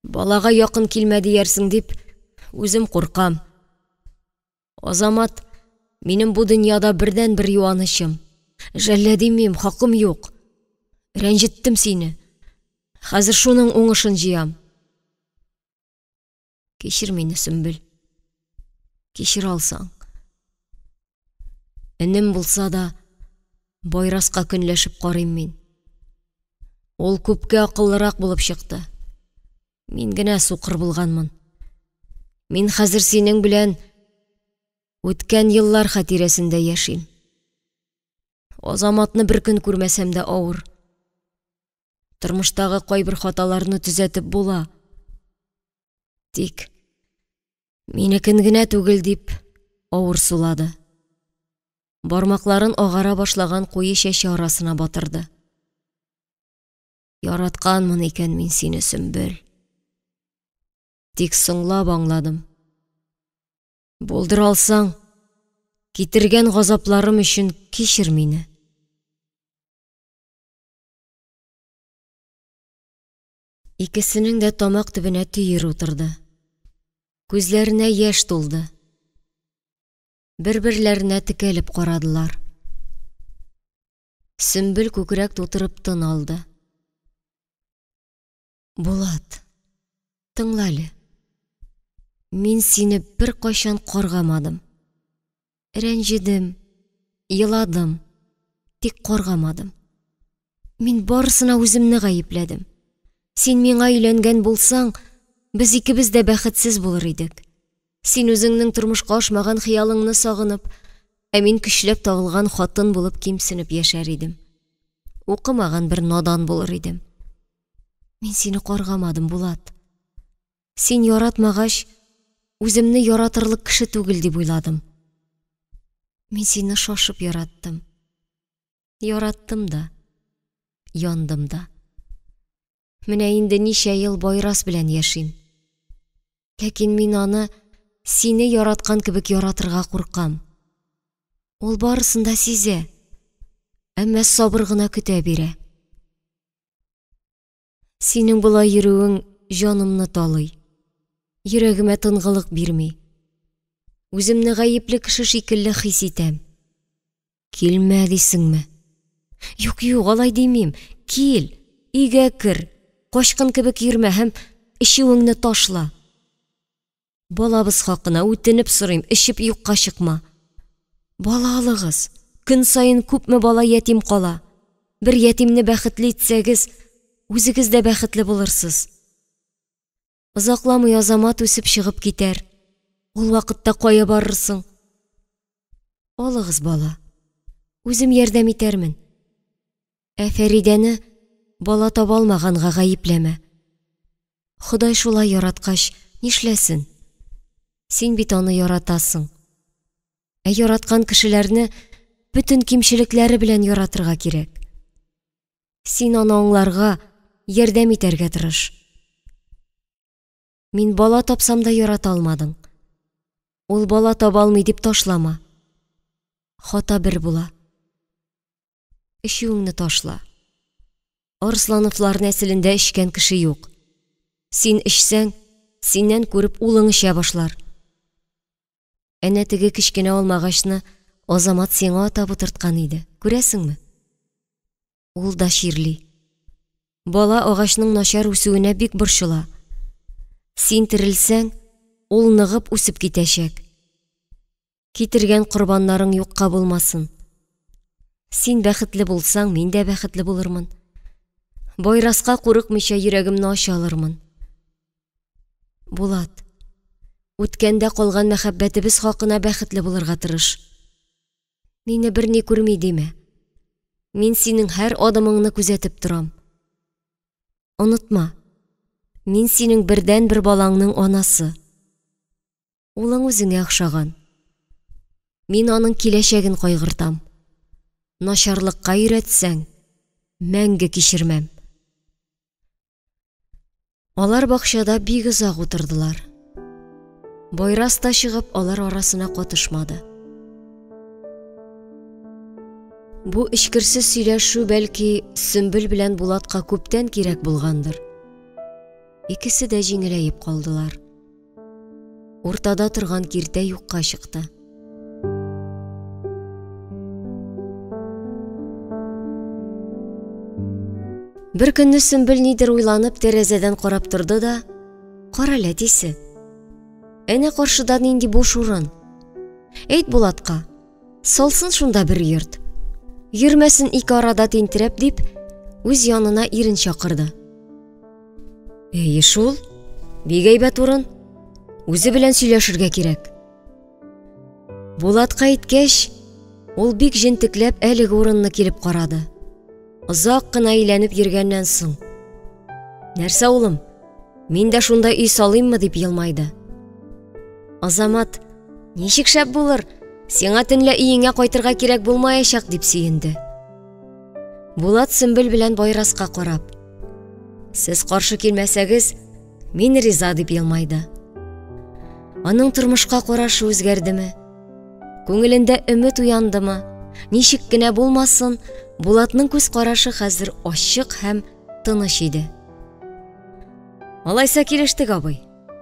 балага якын килмә диярсең дип, үзем куркам. Азамат, минем бу дөньяда бердәнбер юанычым. Жәллә димим, хакым юк. Рәнҗеттем сине. Хәзер шуның уңышын җыям. Кичер мине, Сөмбел. Кичер алсаң. Энем булса да, Байраска көнләшеп карыйм мин. Ул күпкә акыллырак булып чыкты. Мин генә сукыр булганмын. Мин хәзер синең белән үткән еллар хатирәсендә яшим. Азаматны бер көн күрмәсәм дә авыр. Тормыштагы кайбер хаталарны төзәтеп була. Тик минекен генә түгел дип авыр сулады. Бармакларын агара башлаган куе чәче арасына батырды. Яратканмын икән мин сине, Сөмбел. Тик соңлап аңладым. Булдыра алсаң, китергән газапларым өчен кичер мине. Икесенең дә тамак төбенә төер утырды. Күзләренә яшь тулды. Бер-берләренә текәлеп карадылар. Сөмбел күкрәк тутырып тын алды. Булат, тыңла әле. Мин сине беркайчан каргамадым. Рәнҗедем, еладым, тик каргамадым. Мин барысына үземне гаепләдем. Син миңа өйләнгән булсаң, без икебез дә бәхетсез булыр идек. Син үзеңнең тормышка ашмаган хыялыңны сагынып, ә мин көчләп тагылган хатын булып кимсенеп яшәр идем. Укымаган бер надан булыр идем. Мин сине каргамадым, Булат. Син яратмагач, үземне яратырлык кеше түгел дип уйладым. Мин сине шашып яраттым. Яраттым да, яндым да. Менә инде ничә ел Байрас белән яшим. Ләкин мин аны сине яраткан кебек яратырга куркам. Ул барысын да сизә, әмма сабыр гына көтә бирә. Синең болай йөрүең җанымны талый, йөрәгемә тынгылык бирми. Үземне гаепле кеше шикелле хис итәм. Килмә дисеңме? Юк, юк, алай димим. Кил, өйгә кер, качкын кебек йөрмә һәм эчүеңне ташла. Балабыз хакына үтенеп сорыйм, эчеп юкка чыкма. Бала алыгыз. Көн саен күпме бала ятим кала. Бер ятимне бәхетле итсәгез, үзегез дә бәхетле булырсыз. Озакламый Азамат үсеп чыгып китәр. Ул вакытта кая барырсың? Алыгыз бала. Үзем ярдәм итәрмен. Ә Фәридәне бала таба алмаганга гаепләмә. Ходай шулай яраткач, нишләсен? Син бит аны яратасың. Ә яраткан кешеләрне бөтен кимчелекләре белән яратырга кирәк. Син аны аңларга, ярдәм итәргә тырыш. Мин бала тапсам да ярата алмадың. Ул бала таба алмый дип ташлама. Хата бер була. Эчүеңне ташла. Арслановлар нәселендә эчкән кеше юк. Син эчсәң, синнән күреп улың эчә башлар. Әнә теге кечкенә алмагачны Азамат сиңа атап утырткан иде, күрәсеңме? Ул да чирли. Бала агачның начар үсүенә бик борчыла. Син терелсәң, ул ныгып үсеп китәчәк. Китергән корбаннарың юкка булмасын. Син бәхетле булсаң, мин дә бәхетле булырмын. Байраска курыкмыйча йөрәгемне ача алырмын. Булат, үткәндә калган мәхәббәтебез хакына бәхетле булырга тырыш. Мине берни күрми димә. Мин синең һәр адымыңны күзәтеп торам. Онытма, мин синең бердәнбер балаңның анасы. Улың үзеңә охшаган. Мин аның киләчәген кайгыртам. Начарлыкка өйрәтсәң, мәңге кичермәм. Алар бакчада бик озак утырдылар. Байрас та чыгып, алар арасына катышмады. Бу эчкерсез сөйләшү бәлки Сөмбел белән Булатка күптән кирәк булгандыр. Икесе дә җиңеләеп калдылар. Уртада торган киртә юкка чыкты. Бер көнне Сөмбел нидер уйланып тәрәзәдән карап торды да, "Карале, әтисе. Әнә каршыда нинди буш урын. Әйт Булатка, салсын шунда бер йорт. Йөрмәсен ике арада тинтерәп", дип, үз янына ирен чакырды. Әйе шул, бик әйбәт урын. Үзе белән сөйләшергә кирәк. Булатка әйткәч, ул бик җентекләп әлеге урынны килеп карады. Озак кына әйләнеп йөргәннән соң. Нәрсә, улым, мин дә шунда өй салыйммы, дип елмайды. Азамат, ничек шәп булыр, сиңа төнлә өеңә кайтырга кирәк булмаячак, дип сөенде. Булат Сөмбел белән Байраска карап, Сез каршы килмәсәгез, мин риза, дип елмайды. Аның тормышка карашы үзгәрдеме? Күңелендә өмет уяндымы? Ничек кенә булмасын, Булатның күз карашы хәзер ачык һәм тыныч иде. Алайса килештек, абый.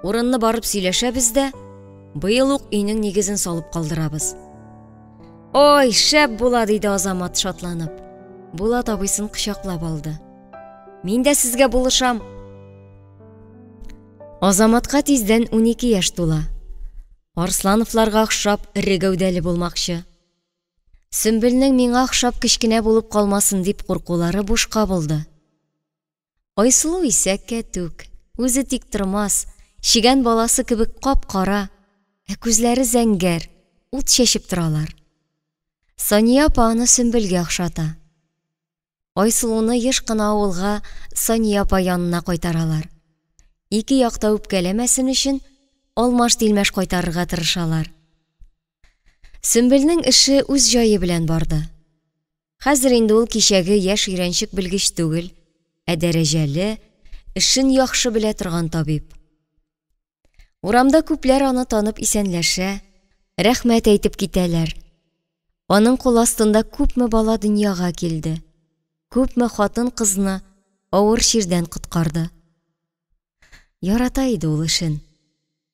Урынны барып сөйләшәбез дә, быел ук өйнең нигезен салып калдырабыз. Ой, шәп була, диде Азамат шатланып. Булат абыйсын кочаклап алды. Мин дә сезгә булышам. Азаматка тиздән 12 яшь тула. Арслановларга охшап эре гәүдәле булмакчы. Сөмбелнең миңа охшап кечкенә булып калмасын дип куркулары бушка булды. Айсылу исә кәтүк, үзе тик тормас, чегән баласы кебек кап-кара, ә күзләре зәңгәр, ут чәчеп торалар. Сания апа аны Сөмбелгә охшата. Айсылуны еш кына авылга Сания апа янына кайтаралар. Ике як та үпкәләмәсен өчен алмаш-тилмәш кайтарырга тырышалар. Сөмбелнең эше үз җае белән барды. Хәзер инде ул кичәге яшь өйрәнчек белгеч түгел, ә дәрәҗәле, эшен яхшы белә торган табиб. Урамда күпләр аны танып исәнләшә, рәхмәт әйтеп китәләр. Аның кул астында күпме бала дөньяга килде, күпме хатын-кызны авыр чирдән коткарды. Ярата иде ул эшен.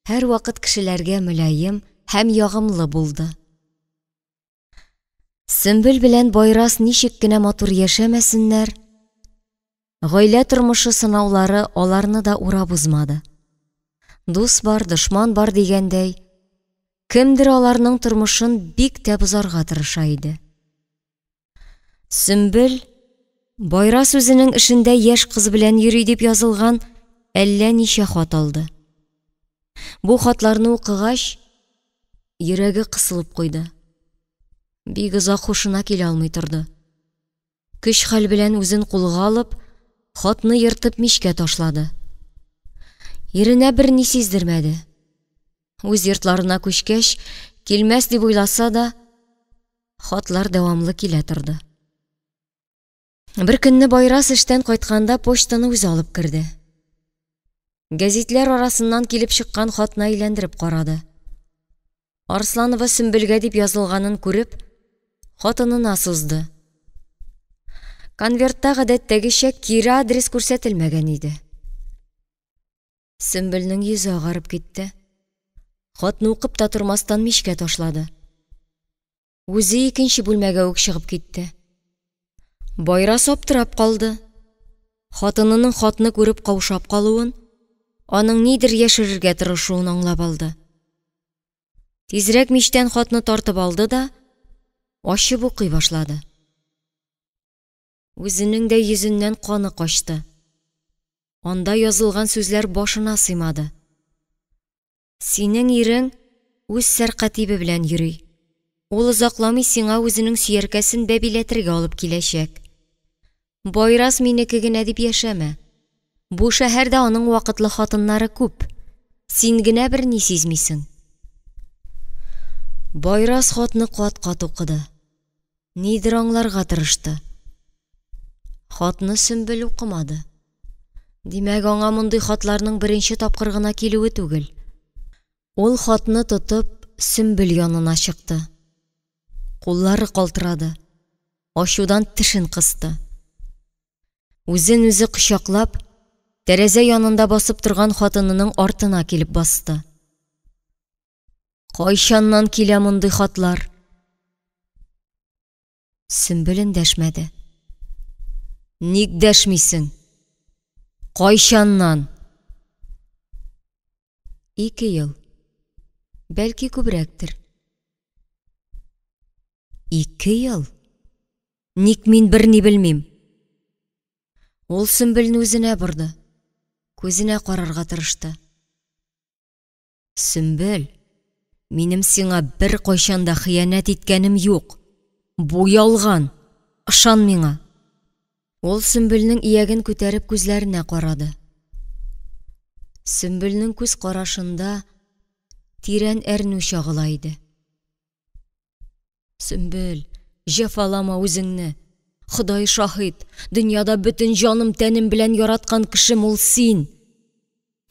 Һәрвакыт кешеләргә мөлаем һәм ягымлы булды. Сөмбел белән Байрас ничек кенә матур яшәмәсеннәр, гаилә тормышы сынаулары аларны да урап узмады. Дус бар, дошман бар дигәндәй, кемдер аларның тормышын бик тә бозарга тырыша иде. Сөмбел Байрас үзенең эшендә яшь кыз белән йөри дип язылган әллә ничә хат алды. Бу хатларны укыгач, йөрәге кысылып куйды. Бик озак хушына килә алмый торды. Көч-хәл белән үзен кулга алып, хатны ертып мичкә ташлады. Иренә берни сиздермәде. Үз йортларына күчкәч, килмәс дип уйласа да, хатлар дәвамлы килә торды. Бер көнне Байрас эштән кайтканда почтаны үзе алып керде. Гәзитләр арасыннан килеп чыккан хатны әйләндереп карады. Арсланова Сөмбелгә дип язылганын күреп, хатынына сузды. Конвертта гадәттәгечә кире адрес күрсәтелмәгән иде. Сөмбелнең йөзе агарып китте. Хатны укып та тормастан мичкә ташлады. Үзе икенче бүлмәгә үк чыгып китте. Байрас аптырап калды. Хатынының хатны күреп каушап калуын, аның нидер яшерергә тырышуын аңлап алды. Тизрәк мичтән хатны тартып алды да, ачып укый башлады. Үзенең дә йөзеннән каны качты. Анда язылган сүзләр башына сыймады. Синең ирең үз сәркатибе белән йөри. Ул озакламый сиңа үзенең сөяркәсен бәбиләтергә алып киләчәк. Байрас минеке генә дип яшәмә. Бу шәһәрдә аның вакытлы хатыннары күп, син генә берни сизмисең. Байрас хатны кат-кат укыды, нидер аңларга тырышты. Хатны Сөмбел укымады. Димәк, аңа мондый хатларның беренче тапкыр гына килүе түгел. Ул хатны тотып, Сөмбел янына чыкты. Куллары калтырады, ачудан тешен кысты. Үзен-үзе кочаклап, тәрәзә янында басып торган хатынының артына килеп басты. Кайчаннан килә мондый хатлар? Сөмбел эндәшмәде. Ник дәшмисең? Кайчаннан? 2 ел. Бәлки күбрәктер. 2 ел? Ник мин берни белмим? Ул Сөмбелне үзенә борды, күзенә карарга тырышты. Сөмбел, минем сиңа беркайчан да хыянәт иткәнем юк. Бу ялган, ышан миңа. Ул Сөмбелнең ияген күтәреп күзләренә карады. Сөмбелнең күз карашында тирән әрнү чагыла иде. Сөмбел, җәфалама үзеңне. Ходай шаһит, дөньяда бөтен җаным-тәнем белән яраткан кешем ул син.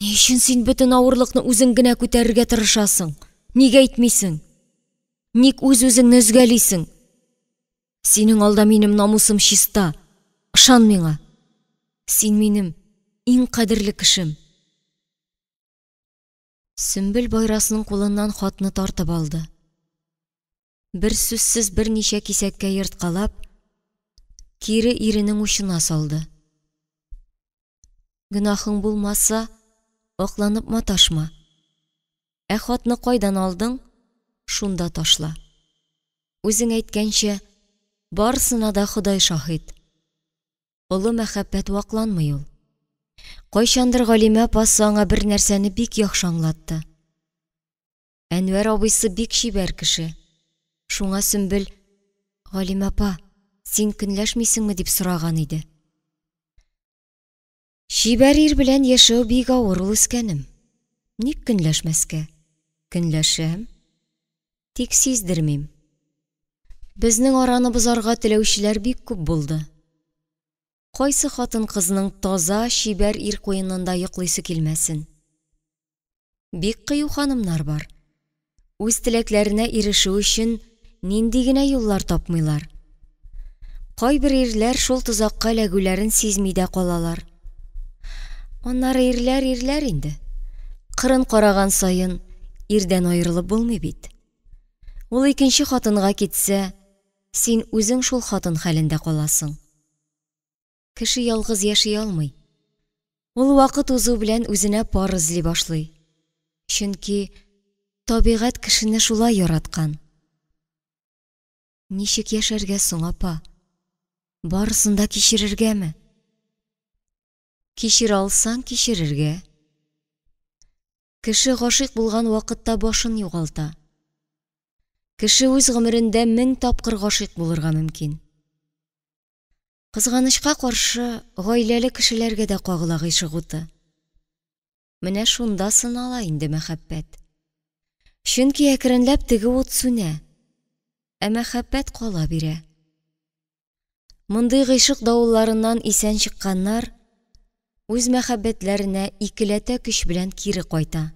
Ни өчен син бөтен авырлыкны үзең генә күтәрергә тырышасың? Ник әйтмисең? Ник үз-үзеңне өзгәлисең? Синең алда минем намусым чиста. Ышан миңа. Син минем иң кадерле кешем. Сөмбел Байрасның кулыннан хатны тартып алды. Бер сүзсез берничә кисәккә ерткалап, кире иренең учына салды. Гөнаһың булмаса, акланып маташма. Ә хатны кайдан алдың, шунда ташла. Үзең әйткәнчә, барысына да Ходай шаһит. Олы мәхәббәт вакланмый ул. Кайчандыр Галимә апасы аңа бер нәрсәне бик яхшы аңлатты. Әнвәр абыйсы бик чибәр кеше. Шуңа Сөмбел, Галимә апа, син көнләшмисеңме дип сораган иде. Чибәр ир белән яшәү бик авыр ул, үскәнем. Ник көнләшмәскә? Көнләшәм, тик сиздермим. Безнең араны бозарга теләүчеләр бик күп булды. Кайсы хатын-кызның таза, чибәр ир куенында йоклыйсы килмәсен? Бик кыю ханымнар бар. Үз теләкләренә ирешү өчен нинди генә юллар тапмыйлар. Кайбер ирләр шул тозакка эләгүләрен сизми дә калалар. Аннары ирләр ирләр инде. Кырын караган саен ирдән аерылып булмый бит. Ул икенче хатынга китсә, син үзең шул хатын хәлендә каласың. Кеше ялгыз яши алмый. Ул вакыт узу белән үзенә пар эзли башлый. Чөнки табигать кешене шулай яраткан. Ничек яшәргә соң, апа? Барысын да кичерергәме? Кичерә алсаң, кичерергә. Кеше гашыйк булган вакытта башын югалта. Кеше үз гомерендә 1000 тапкыр гашыйк булырга мөмкин. Кызганычка каршы, гаиләле кешеләргә дә кагыла гыйшык уты. Менә шунда сынала инде мәхәббәт. Чөнки әкренләп теге ут сүнә, ә мәхәббәт кала бирә. Мондый гыйшык давылларыннан исән чыкканнар үз мәхәббәтләренә икеләтә көч белән кире кайта.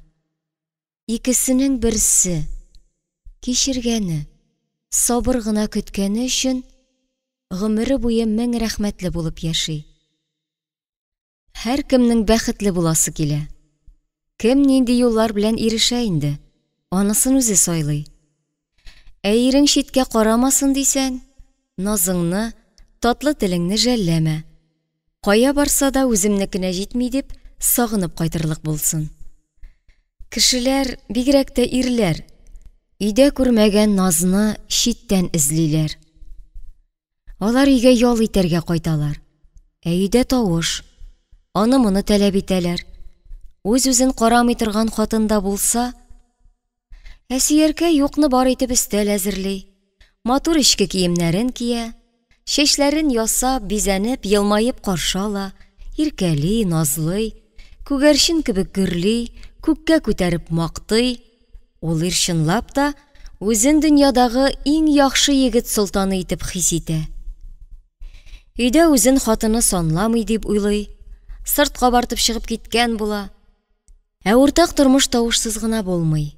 Икесенең берсе кичергәне, сабыр гына көткәне өчен гомере буе 1000 рәхмәтле булып яши. Һәркемнең бәхетле буласы килә. Кем нинди юллар белән ирешә инде, анысын үзе сайлый. Ә ирең читкә карамасын дисәң, назыңны, татлы телеңне жәлләмә. Кая барса да үземнекенә җитми дип, сагынып кайтырлык булсын. Кешеләр, бигрәк тә ирләр, өйдә күрмәгән назны читтән эзлиләр. Алар өйгә ял итәргә кайталар. Ә өйдә тавыш. Аны-моны таләп итәләр. Үз-үзен карамый торган хатын да булса, ә сөяркә юкны бар итеп өстәл әзерли. Матур эчке киемнәрен кия, чәчләрен ясап, бизәнеп, елмаеп каршы ала, Иркәли, назлый, күгәрчен кебек гөрли, күккә күтәреп мактый. Ул ир чынлап та үзен дөньядагы иң яхшы егет солтаны итеп хис итә. Өйдә үзен хатыны санламый дип уйлый, сырт кабартып чыгып киткән була. Ә уртак тормыш тавышсыз гына булмый.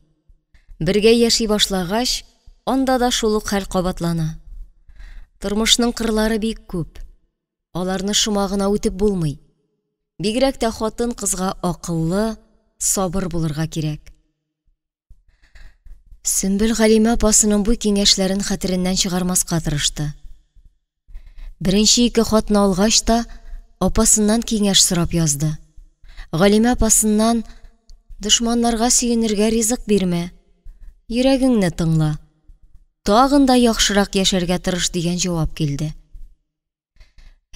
Бергә яши башлагач, анда да шул ук хәл кабатлана. Тормышның кырлары бик күп. Аларны шома гына үтеп булмый. Бигрәк тә хатын-кызга акыллы, сабыр булырга кирәк. Сөмбел Галимә апасының бу киңәшләрен хәтереннән чыгармаска тырышты. Беренче ике хатны алгач та, апасыннан киңәш сорап язды. Галимә апасыннан «Дошманнарга сөенергә ризык бирмә, йөрәгеңне тыңла, тагын да яхшырак яшәргә тырыш» дигән җавап килде.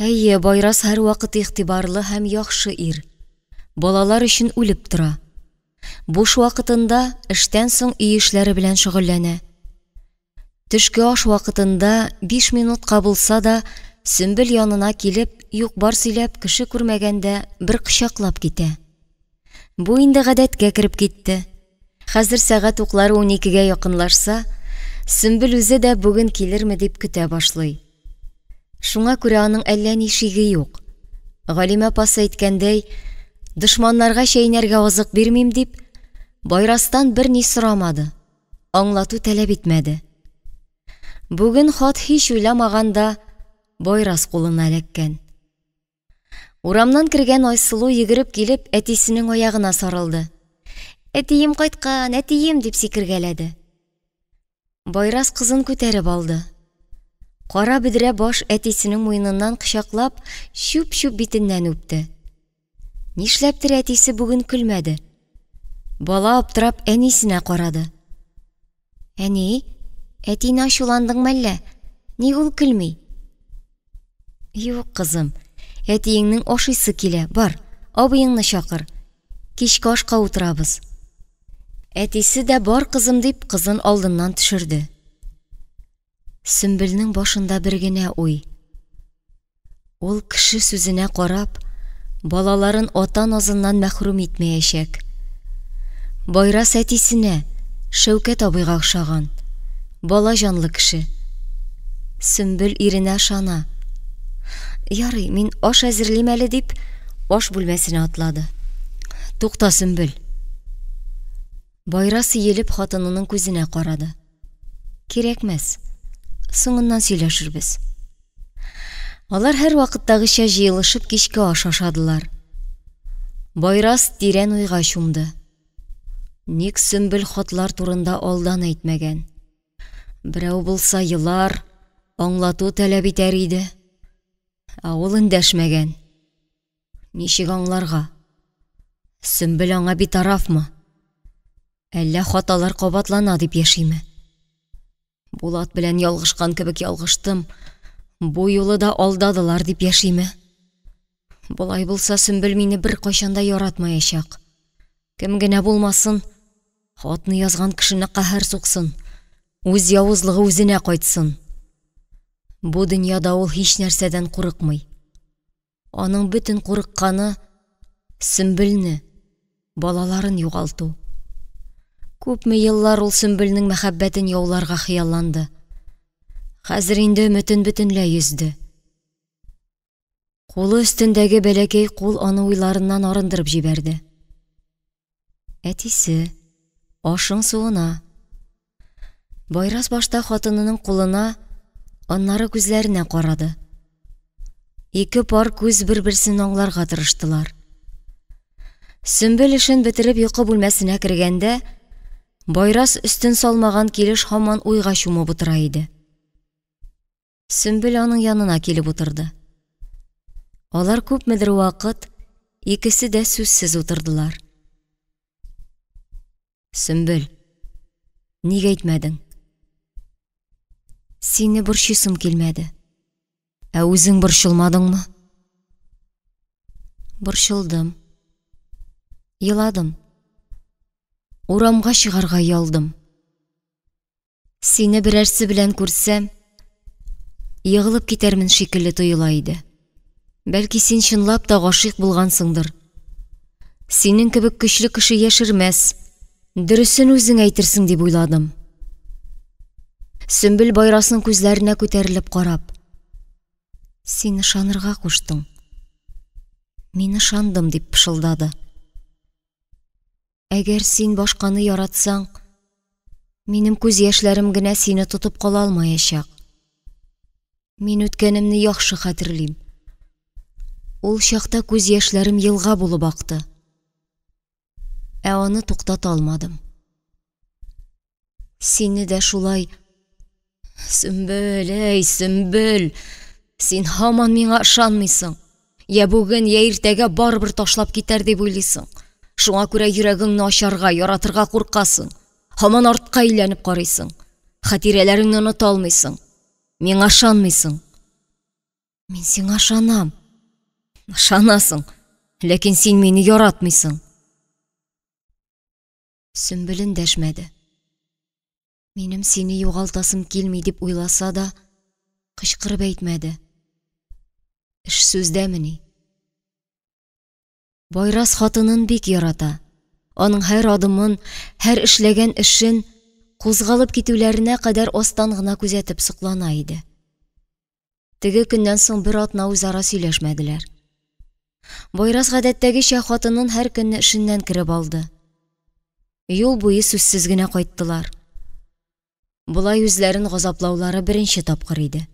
Әйе, Байрас һәрвакыт игътибарлы һәм яхшы ир. Балалар өчен үлеп тора. Буш вакытында эштән соң өй эшләре белән шөгыльләнә. Төшке аш вакытында 5 минутка булса да Сөмбел янына килеп, юк-бар сөйләп, кеше күрмәгәндә бер кочаклап китә. Бу инде гадәткә кереп китте. Хәзер сәгать уклары 12-гә якынлашса, Сөмбел үзе дә бүген килерме дип көтә башлый. Шуңа күрә аның әллә ни шиге юк. Галимә апасы әйткәндәй, дошманнарга чәйнәргә азык бирмим дип, Байрастан берни сорамады, аңлату таләп итмәде. Бүген хат һич уйламаганда Байрас кулына эләккән. Урамнан кергән Айсылу йөгереп килеп, әтисенең аягына сарылды. Әтием кайткан, әтием дип сикергәләде. Байрас кызын күтәреп алды. Кара бөдрә баш әтисенең муеныннан кочаклап, чүп-чүп битеннән үпте. Нишләптер әтисе бүген көлмәде. Бала аптырап әнисенә карады. Әни, әтине ачуландыңмы әллә? Ник ул көлми? Юк, кызым, әтиеңнең ашыйсы килә, бар, абыеңны чакыр. Кичке ашка утырабыз. Әтисе дә бар, кызым, дип, кызын алдыннан төшерде. Сөмбелнең башында бер генә уй. Ул кеше сүзенә карап, балаларын ата назыннан мәхрүм итмәячәк. Байрас әтисенә, Шәүкәт абыйга охшаган, бала җанлы кеше. Сөмбел иренә ышана. Ярый, мин аш әзерлим әле, дип, аш бүлмәсенә атлады. Тукта, Сөмбел. Байрас иелеп хатынының күзенә карады. Кирәкмәс. Соңыннан сөйләшербез. Алар һәрвакыттагыча җыелышып кичке аш ашадылар. Байрас тирән уйга чумды. Ник Сөмбел хатлар турында алдан әйтмәгән? Берәү булса елар, аңлату таләп итәр иде. Ә ул эндәшмәгән. Ничек аңларга? Сөмбел аңа битарафмы? Әллә хаталар кабатлана дип яшиме? Булат белән ялгышкан кебек ялгыштым, бу юлы да алдадылар дип яшиме? Болай булса, Сөмбел мине беркайчан да яратмаячак. Кем генә булмасын, хатны язган кешене каһәр суксын, үз явызлыгы үзенә кайтсын. Бу дөньяда ул һич нәрсәдән курыкмый. Аның бөтен курыкканы Сөмбелне, балаларын югалту. Күпме еллар ул Сөмбелнең мәхәббәтен яуларга хыялланды. Хәзер инде өметен бөтенләй өзде. Кулы өстендәге бәләкәй кул аны уйларыннан арындырып җибәрде. Әтисе, ашың суына. Байрас башта хатынының кулына, аннары күзләренә карады. Ике пар күз бер-берсен аңларга тырыштылар. Сөмбел эшен бетереп йокы бүлмәсенә кергәндә, Байрас өстен салмаган килеш һаман уйга чумып утыра иде. Сөмбел аның янына килеп утырды. Алар күпмедер вакыт икесе дә сүзсез утырдылар. Сөмбел, ник әйтмәдең? Сине борчыйсым килмәде. Ә үзең борчылмадыңмы? Борчылдым. Еладым. Урамга чыгарга оялдым. Сине берәрсе белән күрсәм, егылып китәрмен шикелле тоела иде. Бәлки син чынлап та гашыйк булгансыңдыр. Синең кебек көчле кеше яшермәс, дөресен үзең әйтерсең дип уйладым. Сөмбел Байрасның күзләренә күтәрелеп карап, Син ышанырга куштың. Мин ышандым, дип пышылдады. Әгәр син башканы яратсаң, минем күз яшьләрем генә сине тотып кала алмаячак. Мин үткәнемне яхшы хәтерлим. Ул чакта күз яшьләрем елга булып акты. Ә аны туктата алмадым. Сине дә шулай... Сөмбел, әй, Сөмбел, син һаман миңа ышанмыйсың. Я бүген, я иртәгә барыбер ташлап китәр дип уйлыйсың. Шуңа күрә йөрәгеңне ачарга, яратырга куркасың. Һаман артка әйләнеп карыйсың. Хатирәләреңне оныта алмыйсың. Миңа ышанмыйсың. Мин сиңа ышанам. Ышанасың, ләкин син мине яратмыйсың. Сөмбел эндәшмәде. Минем сине югалтасым килми дип уйласа да, кычкырып әйтмәде. Эш сүздәмени? Байрас хатынын бик ярата. Аның һәр адымын, һәр эшләгән эшен, кузгалып китүләренә кадәр астан гына күзәтеп соклана иде. Теге көннән соң бер атна үзара сөйләшмәделәр. Байрас гадәттәгечә хатынын һәр көнне эшеннән кереп алды. Юл буе сүзсез генә кайттылар. Болай үзләрен газаплаулары беренче тапкыр иде.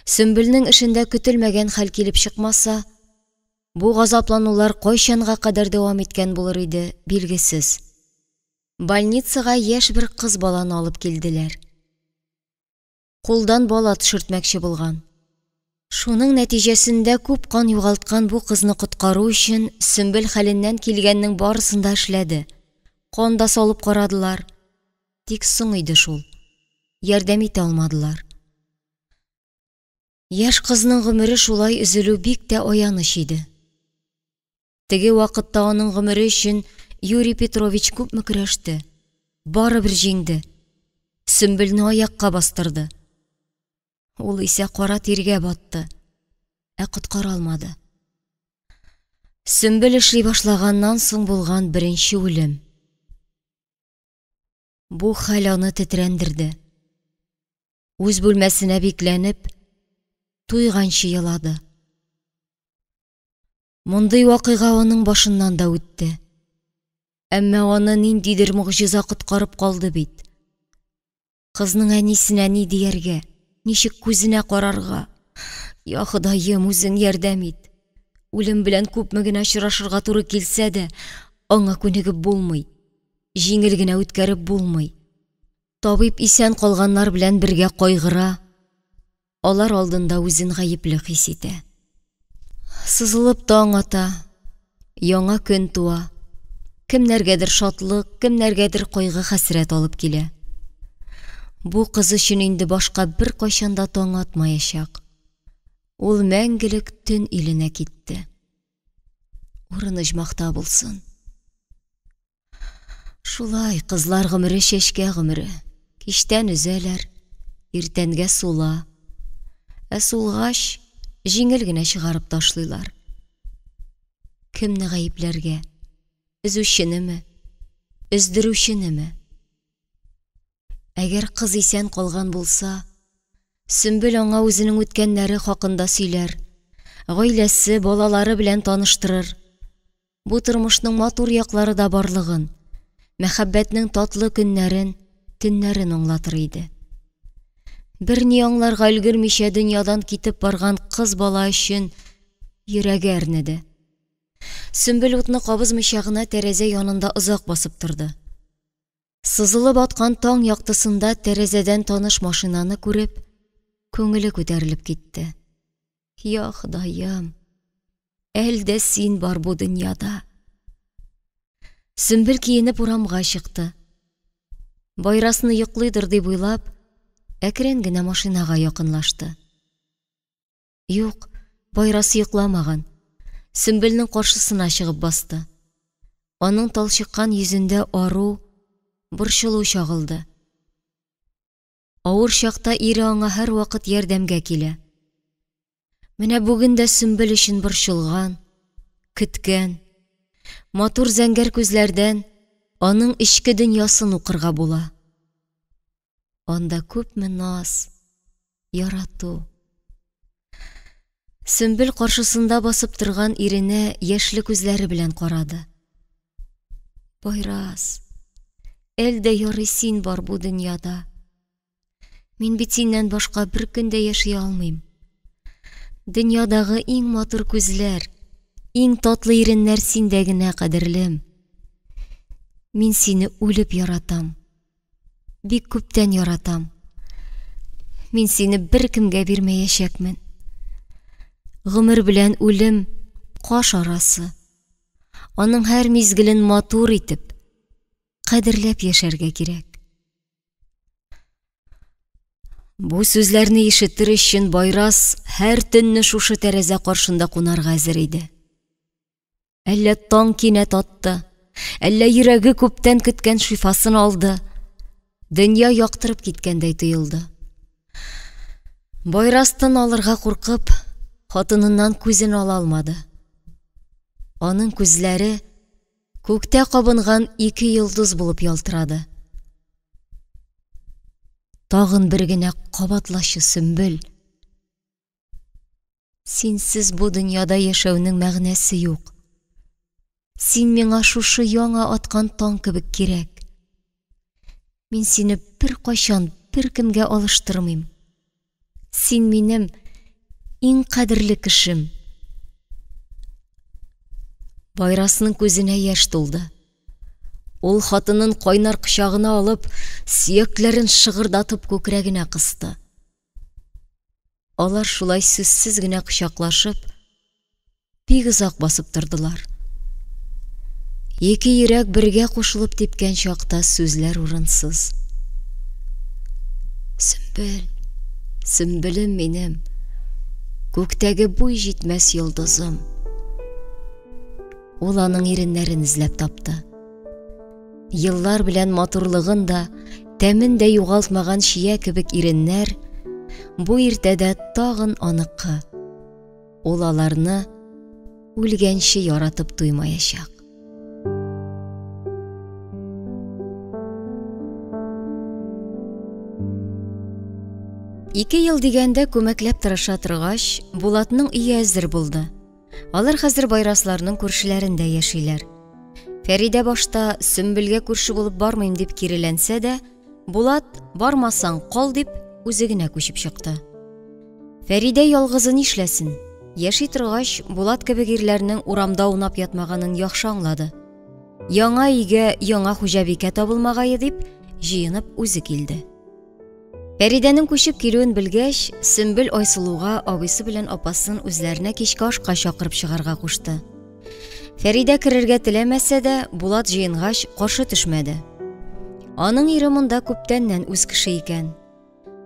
Сөмбелнең эшендә көтелмәгән хәл килеп чыкмаса, бу газапланулар кайчанга кадәр дәвам иткән булыр иде, билгесез. Больницага яшь бер кыз баланы алып килделәр. Кулдан бала төшертмәкче булган. Шуның нәтиҗәсендә күп кан югалткан бу кызны коткару өчен Сөмбел хәленнән килгәннең барысын да эшләде. Кан да салып карадылар. Тик соң иде шул. Ярдәм итә алмадылар. Яшь кызның гомере шулай өзелү бик тә аяныч иде. Теге вакытта аның гомере өчен Юрий Петрович күпме көрәште. Барыбер җиңде. Сөмбелне аякка бастырды. Ул исә кара тиргә батты, ә коткара алмады. Сөмбел эшли башлаганнан соң булган беренче үлем. Бу хәл аны тетрәндерде. Үз бүлмәсенә бикләнеп, туйганчы елады. Мондый вакыйга аның башыннан да үтте. Әмма аны ниндидер могҗиза коткарып калды бит. Кызның әнисенә ни дияргә, ничек күзенә карарга? Я Ходаем, үзең ярдәм ит. Үлем белән күпме генә очрашырга туры килсә дә, аңа күнегеп булмый. Җиңел генә үткәреп булмый. Табиб исән калганнар белән бергә кайгыра, алар алдында үзен гаепле хис итә. Сызылып таң ата, яңа көн туа. Кемнәргәдер шатлык, кемнәргәдер кайгы-хәсрәт алып килә. Бу кыз өчен инде башка беркайчан да таң атмаячак. Ул мәңгелек төн иленә китте. Урын оҗмахта булсын. Шулай, кызлар гомере чәчкә гомере. Кичтән өзәләр, иртәнгә сула. Ә сулгач, җиңел генә чыгарып ташлыйлар. Кемне гаепләргә? Өзүченеме? Өздерүченеме? Әгәр кыз исән калган булса, Сөмбел аңа үзенең үткәннәре хакында сөйләр, гаиләсе, балалары белән таныштырыр. Бу тормышның матур яклары да барлыгын, мәхәббәтнең татлы көннәрен, төннәрен аңлатыр иде. Берни аңларга өлгермичә дөньядан китеп барган кыз бала өчен йөрәге әрнеде. Сөмбел утны кабызмыйча гына тәрәзә янында озак басып торды. Сызылып аткан таң яктысында тәрәзәдән таныш машинаны күреп, күңеле күтәрелеп китте. Я Ходаем, әле дә син бар бу дөньяда. Сөмбел киенеп урамга чыкты. Байрасны йоклыйдыр дип уйлап, әкрен генә машинага якынлашты. Юк, Байрас йокламаган. Сөмбелнең каршысына чыгып басты. Аның талчыккан йөзендә ару, борчылу чагылды. Авыр чакта ире аңа һәрвакыт ярдәмгә килә. Менә бүген дә Сөмбел өчен борчылган, көткән. Матур зәңгәр күзләрдән аның эчке дөньясын укырга була. Анда күпме наз, ярату. Сөмбел каршысында басып торган иренә яшьле күзләре белән карады. Байрас, әл дә ярый син бар бу дөньяда. Мин бит синнән башка бер көн дә яши алмыйм. Дөньядагы иң матур күзләр, иң татлы иреннәр синдә генә, кадерлем. Мин сине үлеп яратам. Бик күптән яратам. Мин сине беркемгә бирмәячәкмен. Гомер белән үлем каш арасы. Аның һәр мизгелен матур итеп, кадерләп яшәргә кирәк. Бу сүзләрне ишетер өчен Байрас һәр төнне шушы тәрәзә каршында кунарга әзер иде. Әллә таң кинәт атты, әллә йөрәге күптән көткән шифасын алды. Дөнья яктырып киткәндәй тоелды. Байрас тын алырга куркып, хатыныннан күзен ала алмады. Аның күзләре күктә кабынган ике йолдыз булып ялтырады. Тагын бер генә кабатлачы, Сөмбел. Синсез бу дөньяда яшәүнең мәгънәсе юк. Син миңа шушы яңа аткан таң кебек кирәк. Мин сине беркайчан беркемгә алыштырмыйм. Син минем иң кадерле кешем. Байрасның күзенә яшь тулды. Ул хатынын кайнар кочагына алып, сөякләрен шыгырдатып күкрәгенә кысты. Алар шулай сүзсез генә кочаклашып, бик озак басып тордылар. Ике йөрәк бергә кушылып типкән чакта сүзләр урынсыз. Сөмбел, Сөмбелем минем, күктәге буй җитмәс йолдызым. Ул аның иреннәрен эзләп тапты. Еллар белән матурлыгын да, тәмен дә югалтмаган чия кебек иреннәр бу иртәдә тагын аныкы. Ул аларны үлгәнче яратып туймаячак. Ике ел дигәндә күмәкләп тырыша торгач, Булатның өе әзер булды. Алар хәзер Байрасларның күршеләрендә яшиләр. Фәридә башта Сөмбелгә күрше булып бармыйм дип киреләнсә дә, Булат, бармасаң, кал дип, үзе генә күчеп чыкты. Фәридә ялгызы нишләсен? Яши торгач, Булат кебек ирләрнең урамда аунап ятмаганын яхшы аңлады. Яңа өйгә яңа хуҗабикә табылмагае дип, җыенып үзе килде. Фәридәнең күчеп килүен белгәч, Сөмбел Айсылуга абыйсы белән апасын үзләренә кичке ашка чакырып чыгарга кушты. Фәридә керергә теләмәсә дә, Булат җыенгач, каршы төшмәде. Аның ире монда күптәннән үз кеше икән.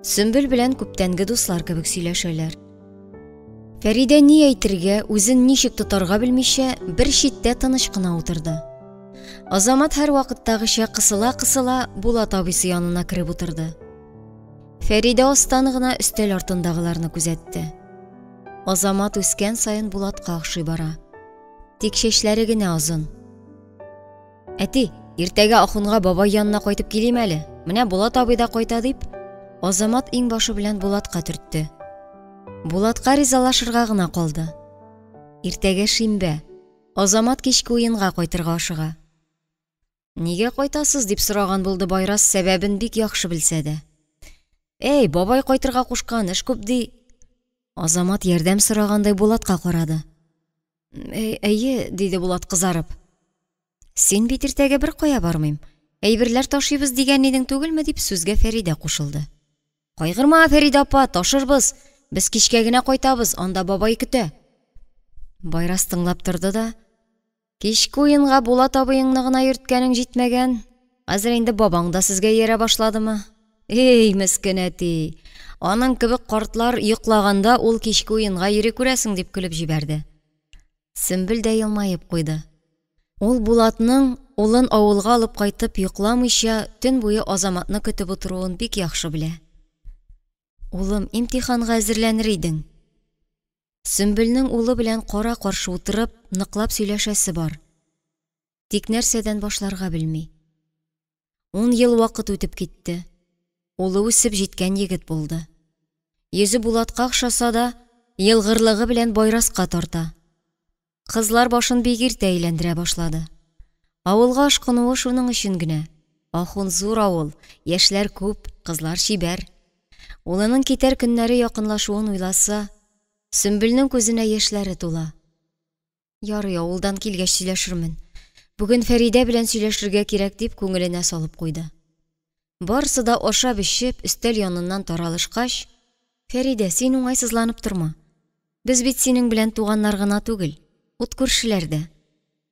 Сөмбел белән күптәнге дуслар кебек сөйләшәләр. Фәридә ни әйтергә, үзен ничек тотарга белмичә, бер читтә тыныч кына утырды. Азамат һәрвакыттагыча кысыла-кысыла Булат абыйсы янына кереп утырды. Фәридә астан гына өстәл артындагыларны күзәтте. Азамат үскән саен Булатка охшый бара. Тик чәчләре генә озын. Әти, иртәгә Ахунга бабай янына кайтып килим әле. Менә Булат абый да кайта дип, Азамат иңбашы белән Булатка төртте. Булатка ризалашырга гына калды. Иртәгә шимбә. Азамат кичке уенга кайтырга ашыга. Нигә кайтасыз, дип сораган булды Байрас, сәбәбен бик яхшы белсә дә. Әй, бабай кайтырга кушкан, эш күп ди. Азамат ярдәм сорагандай Булатка карады. Әй, әйе, диде Булат кызарып. Син бит иртәгә бер кая бармыйм. Әйберләр ташыйбыз дигән идең түгелме, дип сүзгә Фәридә кушылды. Кайгырма, Фәридә апа, ташырбыз. Без кичкә генә кайтабыз, анда бабай көтә. Байрас тыңлап торды да, Кичке уенга Булат абыеңны гына йөрткәнең җитмәгән, хәзер инде бабаң да сезгә иярә башладымы? Эй, мескен әти, аның кебек картлар йоклаганда ул кичке уенга йөри күрәсең, дип көлеп җибәрде. Сөмбел дә елмаеп куйды. Ул Булатның улын авылга алып кайтып йокламыйча төн буе Азаматны көтеп утыруын бик яхшы белә. Улым, имтиханга әзерләнер идең. Сөмбелнең улы белән кара-каршы утырып, ныклап сөйләшәсе бар. Тик нәрсәдән башларга белми. Ун ел вакыт үтеп китте. Улы үсеп җиткән егет булды. Йөзе Булатка охшаса да, елгырлыгы белән Байраска тарта. Кызлар башын бик иртә әйләндерә башлады. Авылга ашкынуы шуның өчен генә. Ахун зур авыл, яшьләр күп, кызлар чибәр. Улының китәр көннәре якынлашуын уйласа, Сөмбелнең күзенә яшьләре тула. Ярый, авылдан килгәч сөйләшермен. Бүген Фәридә белән сөйләшергә кирәк, дип күңеленә салып куйды. Барысы да ашап-эчеп, өстәл яныннан таралышкач, Фәридә, син уңайсызланып торма. Без бит синең белән туганнар гына түгел, ут күршеләр дә.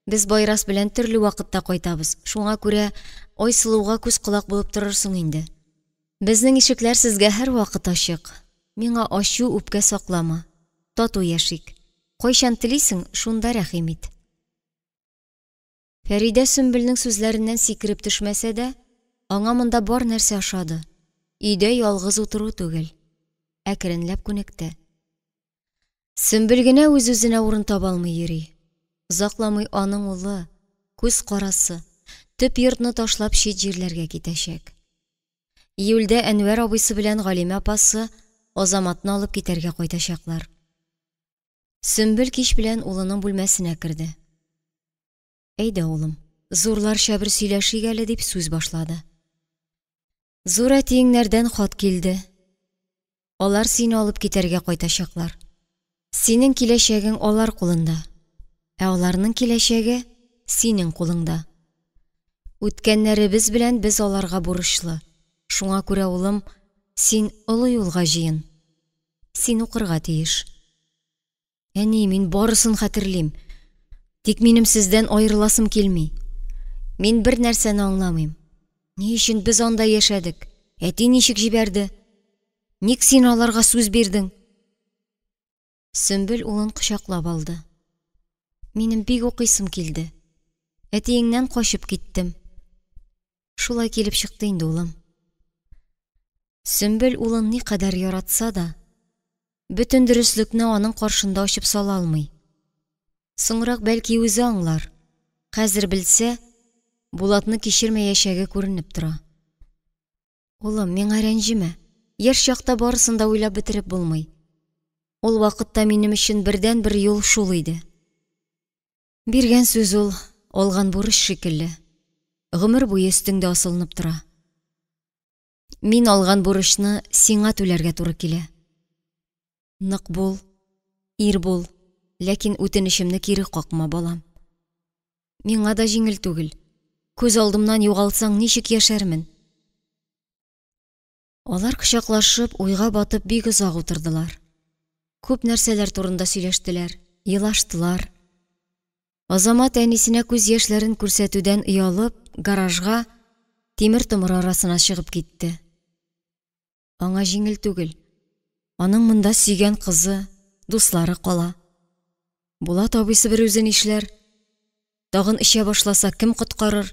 Без Байрас белән төрле вакытта кайтабыз, шуңа күрә Айсылуга күз-колак булып торырсың инде. Безнең ишекләр сезгә һәрвакыт ачык. Миңа ачу, үпкә саклама. Тату яшик. Кайчан телисең, шунда рәхим ит. Фәридә Сөмбелнең сүзләреннән сикереп төшмәсә дә, аңа монда бар нәрсә ошады. Өйдә ялгыз утыру түгел. Әкренләп күнекте. Сөмбел генә үз-үзенә урын таба алмый йөри. Озакламый аның улы, күз карасы, төп йортны ташлап чит җирләргә китәчәк. Июльдә Әнвәр абыйсы белән Галимә апасы Азаматны алып китәргә кайтачаклар. Сөмбел кич белән улының бүлмәсенә керде. Әйдә, улым, зурларча бер сөйләшик әле, дип сүз башлады. Зур әтиеңнәрдән хат килде. Алар сине алып китәргә кайтачаклар. Синең киләчәгең алар кулында, ә аларның киләчәге синең кулыңда. Үткәннәребез белән без аларга бурычлы. Шуңа күрә, улым, син олы юлга җыен. Син укырга тиеш. Әни, мин барысын хәтерлим. Тик минем сездән аерыласым килми. Мин бер нәрсәне аңламыйм. Ни өчен без анда яшәдек? Әти ничек җибәрде? Ник син аларга сүз бирдең? Сөмбел улын кочаклап алды. Минем бик укыйсым килде. Әтиеңнән качып киттем. Шулай килеп чыкты инде, улым. Сөмбел улын никадәр яратса да, бөтен дөреслекне аның каршында ачып сала алмый. Соңрак бәлки үзе аңлар. Хәзер белсә, Булатны кичермәячәге күренеп тора. Улым, миңа рәнҗемә. Яшь чакта барысын да уйлап бетереп булмый. Ул вакытта минем өчен бердәнбер юл шул иде. Биргән сүз ул, алган бурыч шикелле. Гомер буе өстеңдә асылынып тора. Мин алган бурычны сиңа түләргә туры килә. Нык бул, ир бул, ләкин үтенечемне кире какма, балам. Миңа да җиңел түгел. Күз алдымнан югалсаң, ничек яшәрмен? Алар кочаклашып, уйга батып бик озак утырдылар. Күп нәрсәләр турында сөйләштеләр, елаштылар. Азамат әнисенә күз яшьләрен күрсәтүдән оялып, гаражга, тимер-томыр арасына чыгып китте. Аңа җиңел түгел. Аның монда сөйгән кызы, дуслары кала. Булат абыйсы бер үзе нишләр? Тагын эчә башласа, кем коткарыр?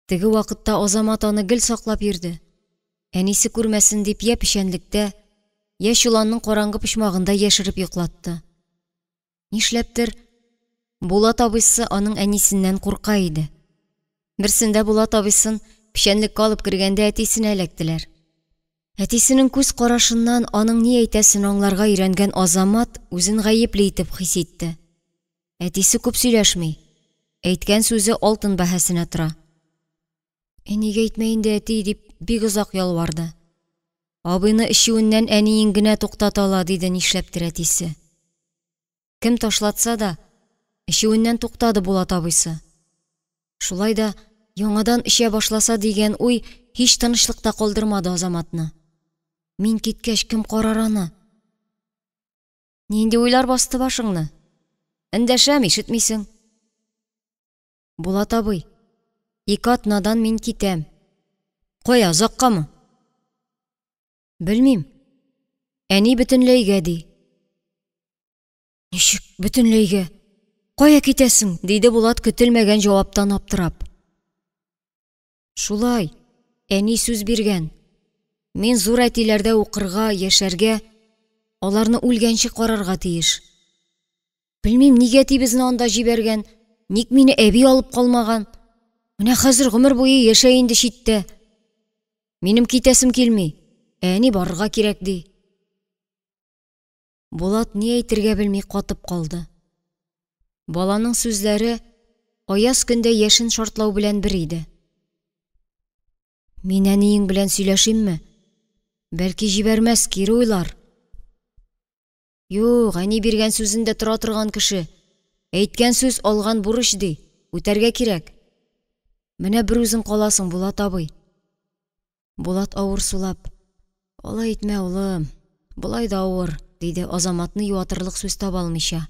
Теге вакытта Азамат аны гел саклап йөрде. Әнисе күрмәсен дип, йә печәнлектә, йә чоланның караңгы почмагында яшереп йоклатты. Нишләптер, Булат абыйсы аның әнисеннән курка иде. Берсендә Булат абыйсын печәнлеккә алып кергәндә әтисенә эләктеләр. Әтисенең күз карашыннан аның ни әйтәсен аңларга өйрәнгән Азамат үзен гаепле итеп хис итте. Әтисе күп сөйләшми, әйткән сүзе алтын бәһасенә тора. Әнигә әйтмә инде, әти, дип бик озак ялварды. Абыйны эчүеннән әниең генә туктата ала, диде нишләптер әтисе. Кем ташлатса да, эчүеннән туктады Булат абыйсы. Шулай да яңадан эчә башласа дигән уй һич тынычлыкта калдырмады Азаматны. Мин киткәч, кем карар аны? Нинди уйлар басты башыңны? Эндәшәм, ишетмисең. Булат абый, ике атнадан мин китәм. Кая, озаккамы? Белмим. Әни бөтенләйгә ди. Ничек бөтенләйгә? Кая китәсең? диде Булат көтелмәгән җаваптан аптырап. Шулай, әни сүз биргән. Мин зур әтиләрдә укырга, яшәргә, Аларны үлгәнче карарга тиеш. Белмим, нигә әти безне анда җибәргән, ник мине әби алып калмаган. Менә хәзер гомер буе яшә инде читтә. Минем китәсем килми, ә әни барырга кирәк ди. Булат ни әйтергә белми катып калды. Баланың сүзләре аяз көндә яшен шартлау белән бер иде. Мин әниең белән сөйләшимме? Бәлки җибәрмәс, кире уйлар. Юк, әни биргән сүзендә тора торган кеше. Әйткән сүз алган бурыч ди, үтәргә кирәк. Менә бер үзең каласың, Булат абый. Булат авыр сулап, алай итмә, улым, болай да авыр, диде Азаматны юатырлык сүз таба алмыйча.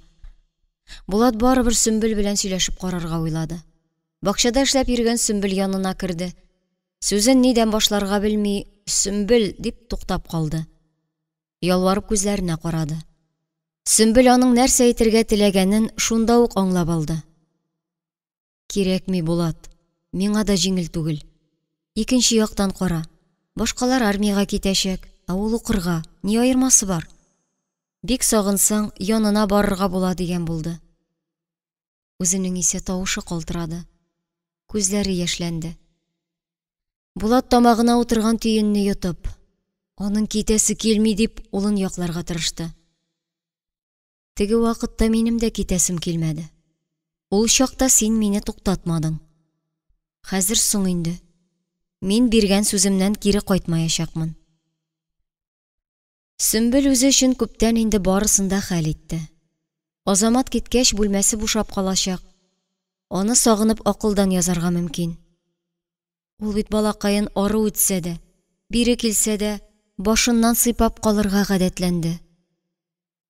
Булат барыбер Сөмбел белән сөйләшеп карарга уйлады. Бакчада эшләп йөргән Сөмбел янына керде. Сүзен нидән башларга белми, Сөмбел дип туктап калды. Ялварып күзләренә карады. Сөмбел аның нәрсә әйтергә теләгәнен шунда ук аңлап алды. Кирәкми, Булат, миңа да җиңел түгел. Икенче яктан кара, башкалар армиягә китәчәк, ә ул укырга, ни аермасы бар? Бик сагынсаң, янына барырга була дигән булды. Үзенең исә тавышы калтырады, күзләре яшьләнде. Булат тамагына утырган төенне йотып, аның китәсе килми дип, улын якларга тырышты. Теге вакытта минем дә китәсем килмәде. Ул чакта син мине туктатмадың. Хәзер соң инде. Мин биргән сүземнән кире кайтмаячакмын. Сөмбел үзе өчен күптән инде барысын да хәл итте. Азамат киткәч, бүлмәсе бушап калачак. Аны сагынып акылдан язарга мөмкин. Ул бит балакаен ару үтсә дә, бире килсә дә, башыннан сыйпап калырга гадәтләнде.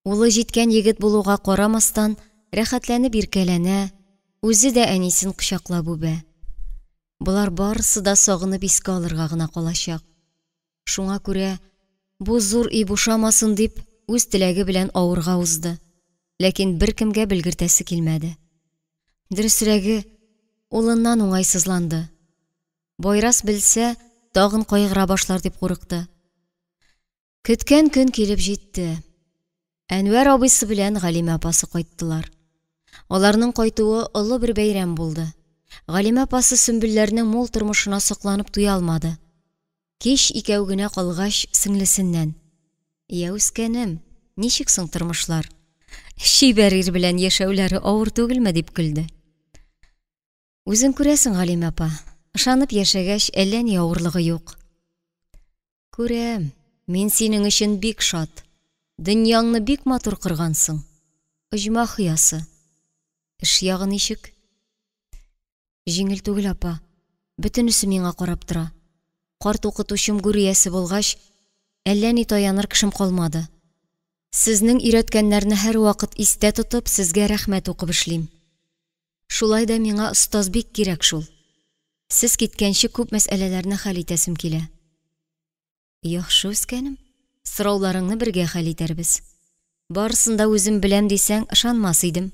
Улы җиткән егет булуга карамастан, рәхәтләнеп иркәләнә, үзе дә әнисен кочаклап үбә. Болар барысы да сагынып искә алырга гына калачак. Шуңа күрә бу зур өй бушамасын дип, үз теләге белән авырга узды. Ләкин беркемгә белгертәсе килмәде. Дөресрәге, улыннан уңайсызланды. Байрас белсә, тагын кайгыра башлар дип курыкты. Көткән көн килеп җитте. Әнвәр абыйсы белән Галимә апасы кайттылар. Аларның кайтуы олы бер бәйрәм булды. Галимә апасы Сөмбелләрнең мул тормышына сокланып туя алмады. Кич икәү генә калгач, сеңлесеннән: "Я үскәнем, ничек соң тормышлар? Чибәр ир белән яшәүләре авыр түгелме?" дип көлде. Үзең күрәсең, Галимә апа, ышанып яшәгәч, әллә ни авырлыгы юк. Күрәм, мин синең өчен бик шат. Дөньяңны бик матур коргансың. Оҗмах оясы. Эш ягы ничек? Җиңел түгел, апа. Бөтенесе миңа карап тора. Карт укытучым гүр иясе булгач, әллә ни таяныр кешем калмады. Сезнең өйрәткәннәрне һәрвакыт истә тотып, сезгә рәхмәт укып эшлим. Шулай да миңа остаз бик кирәк шул. Сез киткәнче күп мәсьәләләрне хәл итәсем килә. Яхшы, үскәнем, сорауларыңны бергә хәл итәрбез. Барысын да үзем беләм дисәң, ышанмас идем.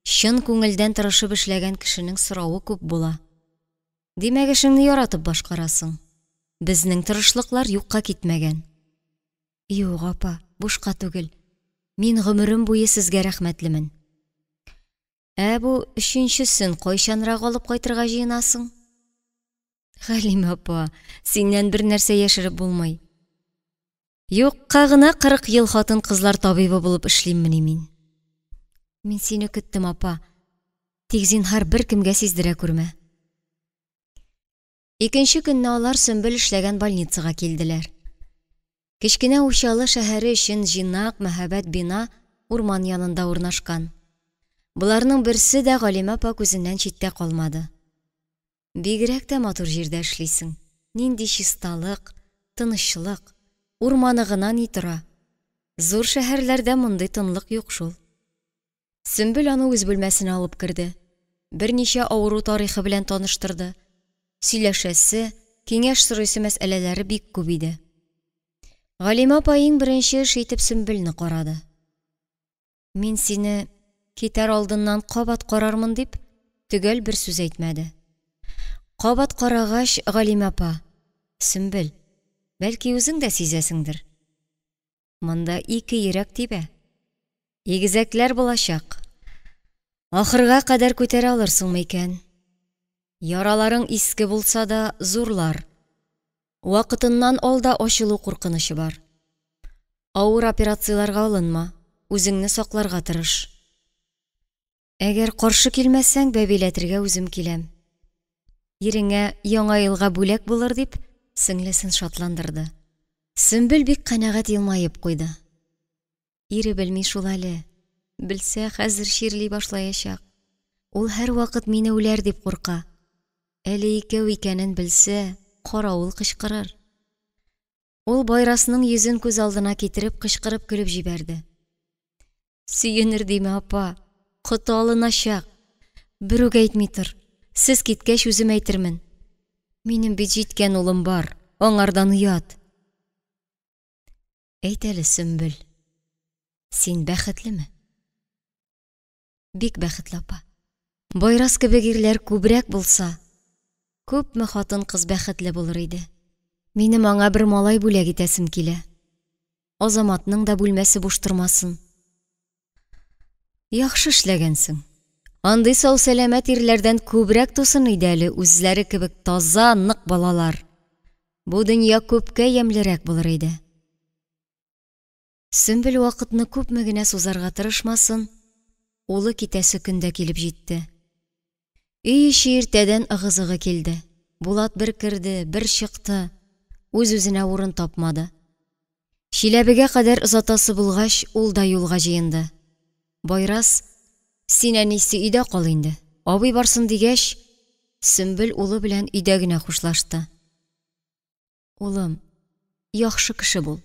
Чын күңелдән тырышып эшләгән кешенең соравы күп була. Димәк, эшеңне яратып башкарасың. Безнең тырышлыклар юкка китмәгән. Юк, апа, бушка түгел. Мин гомерем буе сезгә рәхмәтлемен. Ә бу өченчесен кайчанрак алып кайтырга җыенасың? Галимә апа, синнән бер нәрсә яшереп булмый. Юкка гына 40 ел хатын-кызлар табибы булып эшлиммени мин? Мин сине көттем, апа. Тик зинһар беркемгә сиздерә күрмә. Икенче көнне алар Сөмбел эшләгән больницага килделәр. Кечкенә Учалы шәһәре өчен җыйнак, мәһабәт бина урман янында урнашкан. Боларның берсе дә Галимә апа күзеннән читтә калмады. Бигрәк тә матур җирдә эшлисең. Нинди чисталык, тынычлык, урманы гына ни тора. Зур шәһәрләрдә мондый тынлык юк шул. Сөмбел аны үз бүлмәсенә алып керде. Берничә авыру тарихы белән таныштырды. Сөйләшәсе, киңәш сорыйсы мәсьәләләре бик күп иде. Галимә апа иң беренче эш итеп Сөмбелне карады. Мин сине китәр алдыннан кабат карармын дип, төгәл бер сүз әйтмәде. Кабат карагач, Галимә апа, Сөмбел, бәлки үзең дә сизәсеңдер. Монда ике йөрәк тибә. Игезәкләр булачак. Ахырга кадәр күтәрә алырсыңмы икән? Яраларың иске булса да, зурлар. Вакытыннан алда ачылу куркынычы бар. Авыр операцияләргә алынма, үзеңне сакларга тырыш. Әгәр каршы килмәсәң, бәбиләтергә үзем киләм. Иреңә Яңа елга бүләк булыр, дип, сеңлесен шатландырды. Сөмбел бик канәгать елмаеп куйды. Ире белми шул әле. Белсә, хәзер чирли башлаячак. Ул һәрвакыт мине үләр дип курка. Әле икәү икәнен белсә, каравыл кычкырыр. Ул Байрасның йөзен күз алдына китереп, кычкырып көлеп җибәрде. Сөенер димә, апа, коты алыначак. Берүк әйтми тор. Сез киткәч, үзем әйтермен. Минем бит җиткән улым бар, аңардан оят. Әйт әле, Сөмбел, син бәхетлеме? Бик бәхетле, апа. Байрас кебек ирләр күбрәк булса, күпме хатын-кыз бәхетле булыр иде. Минем аңа бер малай бүләк итәсем килә. Азаматның да бүлмәсе буш тормасын. Яхшы эшләгәнсең. Андый сау-сәламәт ирләрдән күбрәк тусын иде әле үзләре кебек таза, нык балалар. Бу дөнья күпкә ямьлерәк булыр иде. Сөмбел вакытны күпме генә сузарга тырышмасын, улы китәсе көн дә килеп җитте. Өй эче иртәдән ыгы-зыгы килде. Булат бер керде, бер чыкты, үз-үзенә урын тапмады. Чиләбегә кадәр озатасы булгач, ул да юлга җыенды. Байрас, Син, әнисе, өйдә кал инде, абый барсын, дигәч, Сөмбел улы белән өйдә генә хушлашты. Улым, яхшы кеше бул.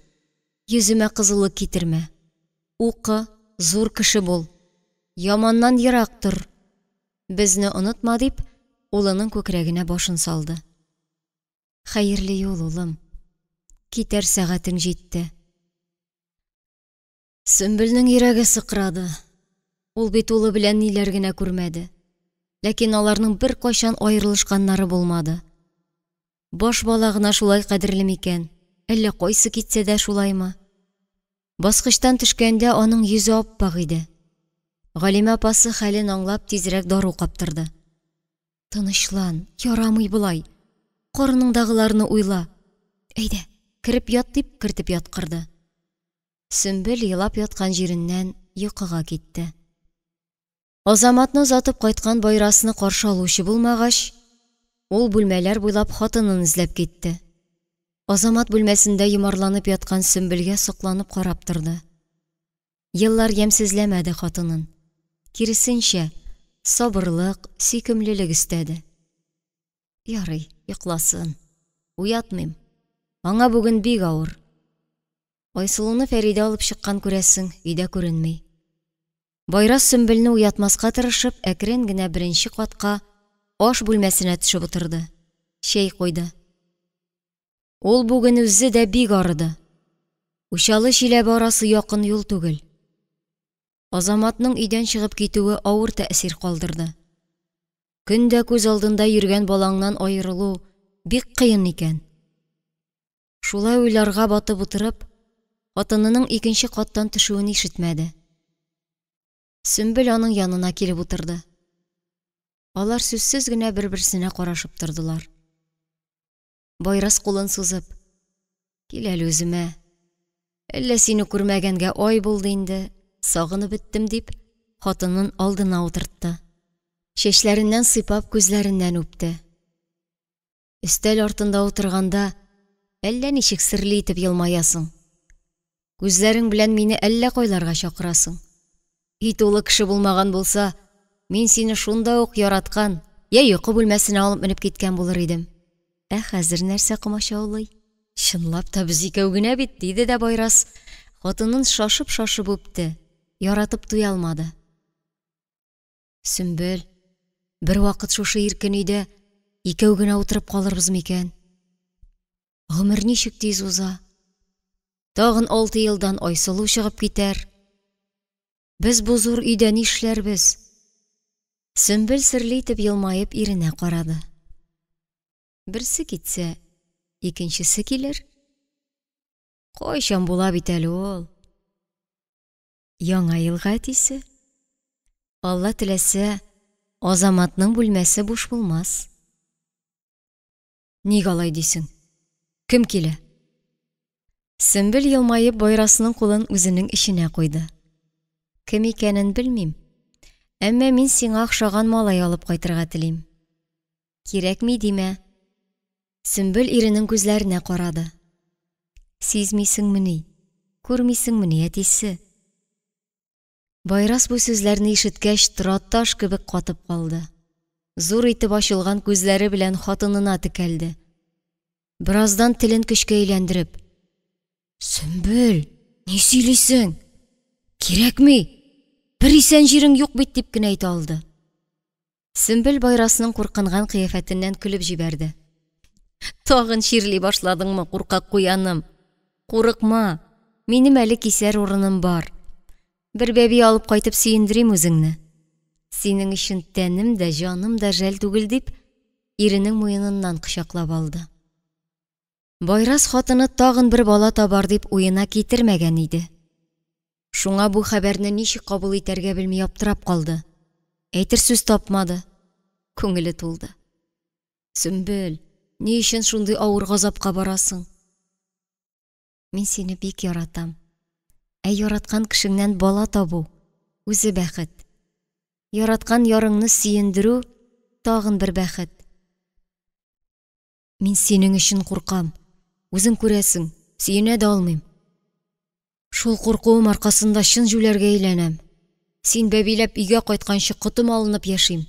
Йөземә кызыллык китермә. Укы, зур кеше бул. Яманнан ерак тор. Безне онытма, дип, улының күкрәгенә башын салды. Хәерле юл, улым. Китәр сәгатең җитте. Сөмбелнең йөрәге сыкрады. Ул бит улы белән ниләр генә күрмәде. Ләкин аларның беркайчан аерылышканнары булмады. Баш бала гына шулай кадерле микән? Әллә кайсы китсә дә шулаймы? Баскычтан төшкәндә аның йөзе ап-ак иде. Галимә апасы хәлен аңлап тизрәк дару каптырды. Тынычлан, ярамый болай. Карыныңдагыларны уйла. Әйдә, кереп ят, дип кертеп яткырды. Сөмбел елап яткан җиреннән йокыга китте. Азаматны озатып кайткан Байрасны каршы алучы булмагач, ул бүлмәләр буйлап хатынын эзләп китте. Азамат бүлмәсендә йомарланып яткан Сөмбелгә сокланып карап торды. Еллар ямьсезләмәде хатынын. Киресенчә, сабырлык, сөйкемлелек өстәде. Ярый, йокласын. Уятмыйм. Аңа бүген бик авыр. Айсылуны Фәридә алып чыккан күрәсең, өйдә күренми. Байрас Сөмбелне уятмаска тырышып, әкрен генә беренче катка, аш бүлмәсенә төшеп утырды. Чәй куйды. Ул бүген үзе дә бик арыды. Учалы Чиләбе арасы якын юл түгел. Азаматның өйдән чыгып китүе авыр тәэсир калдырды. Көн дә күз алдында йөргән балаңнан аерылу бик кыен икән. Шулай уйларга батып утырып, хатынының икенче каттан төшүен ишетмәде. Сөмбел аның янына килеп утырды. Алар сүзсез генә бер-берсенә карашып тордылар. Байрас кулын сузып, Кил әле үземә. Әллә сине күрмәгәнгә ай булды инде, сагынып беттем, дип, хатынын алдына утыртты. Чәчләреннән сыйпап, күзләреннән үпте. Өстәл артында утырганда әллә ничек серле итеп елмаясың. Күзләрең белән мине әллә кайларга чакырасың. Өй тулы кеше булмаган булса, мин сине шунда ук яраткан, я йокы бүлмәсенә алып менеп киткән булыр идем. Ә хәзер нәрсә комачаулый? Чынлап та без икәү генә бит, диде дә Байрас, хатынын шашып-шашып үпте, яратып туя алмады. Сөмбел, бервакыт шушы иркен өйдә икәү генә утырып калырбыз микән? Гомер ничек тиз уза. Тагын 6 елдан Айсылу чыгып китәр. Без бу зур өйдә нишләрбез? Сөмбел серле итеп елмаеп иренә карады. Берсе китсә, икенчесе килер. Кайчан була бит әле ул? Яңа елга, әтисе. Алла теләсә, Азаматның бүлмәсе буш булмас. Ник алай дисең? Кем килә? Сөмбел елмаеп Байрасның кулын үзенең эченә куйды. Кем икәнен белмим, әмма мин сиңа охшаган малай алып кайтырга телим. Кирәкми димә. Сөмбел иренең күзләренә карады. Сизмисеңмени, күрмисеңмени, әтисе? Байрас бу сүзләрне ишеткәч, тораташ кебек катып калды. Зур итеп ачылган күзләре белән хатынына текәлде. Бераздан телен көчкә әйләндереп: "Сөмбел, ни сөйлисең? Кирәкми. Бер исән җирең юк бит", дип кенә әйтә алды. Сөмбел Байрасның куркынган кыяфәтеннән көлеп җибәрде. Тагын чирли башладыңмы, куркак куяным? Курыкма, минем әле кисәр урыным бар. Бер бәби алып кайтып сөендерим үзеңне. Синең өчен тәнем дә, җаным да жәл түгел, дип, иренең муеныннан кочаклап алды. Байрас хатыны тагын бер бала табар дип уена китермәгән иде. Шуңа бу хәбәрне ничек кабул итәргә белми аптырап калды. Әйтер сүз тапмады. Күңеле тулды. Сөмбел, ни өчен шундый авыр газапка барасың? Мин сине бик яратам. Ә яраткан кешеңнән бала табу үзе бәхет. Яраткан ярыңны сөендерү тагын бер бәхет. Мин синең өчен куркам. Үзең күрәсең, сөенә дә алмыйм. Шул куркуым аркасында чын җүләргә әйләнәм. Син бәбиләп өйгә кайтканчы котым алынып яшим.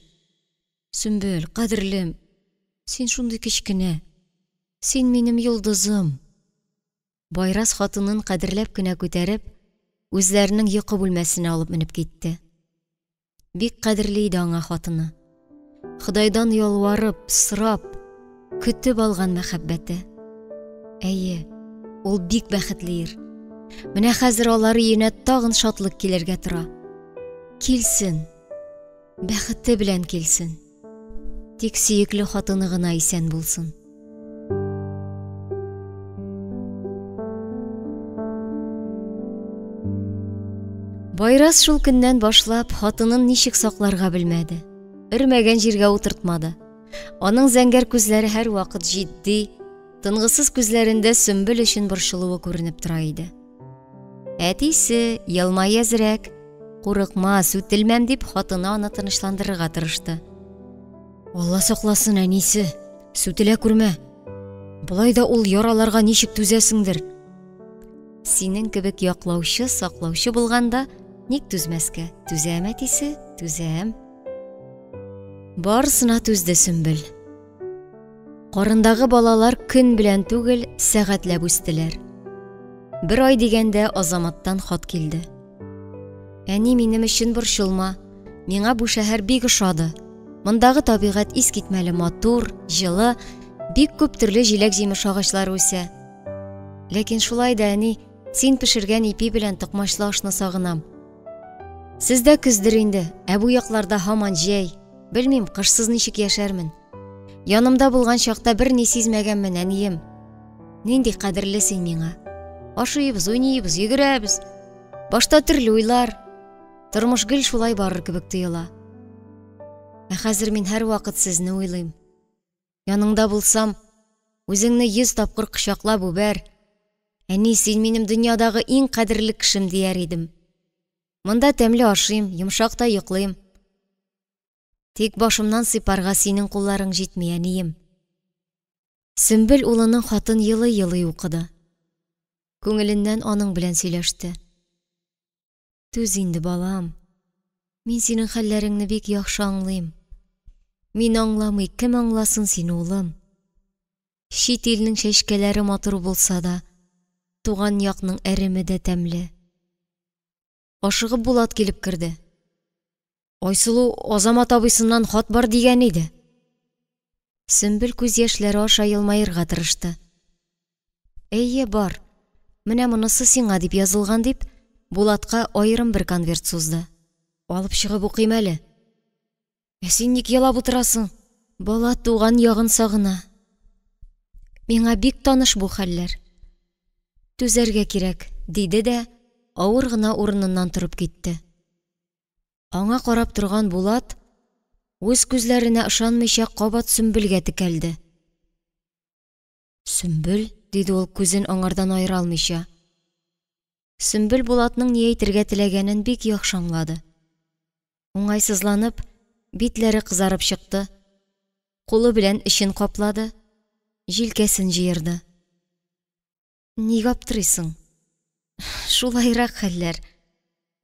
Сөмбел, кадерлем, син шундый кечкенә. Син минем йолдызым. Байрас хатынын кадерләп кенә күтәреп, үзләренең йокы бүлмәсенә алып менеп китте. Бик кадерле иде аңа хатыны. Ходайдан ялварып, сорап, көтеп алган мәхәббәте. Әйе, ул бик бәхетле ир. Менә хәзер алар өенә тагын шатлык килергә тора. Килсен, бәхете белән килсен. Тик сөекле хатыны гына исән булсын. Байрас шул көннән башлап хатынын ничек сакларга белмәде. Өрмәгән җиргә утыртмады. Аның зәңгәр күзләре һәрвакыт җитди, тынгысыз күзләрендә Сөмбел өчен борчылуы күренеп тора иде. Әтисе, елмай әзрәк, курыкма, сүтелмәм дип хатыны аны тынычландырырга тырышты. Алла сакласын, әнисе, сүтелә күрмә. Болай да ул яраларга ничек түзәсеңдер? Синең кебек яклаучы, саклаучы булганда, ник түзмәскә? Түзәм, әтисе, түзәм. Барысына түзде Сөмбел. Карындагы балалар көн белән түгел, сәгатьләп үстеләр. Бер ай дигәндә Азаматтан хат килде. Әни, минем өчен борчылма. Миңа бу шәһәр бик ошады. Мондагы табигать искитмәле матур, җылы, бик күп төрле җиләк-җимеш агачлары үсә. Ләкин шулай да, әни, син пешергән ипи белән токмачлы ашны сагынам. Сездә көздер инде, ә бу якларда һаман җәй. Белмим, кышсыз ничек яшәрмен. Янымда булган чакта берни сизмәгәнмен, әнием. Нинди кадерле син миңа. Ашыйбыз, уйныйбыз, йөгерәбез. Башта төрле уйлар. Тормыш гел шулай барыр кебек тоела. Ә хәзер мин һәрвакыт сезне уйлыйм. Яныңда булсам, үзеңне 100 тапкыр кочаклап үбәр. Әни, син минем дөньядагы иң кадерле кешем дияр идем. Монда тәмле ашыйм, йомшак та йоклыйм. Тик башымнан сыйпарга синең кулларың җитми, әнием. Сөмбел улының хатын елый-елый укыды. Күңеленнән аның белән сөйләште. Түз инде, балам. Мин синең хәлләреңне бик яхшы аңлыйм. Мин аңламый, кем аңласын сине, улым? Чит илнең чәчкәләре матур булса да, туган якның әреме дә тәмле. Ашыгып Булат килеп керде. Айсылу Азамат абыйсыннан хат бар дигән иде. Сөмбел күз яшьләре аша елмаерга тырышты. Әйе, бар. Менә монысы сиңа дип язылган дип, Булатка аерым бер конверт сузды. Алып чыгып укыйм әле. Ә син ник елап утырасың? Бала туган ягын сагына. Миңа бик таныш бу хәлләр. Түзәргә кирәк, диде дә авыр гына урыныннан торып китте. Аңа карап торган Булат, үз күзләренә ышанмыйча, кабат Сөмбелгә текәлде. Сөмбел, диде ул, күзен аңардан аера алмыйча. Сөмбел Булатның ни әйтергә теләгәнен бик яхшы аңлады. Уңайсызланып, битләре кызарып чыкты, кулы белән эчен каплады, җилкәсен җыерды. Ник аптырыйсың? Шулайрак хәлләр.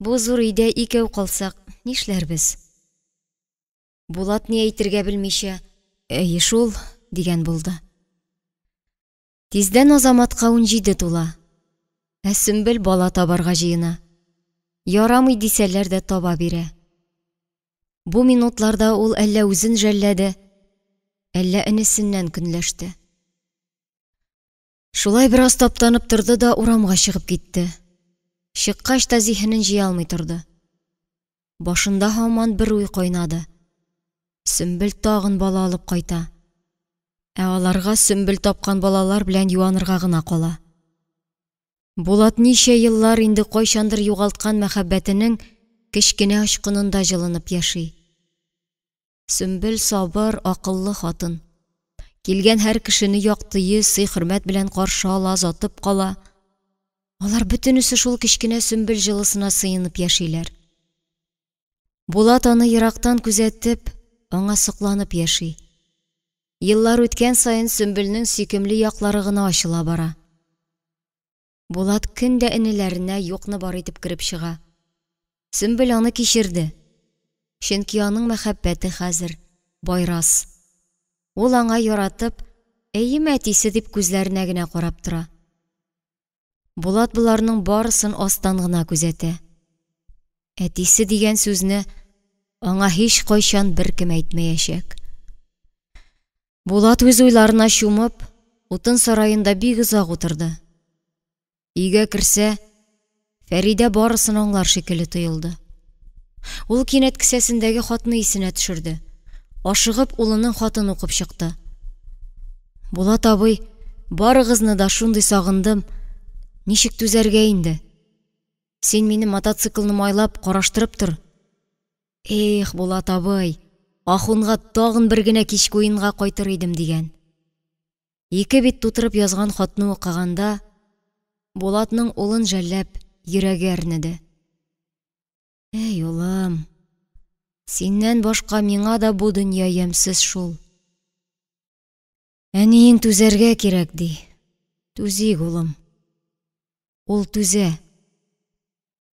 Бу зур өйдә икәү калсак, нишләрбез? Булат ни әйтергә белмичә, әйе шул, дигән булды. Тиздән Азаматка 17 тула. Ә Сөмбел бала табарга җыена. Ярамый дисәләр дә таба бирә. Бу минутларда ул әллә үзен жәлләде, әллә энесеннән көнләште. Шулай бераз таптанып торды да урамга чыгып китте. Чыккач та зиһенен җыя алмый торды. Башында һаман бер уй кайнады. Сөмбел тагын бала алып кайта. Ә аларга Сөмбел тапкан балалар белән юанырга гына кала. Булат ничә еллар инде кайчандыр югалткан мәхәббәтенең кечкенә очкынында җылынып яши. Сөмбел сабыр, акыллы хатын. Килгән һәр кешене якты йөз, сый-хөрмәт белән каршы ала, озатып кала. Алар бөтенесе шул кечкенә Сөмбел җылысына сыенып яшиләр. Булат аны ерактан күзәтеп, аңа сокланып яши. Еллар үткән саен Сөмбелнең сөйкемле яклары гына ачыла бара. Булат көн дә энеләренә юкны бар итеп кереп чыга. Сөмбел аны кичерде. Чөнки аның мәхәббәте хәзер Байрас. Ул аңа яратып, әйеме әтисе дип күзләренә генә карап тора. Булат боларның барысын астан гына күзәтә. Әтисе дигән сүзне аңа һич кайчан беркем әйтмәячәк. Булат үз уйларына чумып, утын сараенда бик озак утырды. Өйгә керсә, Фәридә барысын аңлар шикелле тоелды. Ул кинәт кесәсендәге хатны исенә төшерде. Ашыгып улының хатын укып чыкты. Булат абый, барыгызны да шундый сагындым. Ничек түзәргә инде? Син мине мотоциклны майлап, караштырып тор. Эх, Булат абый, Ахунга тагын бер генә кичке уенга кайтыр идем дигән. Ике бит тутырып язган хатны укыганда, Булатның улын жәлләп йөрәге әрнеде. Эй, улым, синнән башка миңа да бу дөнья ямьсез шул. Әниең түзәргә кирәк, ди. Түзик, улым. Ул түзә.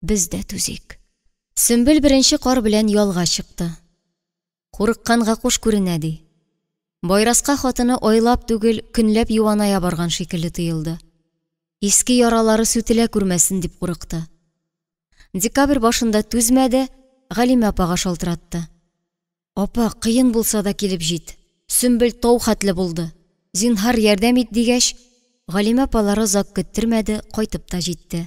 Без дә түзик. Сөмбел беренче кар белән ялга чыкты. Курыкканга куш күренә, ди. Байраска хатыны айлап түгел, көнләп юаная барган шикелле тоелды. Иске яралары сүтелә күрмәсен дип курыкты. Декабрь башында түзмәде, Галимә апага шалтыратты. Апа, кыен булса да килеп җит. Сөмбел тау хәтле булды. Зинһар ярдәм ит дигәч, Галимә апалары озак көттермәде, кайтып та җитте.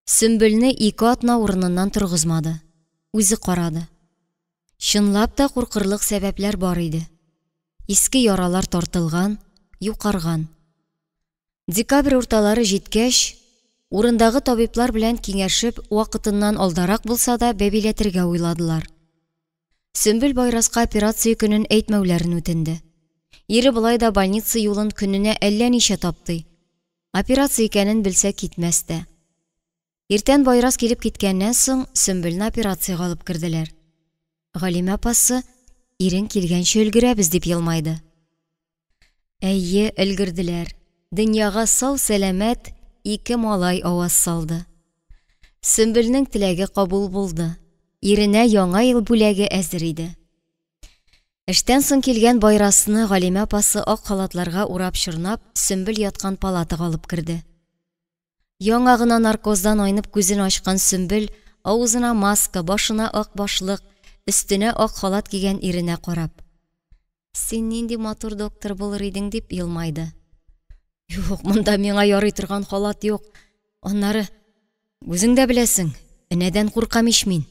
Сөмбелне 2 атна урыныннан торгызмады. Үзе карады. Чынлап та куркырлык сәбәпләр бар иде. Иске яралар тартылган, юкарган. Декабрь урталары җиткәч, урындагы табиблар белән киңәшеп, вакытыннан алдарак булса да бәбиләтергә уйладылар. Сөмбел Байраска операция көнен әйтмәүләрен үтенде. Ире болай да больница юлын көненә әллә ничә таптый. Операция икәнен белсә китмәс тә. Иртән Байрас килеп киткәннән соң Сөмбелне операциягә алып керделәр. Галимә апасы, ирең килгәнче өлгерәбез дип елмайды. Әйе, өлгерделәр. Дөньяга сау-сәламәт 2 малай аваз салды. Сөмбелнең теләге кабул булды. Иренә яңа ел бүләге әзер иде. Эштән соң килгән Байрасны Галимә апасы ак халатларга урап чорнап, Сөмбел яткан палатага алып керде. Яңа гына наркоздан айнып күзен ачкан Сөмбел авызына маска, башына ак башлык, өстенә ак халат кигән иренә карап: Син нинди матур доктор булыр идең, дип елмайды. Юк, монда миңа ярый торган халат юк. Аннары, үзең дә беләсең, энәдән куркам ич мин.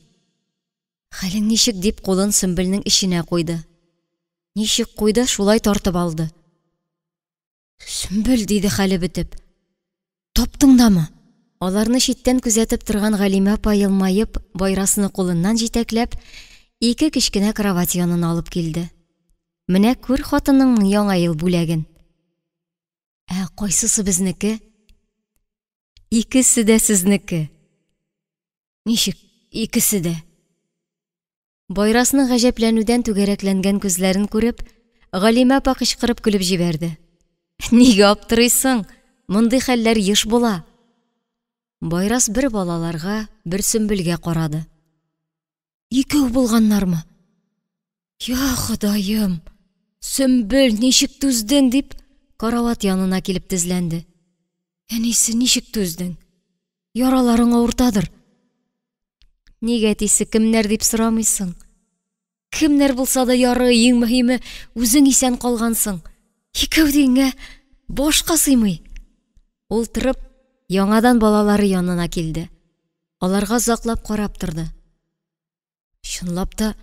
Хәлең ничек, дип кулын Сөмбелнең эченә куйды. Ничек куйды, шулай тартып алды. Сөмбел, диде хәле бетеп. Таптың дамы? Аларны читтән күзәтеп торган Галимә апа елмаеп, Байрасны кулыннан җитәкләп, ике кечкенә кровать янына алып килде. Менә күр хатыныңның яңа ел бүләген. Ә кайсысы безнеке? Икесе дә сезнеке. Ничек икесе дә? Байрасның гаҗәпләнүдән түгәрәкләнгән күзләрен күреп, Галимә апа кычкырып көлеп җибәрде. Нигә аптырыйсың? Мондый хәлләр еш була. Байрас бер балаларга, бер Сөмбелгә карады. Икәү булганнармы? Я Ходаем! Сөмбел, ничек түздең? дип, карават янына килеп тезләнде. Әнисе, ничек түздең? Яраларың авыртадыр. Нигә әтисе кемнәр дип сорамыйсың? Кемнәр булса да ярый, иң мөһиме, үзең исән калгансың. Икәү дигәнгә башка сыймый. Ул торып, яңадан балалары янына килде. Аларга озаклап карап торды. Чынлап та,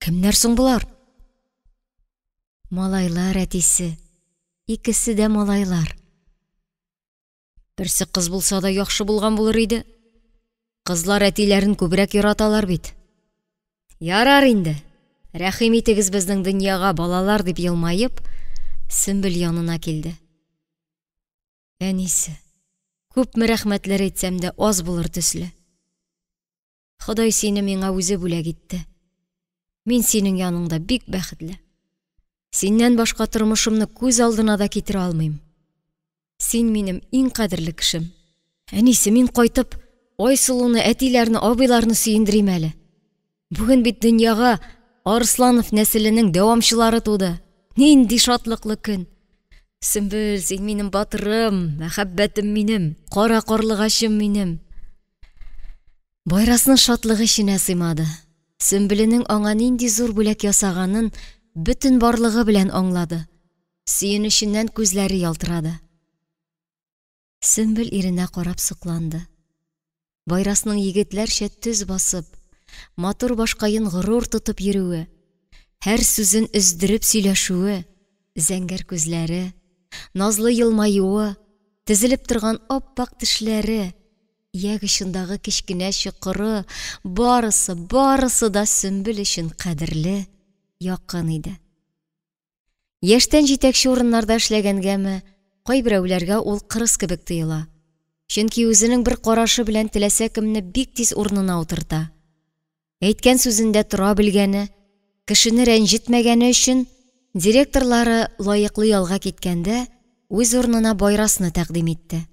кемнәр соң болар? Малайлар, әтисе. Икесе дә малайлар. Берсе кыз булса да яхшы булган булыр иде. Кызлар әтиләрен күбрәк яраталар бит. Ярар инде. Рәхим итегез безнең дөньяга, балалар, дип елмаеп, Сөмбел янына килде. Әнисе, күпме рәхмәтләр әйтсәм дә аз булыр төсле. Ходай сине миңа үзе бүләк итте. Мин синең яныңда бик бәхетле. Синнән башка тормышымны күз алдына да китерә алмыйм. Син минем иң кадерле кешем. Әнисе, мин кайтып, Айсылуны, әтиләрне, абыйларны сөендерим әле. Бүген бит дөньяга Арысланов нәселенең дәвамчылары туды. Нинди шатлыклы көн! Сөмбел, син минем батырым, мәхәббәтем минем, кара карлыгачым минем. Байрасның шатлыгы эченә сыймады. Сөмбеленең аңа нинди зур бүләк ясаганын бөтен барлыгы белән аңлады. Сөенеченнән күзләре ялтырады. Сөмбел иренә карап сокланды. Байрасның егетләрчә төз басып, матур башкаен горур тотып йөрүе, һәр сүзен өздереп сөйләшүе, зәңгәр күзләре, назлы елмаюы, тезелеп торган ап-ак тешләре, ияк очындагы кечкенә чокыры, барысы, барысы да Сөмбел өчен кадерле, якын иде. Яшьтән җитәкче урыннарда эшләгәнгәме, кайберәүләргә ул кырыс кебек тоела. Чөнки үзенең бер карашы белән теләсә кемне бик тиз урынына утырта. Әйткән сүзендә тора белгәне, кешене рәнҗетмәгәне өчен директорлары лаеклы ялга киткәндә үз урынына Байрасны тәкъдим итте.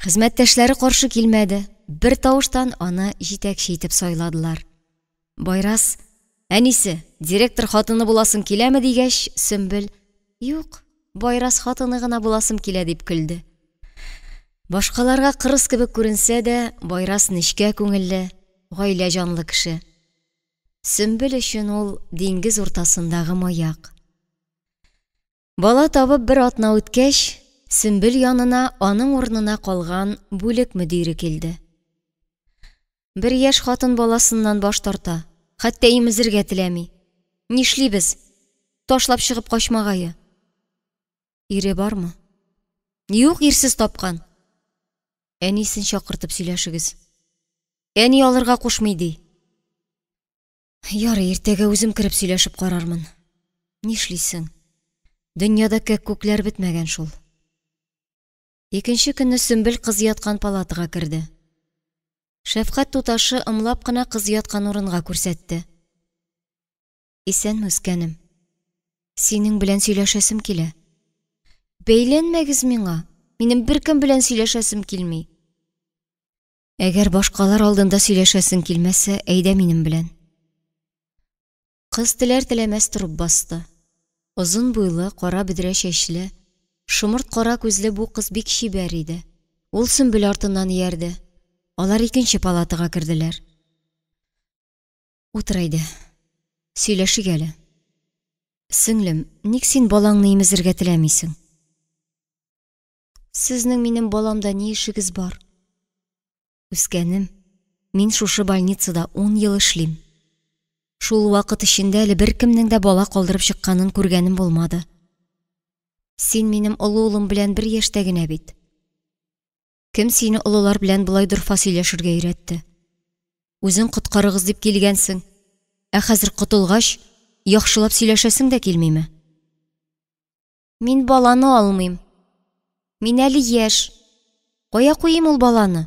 Хезмәттәшләре каршы килмәде, бер тавыштан аны җитәкче итеп сайладылар. Байрас, әнисе, директор хатыны буласың киләме дигәч, Сөмбел, юк, Байрас хатыны гына буласым килә дип көлде. Башкаларга кырыс кебек күренсә дә, Байрас нечкә күңелле, гаилә җанлы кеше. Сөмбел өчен ул диңгез уртасындагы маяк. Бала табып бер атна үткәч, Сөмбел янына аның урынына калган бүлек мөдире килде. Бер яшь хатын баласыннан баш тарта, хәтта имезергә теләми. Нишлибез? Ташлап чыгып качмагае. Ире бармы? Юк, ирсез тапкан. Әнисен чакыртып сөйләшегез. Әни алырга кушмый, ди. Ярый, иртәгә үзем кереп сөйләшеп карармын. Нишлисең? Дөньяда кәккүкләр бетмәгән шул. Икенче көнне Сөмбел кыз яткан палатага керде. Шәфкать туташы ымлап кына кыз яткан урынга күрсәтте. Исәнме, үскәнем. Синең белән сөйләшәсем килә. Бәйләнмәгез миңа. Минем беркем белән сөйләшәсем килми. Әгәр башкалар алдында сөйләшәсең килмәсә, әйдә минем белән. Кыз теләр-теләмәс торып басты. Озын буйлы, кара бөдрә чәчле, шомырт кара күзле бу кыз бик чибәр иде. Ул Сөмбел артыннан иярде. Алар икенче палатага керделәр. Утыр әйдә, сөйләшик әле. Сеңлем, ник син балаңны имезергә теләмисең? Сезнең минем баламда ни эшегез бар? Үскәнем, мин шушы больницада 10 ел эшлим. Шул вакыт эчендә әле беркемнең дә бала калдырып чыкканын күргәнем булмады. Син минем олы улым белән бер яшьтә генә бит. Кем сине олылар белән болай дорфа сөйләшергә өйрәтте? Үзең коткарыгыз дип килгәнсең. Ә хәзер котылгач, яхшылап сөйләшәсең дә килмиме? Мин баланы алмыйм. Мин әле яшь. Кая куйыйм ул баланы?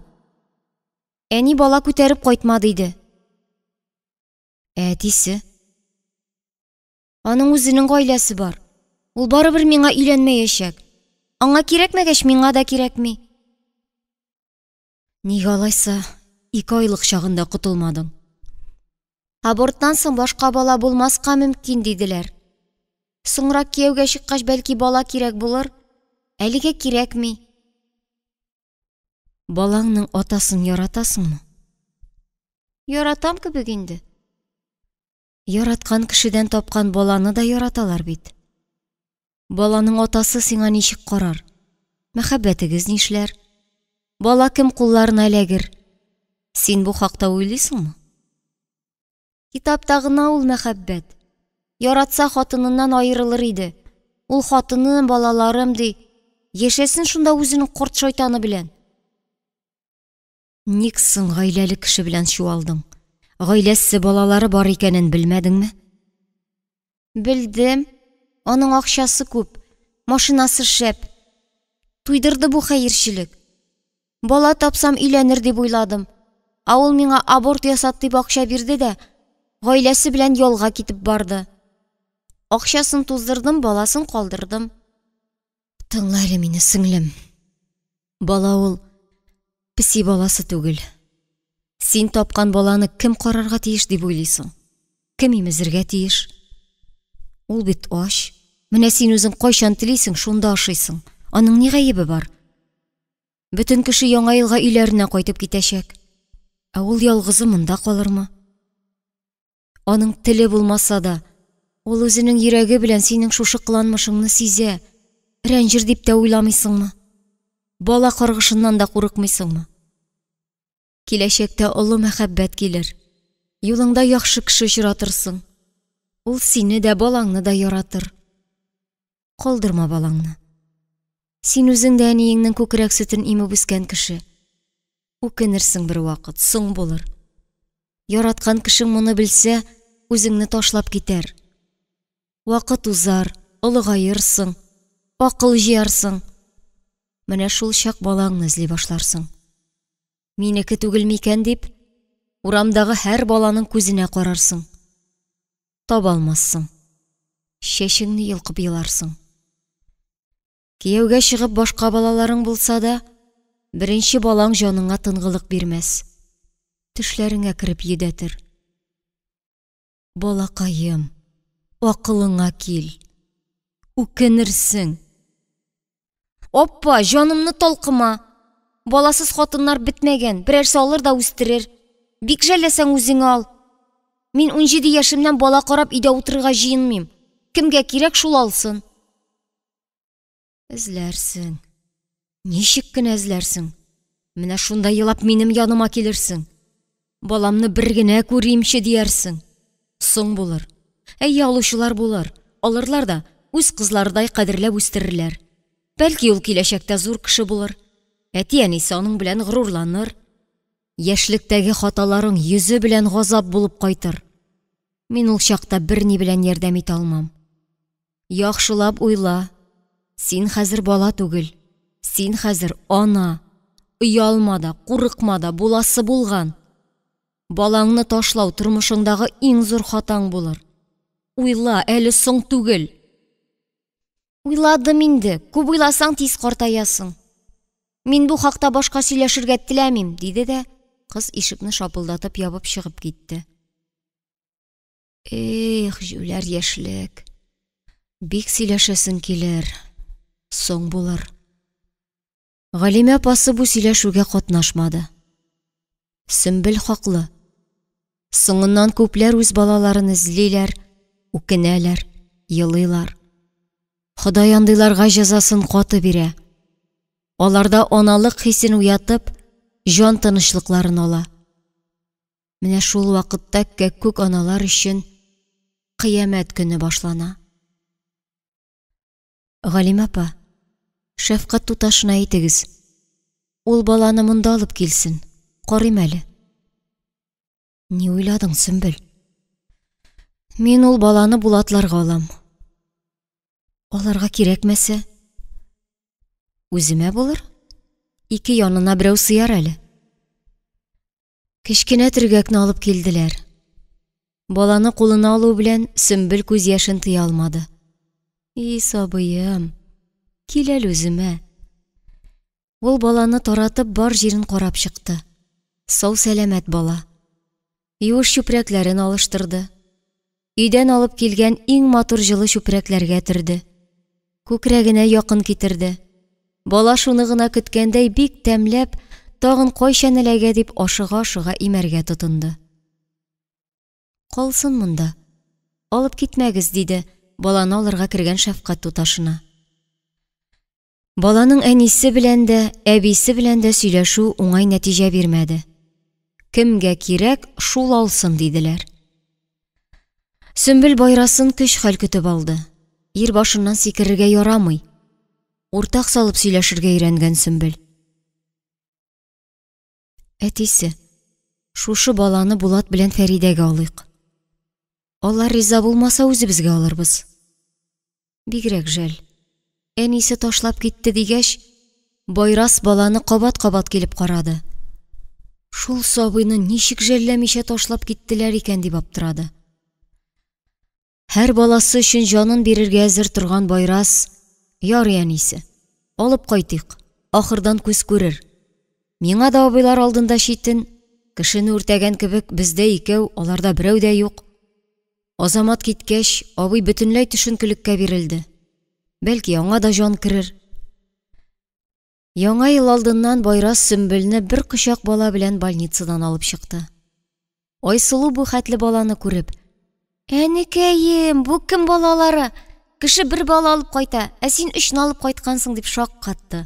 Әни бала күтәреп кайтма диде. Ә әтисе? Аның үзенең гаиләсе бар. Ул барыбер миңа өйләнмәячәк. Аңа кирәкмәгәч, миңа да кирәкми. Нигә алайса 2 айлык чагында котылмадың? Аборттан соң башка бала булмаска мөмкин, диделәр. Соңрак кияүгә чыккач, бәлки бала кирәк булыр. Әлегә кирәкми. Балаңның атасын яратасыңмы? Яратам кебек инде. Яраткан кешедән тапкан баланы да яраталар бит. Баланың атасы сиңа ничек карар? Мәхәббәтегез нишләр? Бала кем кулларына эләгер? Син бу хакта уйлыйсыңмы? Китапта гына ул мәхәббәт. Яратса хатыныннан аерылыр иде. Ул хатыным, балаларым ди. Яшәсен шунда үзенең корт шайтаны белән. Ник соң гаиләле кеше белән чуалдың? Гаиләсе, балалары бар икәнен белмәдеңме? Белдем. Аның акчасы күп, машинасы шәп. Туйдырды бу хәерчелек. Бала тапсам өйләнер дип уйладым. Ә ул миңа аборт ясат дип акча бирде дә, гаиләсе белән ялга китеп барды. Акчасын туздырдым, баласын калдырдым. Тыңла әле мине, сеңлем. Бала ул песи баласы түгел. Син тапкан баланы кем карарга тиеш дип уйлыйсың? Кем имезергә тиеш? Ул бит ач. Менә син үзең кайчан телисең, шунда ашыйсың. Аның ни гаебе бар? Бөтен кеше яңа елга өйләренә кайтып китәчәк. Ә ул ялгызы монда калырмы? Аның теле булмаса да, ул үзенең йөрәге белән синең шушы кыланмышыңны сизә. Рәнҗер дип тә уйламыйсыңмы? Бала каргышыннан да курыкмыйсыңмы? Киләчәктә олы мәхәббәт килер. Юлыңда яхшы кеше очратырсың. Ул сине дә, балаңны да яратыр. Калдырма балаңны. Син үзең дә әниеңнең күкрәк сөтен имеп үскән кеше. Үкенерсең бер вакыт, соң булыр. Яраткан кешең моны белсә, үзеңне ташлап китәр. Вакыт узар, олыгаерсың, акыл җыярсың. Менә шул чак балаңны эзли башларсың. Минеке түгел микән дип, урамдагы һәр баланың күзенә карарсың. Таба алмассың. Чәчеңне йолкып еларсың. Кияүгә чыгып башка балаларың булса да, беренче балаң җаныңа тынгылык бирмәс. Төшләреңә кереп йөдәтер. Балакаем, акылыңа кил. Үкенерсең. Оппа, җанымны талкыма. Баласыз хатыннар бетмәгән, берәрсе алыр да үстерер. Бик жәлләсәң үзеңә ал. Мин 17 яшемнән бала карап өйдә утырырга җыенмыйм. Кемгә кирәк, шул алсын. Эзләрсең. Ничек кенә эзләрсең. Менә шунда елап минем яныма килерсең. Баламны бер генә күримче диярсең. Соң булыр. Әйе, алучылар булыр. Алырлар да үз кызларыдай кадерләп үстерерләр. Бәлки ул киләчәктә зур кеше булыр. Әти-әнисе аның белән горурланыр. Яшьлектәге хаталарың йөзе белән газап булып кайтыр. Мин ул чакта берни белән ярдәм итә алмам. Яхшылап уйла. Син хәзер бала түгел. Син хәзер ана. Оялма да, курыкма да, буласы булган. Балаңны ташлау тормышыңдагы иң зур хатаң булыр. Уйла, әле соң түгел. Уйладым инде, күп уйласаң тиз картаясың. Мин бу хакта башка сөйләшергә теләмим, диде дә кыз ишекне шапылдатып ябып чыгып китте. Эх, җүләр яшьлек. Бик сөйләшәсең килер, соң булыр. Галимә апасы бу сөйләшүгә катнашмады. Сөмбел хаклы. Соңыннан күпләр үз балаларын эзлиләр, үкенәләр, елыйлар. Ходай андыйларга җәзасын каты бирә. Аларда аналык хисен уятып, җан тынычлыкларын ала. Менә шул вакытта кәккүк аналар өчен кыямәт көне башлана. Галимә апа, шәфкать туташына әйтегез. Ул баланы монда алып килсен, карыйм әле. Ни уйладың, Сөмбел? Мин ул баланы Булатларга алам. Аларга кирәкмәсә, үземә булыр. Ике янына берәү сыяр әле. Кечкенә төргәкне алып килделәр. Баланы кулына алу белән Сөмбел күз яшен тыя алмады. И сабыем, кил әле үземә. Ул баланы таратып бар җирен карап чыкты. Сау-сәламәт бала. Юеш чүпрәкләрен алыштырды. Өйдән алып килгән иң матур җылы чүпрәкләргә төрде. Күкрәгенә якын китерде. Бала шуны гына көткәндәй бик тәмләп, тагын кайчан эләгә дип ашыга-ашыга имәргә тотынды. Калсын монда, алып китмәгез, диде баланы алырга кергән шәфкать туташына. Баланың әнисе белән дә, әбисе белән дә сөйләшү уңай нәтиҗә бирмәде. Кемгә кирәк, шул алсын, диделәр. Сөмбел Байрасын көч-хәл көтеп алды. Ир башыннан сикерергә ярамый. Уртак салып сөйләшергә өйрәнгән Сөмбел. Әтисе, шушы баланы Булат белән Фәридәгә алыйк. Алар риза булмаса, үзебезгә алырбыз. Бигрәк жәл. Әнисе ташлап китте дигәч, Байрас баланы кабат-кабат килеп карады. Шул сабыйны ничек жәлләмичә ташлап киттеләр икән дип аптырады. Һәр баласы өчен җанын бирергә әзер торган Байрас, Ярый, әнисе, алып кайтыйк, ахырдан күз күрер. Миңа да абыйлар алдында читен, кешене үртәгән кебек, бездә икәү, аларда берәү дә юк. Азамат киткәч, абый бөтенләй төшенкелеккә бирелде. Бәлки, аңа да җан керер. Яңа ел алдыннан Байрас Сөмбелне бер кочак бала белән больницадан алып чыкты. Айсылу бу хәтле баланы күреп, Әнекәем, бу кем балалары? Кеше бер бала алып кайта, ә син өчне алып кайткансың, дип шаккатты.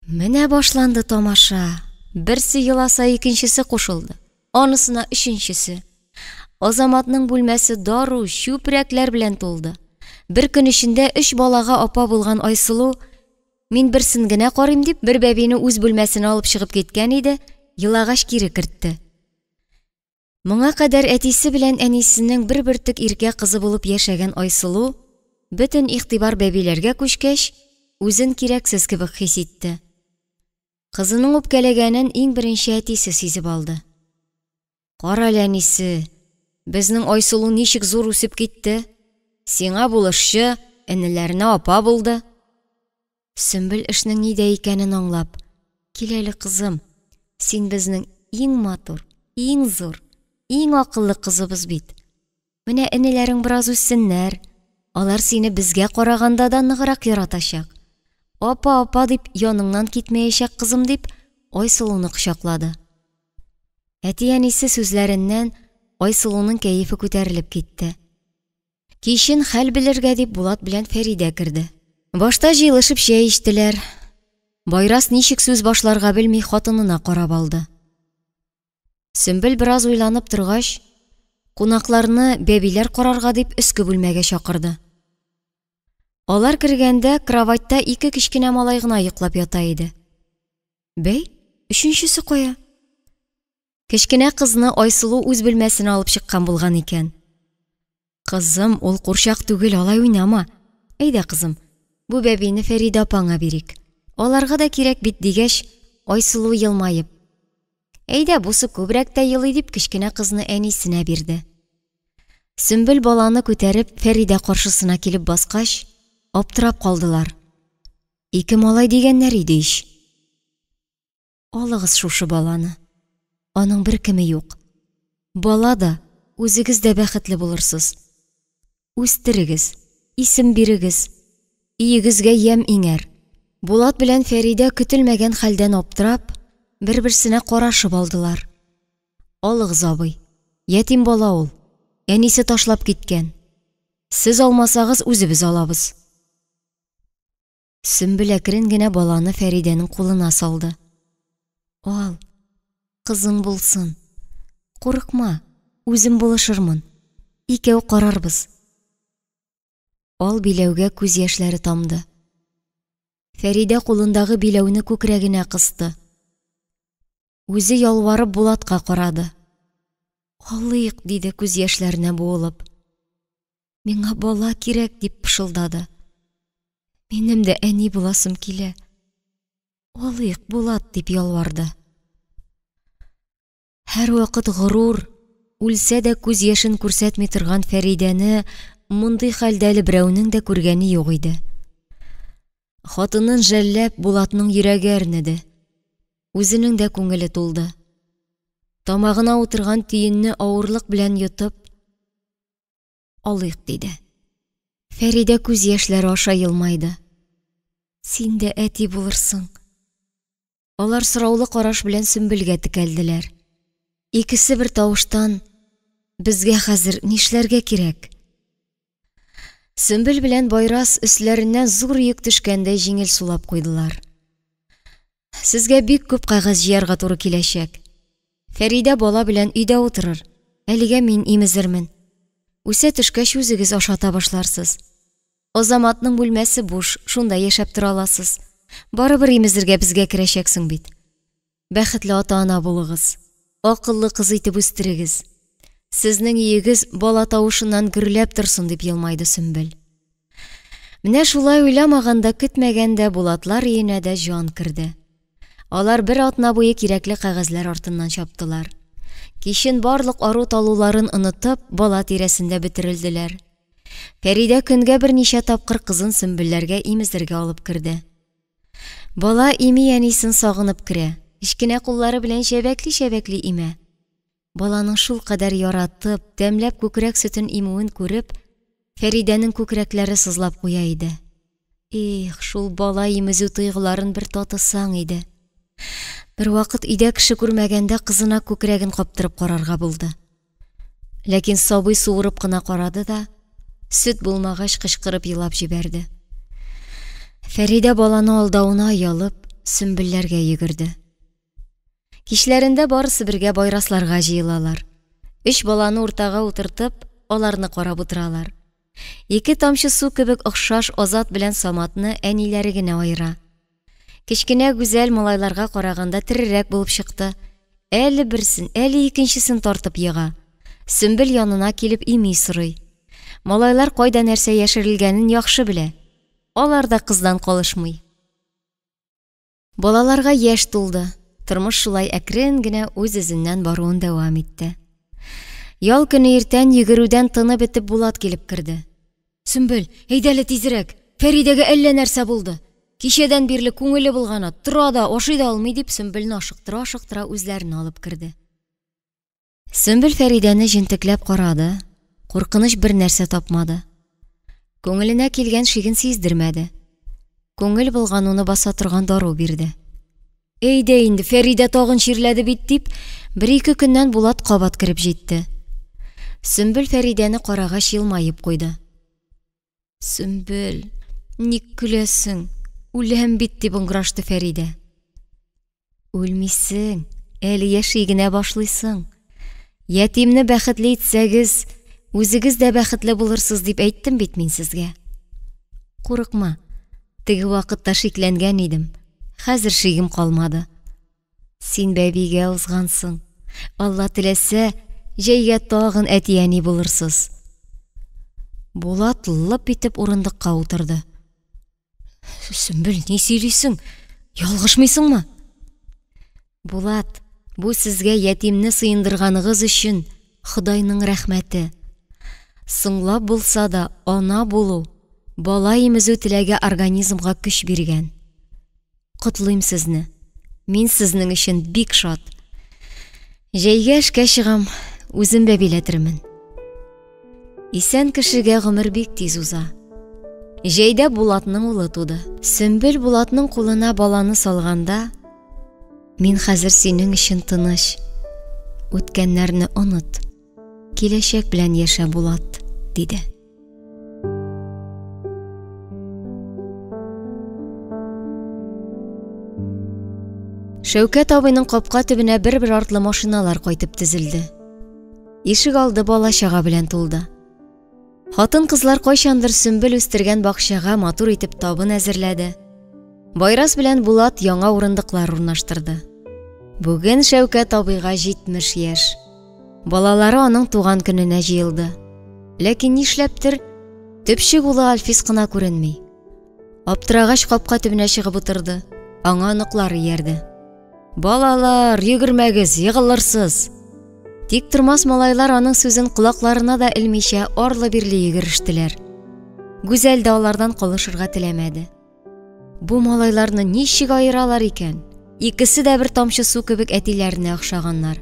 Менә башланды тамаша. Берсе еласа, икенчесе кушылды. Анысына өченчесе. Азаматның бүлмәсе дару, чүпрәкләр белән тулды. Бер көн эчендә өч балага апа булган Айсылу, мин берсен генә карыйм дип, бер бәбине үз бүлмәсенә алып чыгып киткән иде, елагач кире кертте. Моңа кадәр әтисе белән әнисенең бер бөртек иркә кызы булып яшәгән Айсылу, бөтен игътибар бәбиләргә күчкәч, үзен кирәксез кебек хис итте. Кызының үпкәләгәнен иң беренче әтисе сизеп алды. Карале, әнисе, безнең Айсылу ничек зур үсеп китте. Сиңа булышчы, энеләренә апа булды. Сөмбел эшнең нидә икәнен аңлап, Кил әле, кызым, син безнең иң матур, иң зур, иң акыллы кызыбыз бит. Менә энеләрең бераз үссеннәр, алар сине безгә караганда да ныграк яратачак. Апа, апа дип яныңнан китмәячәк, кызым, дип Айсылуны кочаклады. Әти-әнисе сүзләреннән Айсылуның кәефе күтәрелеп китте. Кичен хәл белергә дип Булат белән Фәридә керде. Башта җыелышып чәй эчтеләр. Байрас ничек сүз башларга белми хатынына карап алды. Сөмбел бераз уйланып торгач, кунакларны бәбиләр карарга дип өске бүлмәгә чакырды. Алар кергәндә кроватьта ике кечкенә малай гына йоклап ята иде. Бәй, өченчесе кая? Кечкенә кызны Айсылу үз бүлмәсенә алып чыккан булган икән. Кызым, ул курчак түгел, алай уйнама. Әйдә, кызым, бу бәбине Фәридә апаңа бирик. Аларга да кирәк бит, дигәч, Айсылу елмаеп, Әйдә, бусы күбрәк тә елый, дип кечкенә кызны әнисенә бирде. Сөмбел баланы күтәреп Фәридә каршысына килеп баскач, аптырап калдылар. Ике малай дигәннәр иде ич. Алыгыз шушы баланы. Аның бер кеме юк. Бала да, үзегез дә бәхетле булырсыз. Үстерегез, исем бирегез, өегезгә ямь иңәр. Булат белән Фәридә көтелмәгән хәлдән аптырап, бер-берсенә карашып алдылар. Алыгыз, абый, ятим бала ул, әнисе ташлап киткән. Сез алмасагыз, үзебез алабыз. Сөмбел әкрен генә баланы Фәридәнең кулына салды. Ал, кызың булсын. Курыкма, үзем булышырмын. Икәү карарбыз. Ал биләүгә күз яшьләре тамды. Фәридә кулындагы биләүне күкрәгенә кысты. Үзе ялварып Булатка карады. «Алыйк», — диде күз яшьләренә буылып. «Миңа бала кирәк», — дип пышылдады. «Минем дә әни буласым килә. Алыйк, Булат», — дип ялварды. Һәрвакыт горур, үлсә дә күз яшен күрсәтми торган Фәридәне мондый хәлдә әле берәүнең дә күргәне юк иде. Хатынын жәлләп, Булатның йөрәге әрнеде. Үзенең дә күңеле тулды. Тамагына утырган төенне авырлык белән йотып, алыйк, диде. Фәридә күз яшьләре аша елмайды. Син дә әти булырсың. Алар сораулы караш белән Сөмбелгә текәлделәр. Икесе бер тавыштан, безгә хәзер нишләргә кирәк? Сөмбел белән Байрас өсләреннән зур йөк төшкәндәй җиңел сулап куйдылар. Сезгә бик күп кәгазь җыярга туры киләчәк. Фәридә бала белән өйдә утырыр, әлегә мин имезермен. Үсә төшкәч үзегез ашата башларсыз. Азаматның бүлмәсе буш, шунда яшәп тора аласыз. Барыбер имезергә безгә керәчәксең бит. Бәхетле ата-ана булыгыз. Акыллы кыз итеп үстерегез. Сезнең өегез бала тавышыннан гөрләп торсын, дип елмайды Сөмбел. Менә шулай уйламаганда, көтмәгәндә Булатлар өенә дә җан керде. Алар бер атна буе кирәкле кәгазьләр артыннан чаптылар. Кичен барлык ару-талуларын онытып, бала тирәсендә бөтерелделәр. Фәридә көнгә берничә тапкыр кызын Сөмбелләргә имезергә алып керде. Бала ими әнисен сагынып керә, кечкенә куллары белән чәбәкли-чәбәкли имә. Баланың шулкадәр яратып, тәмләп күкрәк сөтен имүен күреп, Фәридәнең күкрәкләре сызлап куя иде. Их, шул бала имезү тойгыларын бер татысаң иде. Бервакыт өйдә кеше күрмәгәндә кызына күкрәген каптырып карарга булды. Ләкин сабый суырып кына карады да, сөт булмагач кычкырып елап җибәрде. Фәридә баланы алдавына оялып, Сөмбелләргә йөгерде. Кичләрендә барысы бергә Байрасларга җыелалар. Өч баланы уртага утыртып, аларны карап утыралар. Ике тамчы су кебек охшаш Азат белән Саматны әниләре генә аера. Кечкенә Гүзәл малайларга караганда терерәк булып чыкты. Әле берсен, әле икенчесен тартып ега. Сөмбел янына килеп ими сорый. Малайлар кайда нәрсә яшерелгәнен яхшы белә. Алар да кыздан калышмый. Балаларга яшь тулды, тормыш шулай әкрен генә үз эзеннән баруын дәвам итте. Ял көне иртән йөгерүдән тыны бетеп Булат килеп керде. Сөмбел, әйдә әле тизрәк, Фәридәгә әллә нәрсә булды. Кичәдән бирле күңеле болгана, тора да, ашый да алмый, дип Сөмбелне ашыктыра-ашыктыра үзләренә алып керде. Сөмбел Фәридәне җентекләп карады, куркыныч бер нәрсә тапмады. Күңеленә килгән шиген сиздермәде. Күңел болгануны баса торган дару бирде. Әйдә инде, Фәридә тагын чирләде бит, дип, бер-ике көннән Булат кабат кереп җитте. Сөмбел Фәридәне карагач елмаеп куйды. Сөмбел, ник көләсең? Үләм бит, дип ыңгырашты Фәридә. Үлмисең, әле яши генә башлыйсың. Ятимне бәхетле итсәгез, үзегез дә бәхетле булырсыз дип әйттем бит мин сезгә. Курыкма, теге вакытта шикләнгән идем, хәзер шигем калмады. Син бәбигә узгансың. Алла теләсә, җәйгә тагын әти-әни булырсыз. Булат лып итеп урындыкка утырды. Сөмбел, ни сөйлисең? Ялгышмыйсыңмы? Булат, бу сезгә ятимне сыендырганыгыз өчен Ходайның рәхмәте. Соңлап булса да, ана булу, бала имезү теләге организмга көч биргән. Котлыйм сезне. Мин сезнең өчен бик шат. Җәйгә эшкә чыгам, үзем бәбиләтермен. Исән кешегә гомер бик тиз уза. Җәйдә Булатның улы туды. Сөмбел Булатның кулына баланы салганда, мин хәзер синең өчен тыныч. Үткәннәрне оныт. Киләчәк белән яшә, Булат, диде. Шәүкәт абыйның капка төбенә бер-бер артлы машиналар кайтып тезелде. Ишек алды бала-чага белән тулды. Хатын-кызлар кайчандыр Сөмбел үстергән бакчага матур итеп табын әзерләде. Байрас белән Булат яңа урындыклар урнаштырды. Бүген Шәүкәт абыйга 70 яшь. Балалары аның туган көненә җыелды. Ләкин нишләптер, төпчек улы Альфис кына күренми. Аптырагач капка төбенә чыгып утырды. Аңа оныклары иярде. Балалар, йөгермәгез, егылырсыз. Тик тормас малайлар аның сүзен колакларына да элмичә арлы-бирле йөгерештеләр. Гүзәл дә алардан калышырга теләмәде. Бу малайларны ничек аералар икән? Икесе дә бер тамчы су кебек әтиләренә охшаганнар.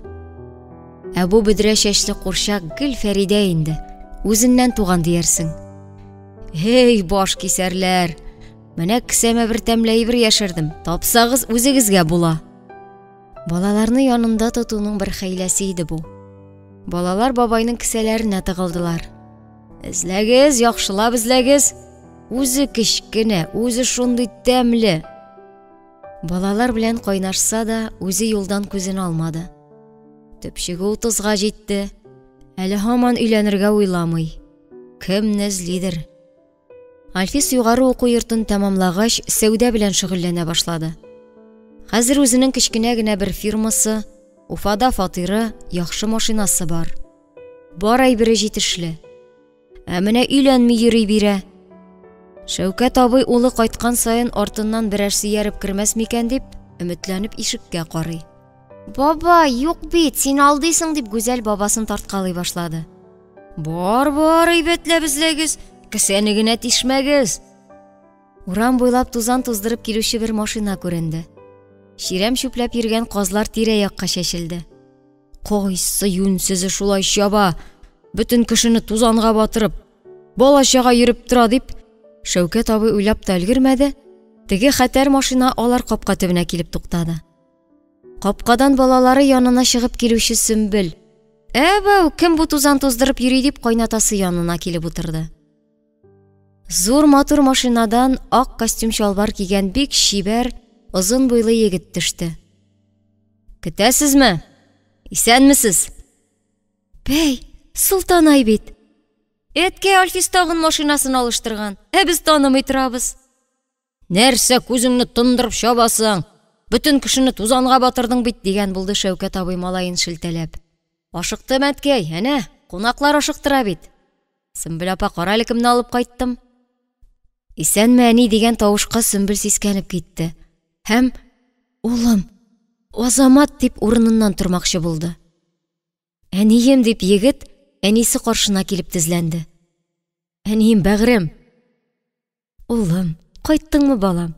Ә бу бөдрә чәчле курчак гел Фәридә инде. Үзеннән туган диярсең. Эй, баш кисәрләр! Менә кесәмә бер тәмле әйбер яшердем. Тапсагыз, үзегезгә була. Балаларны янында тотуның бер хәйләсе иде бу. Балалар бабайның кесәләренә тыгылдылар. Эзләгез, яхшылап эзләгез. Үзе кечкенә, үзе шундый тәмле. Балалар белән кайнашса да, үзе юлдан күзен алмады. Төпчеге утызга җитте. Әле һаман өйләнергә уйламый. Кемне эзлидер? Альфис югары уку йортын тәмамлагач, сәүдә белән шөгыльләнә башлады. Хәзер үзенең кечкенә генә бер фирмасы, Уфада фатиры, яхшы машинасы бар. Бар әйбере җитешле. Ә менә өйләнми йөри бирә. Шәүкәт абый улы кайткан саен артыннан берәрсе ияреп кермәс микән дип, өметләнеп ишеккә карый. Баба, юк бит, син алдыйсың, дип Гүзәл бабасын тарткалый башлады. Бар, бар, әйбәтләп эзләгез, кесәне генә тишмәгез. Урам буйлап тузан туздырып килүче бер машина күренде. Чирәм чүпләп йөргән казлар тирә-якка чәчелде. Кайсы юньсезе шулай чаба, бөтен кешене тузанга батырып, бала-чага йөреп тора дип, Шәүкәт абый уйлап та өлгермәде, теге хәтәр машина алар капка төбенә килеп туктады. Капкадан балалары янына чыгып килүче Сөмбел, Әбәү, кем бу тузан туздырып йөри дип кайнатасы янына килеп утырды. Зур матур машинадан ак костюм-чалбар кигән бик чибәр, озын буйлы егет төште. Көтәсезме? Исәнмесез? Бәй, Солтанай бит. Әткәй Альфис тагын машинасын алыштырган, ә без танымый торабыз. Нәрсә күзеңне тондырып чабасың? Бөтен кешене тузанга батырдың бит, дигән булды Шәүкәт абый малаен шелтәләп. Ашыктым, әткәй, әнә, кунаклар ашыктыра бит. Сөмбел апа, кара әле кемне алып кайттым. Исәнме, әни, дигән тавышка Сөмбел сискәнеп китте. Һәм, улым, Азамат, дип урыныннан тормакчы булды. Әнием, дип егет әнисе каршына килеп тезләнде. Әнием, бәгърем. Улым, кайттыңмы, балам?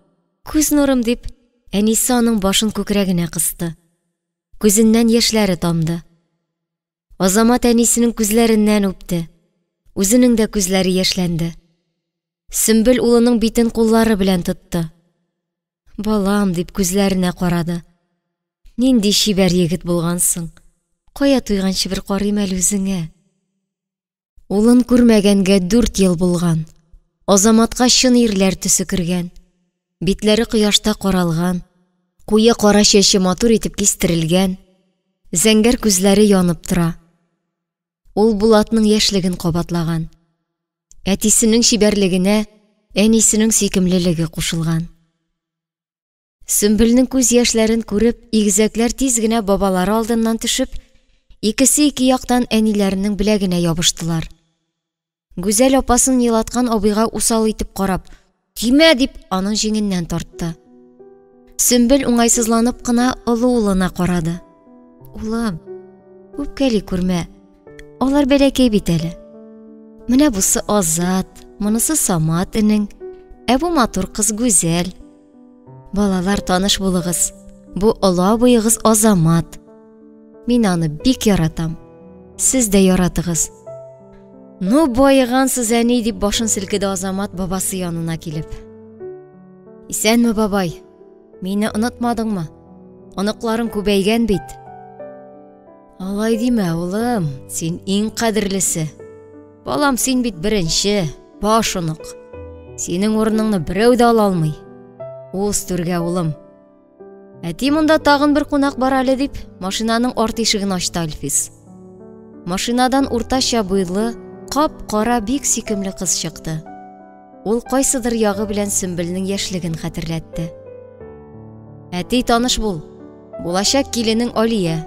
Күз нурым, дип, әнисе аның башын күкрәгенә кысты. Күзеннән яшьләре тамды. Азамат әнисенең күзләреннән үпте. Үзенең дә күзләре яшьләнде. Сөмбел улының битен куллары белән тотты. Балам, дип күзләренә карады. Нинди чибәр егет булгансың. Кая туйганчы бер карыйм әле үзеңә. Улын күрмәгәнгә 4 ел булган. Азаматка чын ирләр төсе кергән. Битләре кояшта каралган, куе кара чәче матур итеп кистерелгән, зәңгәр күзләре янып тора. Ул Булатның яшьлеген кабатлаган. Әтисенең чибәрлегенә әнисенең сөйкемлелеге кушылган. Сөмбелнең күз яшьләрен күреп, игезәкләр тиз генә бабалары алдыннан төшеп, икесе ике яктан әниләренең беләгенә ябыштылар. Гүзәл апасын елаткан абыйга усал итеп карап, "Тимә!" дип, аның җиңеннән тартты. Сөмбел уңайсызланып кына олы улына карады. Улым, үпкәли күрмә. Алар бәләкәй бит әле. Менә бусы Азат, монысы Самат энең, ә бу матур кыз Гүзәл. Балалар, таныш булыгыз. Бу олы абыегыз Азамат. Мин аны бик яратам. Сез дә яратыгыз. Ну, баегансыз, әни, дип башын селкеде Азамат бабасы янына килеп. Исәнме, бабай? Мине онытмадыңмы? Оныкларың күбәйгән бит. Алай димә, улым, син иң кадерлесе. Балам, син бит беренче, баш онык. Синең урыныңны берәү дә ала алмый. Уз түргә, улым. Әти, монда тагын бер кунак бар әле, дип, машинаның арт ишеген ачты Альфис. Машинадан уртача буйлы, кап-кара бик сөйкемле кыз чыкты. Ул кайсыдыр ягы белән Сөмбелнең яшьлеген хәтерләтте. Әти, таныш бул. Булачак киленең Алия.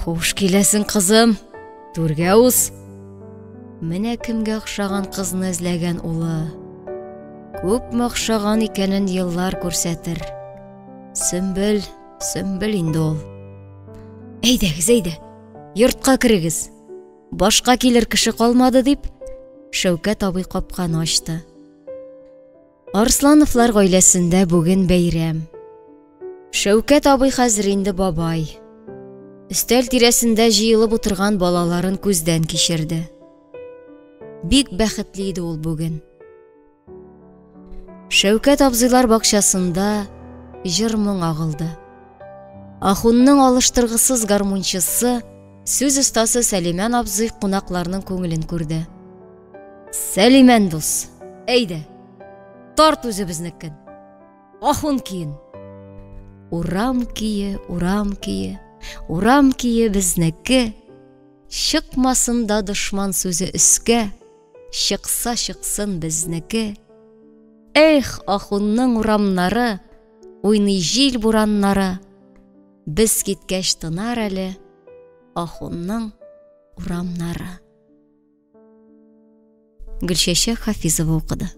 Хуш киләсең, кызым. Түргә уз. Менә кемгә охшаган кызны эзләгән улы. Күпме охшаган икәнен еллар күрсәтер. Сөмбел, Сөмбел инде ул. Әйдәгез, әйдә. Йортка керегез. Башка килер кеше калмады дип, Шәүкәт абый капканы ачты. Арслановлар гаиләсендә бүген бәйрәм. Шәүкәт абый хәзер инде бабай. Өстәл тирәсендә җыелып утырган балаларын күздән кичерде. Бик бәхетле иде ул бүген. Шәүкәт абзыйлар бакчасында җыр-моң агылды. Ахунның алыштыргысыз гармунчысы, сүз остасы Сәлимән абзый кунакларның күңелен күрде. Сәлимән дус, әйдә, тарт үзебезнекен. Ахун киен. Урам кие, урам кие, урам кие безнеке. Чыкмасын да дошман сүзе өскә, чыкса чыксын безнеке. Эх, Ахунның урамнары, уйный җил бураннары. Без киткәч тынар әле Ахунның урамнары. Гөлчәчәк Хафизова укыды.